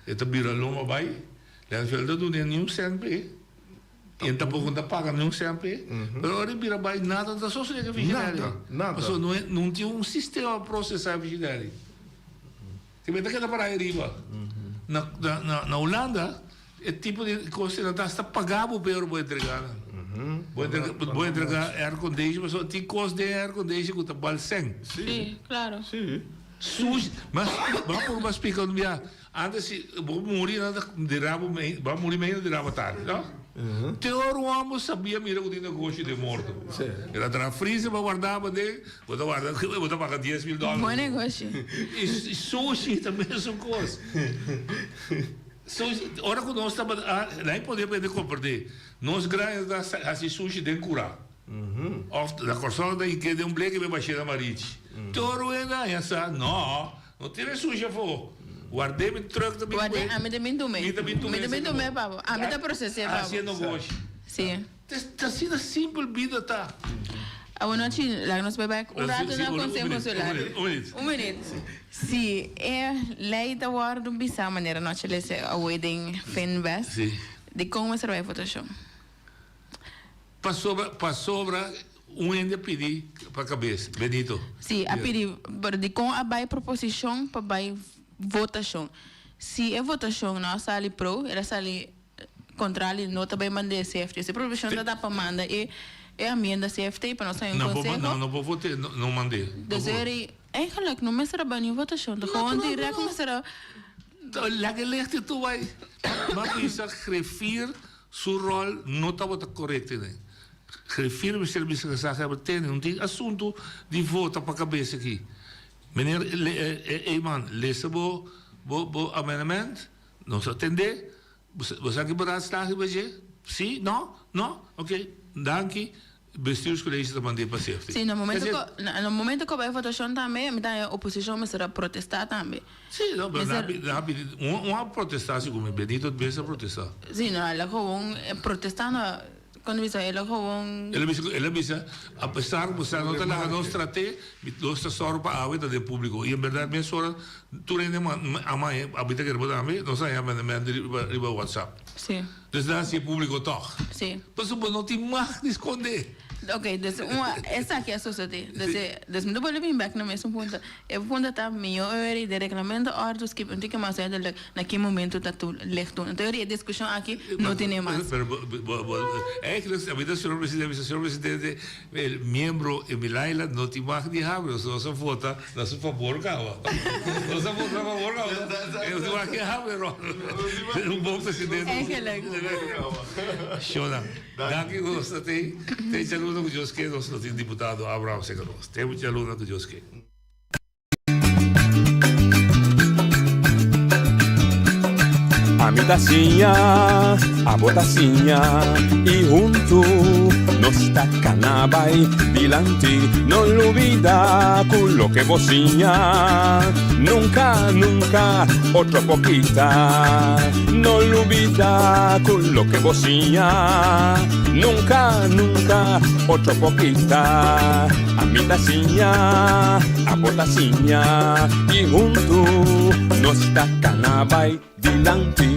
E ta bira loma bai, landfill ta dun'é niun sènt p'e. I e tampoko no ta paga niun sèn p'e. Pero ora e bira bai nada no ta sosodé ku e frigidair. Nada, nada. Pasobra no e no tin un sistema pa prosesá e frigidair. Te mester keda pará ei riba. Na na na Hulanda e tipo di kos ei nan ta hasta paga bo p'e ora bo entregá nan. Bo entrega bo entregá aircondition pasobra tin kos den aircondition ku ta bal sèn. Sí, klaro. Sushi, mas bo a purba splika un bia. Antes si bo muri nan ta dera bo mei, bo a muri mei nan dera bo tardi, no? Te ora un homber sabia mira cu tin negoshi den morto. El a traha freezer pa warda bo den, bo ta warda, bo ta paga 10,000 dollar. Buen negoshi. Y sushi ta mesun cos. Sushi, ora cu nos tabata, ah, nan poder bende comprende. Nos granja ta haci sushi den cura. Of na Corsou ta hinke den un bleki be bash'e na marichi. Te ora un hende haña sa, no. No tira e sushi afó. Ward'é mi truck ta bin Ward'é, kué. ami ta bin tum'é. Mi ta bin tum'é Mi ta bin tum'é pa bo. Ami ta proses'é pa bo. Hasié nogoshi. Sí. Ta asina simpel bida ta. Awanochi laga nos bai bek un rato na Konseho Konsular. Un minut. Un minut. Si e lei ta wòrdu bisá manera nochi lesa awor den Finbest, Sí. dikon mester bai votashon? Pasobra, pasobra un hende a pidi pa kabes, Benito. Sí, a pidi, pero dikon a bai proposishon pa bai votashon? Si e votashon no a sali pro, el a sali kontrali, no ta bai manda e CFT. Si e proposishon ta ta pa manda e e amienda CFT pa nos haña un No por konseho. no, no por vote, no, no mand'é. No Dus por. eri, eigenlijk no mester a bai ni votashon, ta gewoon dirèkt mester a. Laga e lehte tur bai. M'a bisa grefir Su rol no tabata korekto den. Griffier mester bisa gezaghebber tene no tin asuntu di vota pa kabes aki. Meneer Eman lesa bo bo amendement, nos a tende, bo sa ki beraadslaging pa dje? Si? No? No? Ok, danki. Bestuurscollege ta mand'é pa safety. Si, na momento ku na momento ku bai votashon tambe mi ta haña oposishon mester a protestá tambe. Si, no, pero nan a pidi, un a protestá segun mi, Benito mes a protestá. Si, no, el a gewoon protestá no, kon ta bisa, el a gewoon. El a bisa, el a bisa, a pesar ku boso no ta laga nos trat'é, nos ta sòru pa awe ta den públiko. I en bèrdat mesora tur hende a maña, a bita kere bo tambe, nos a haña amendamento riba WhatsApp. Si. Dus nan hasi e públiko tòg. Sí. Pasobra bo no tin mag di skondé. Oké, dus un esaki a sosodé. Dus e, dus mi ta bolbe bin bèk na mesun punto. E punto ta mihó ori den reglamento òrdu skip un tiki mas duidelijk na ki momento ta tur leg doen. Anto ori e diskushon aki no tene mas. Pero bo, bo, bo, eigenlijk a mi ta señor presidente, mi bisa señor presidente, El miembro Emilaila no tin mag di habri, nos nos a vota na su fabor caba. Nos a vota na fabor caba. E no tin mag di habri Ron. Un bon presidente. Eigenlijk. Shona, danki ku nos ta tei. Te djaluna ku Dios ke nos lo tin diputado Abraham serka nos. Te djaluna ku Dios ke. Ami ta siña, abo ta siña y huntu nos ta cana bay dilanti. No lubida cu loke bo siña nunca, nunca otro por kita. No lubida cu loke bo siña nunca, nunca otro por kita. Ami ta siña, abo ta siña y huntu nos ta cana bay dilanti.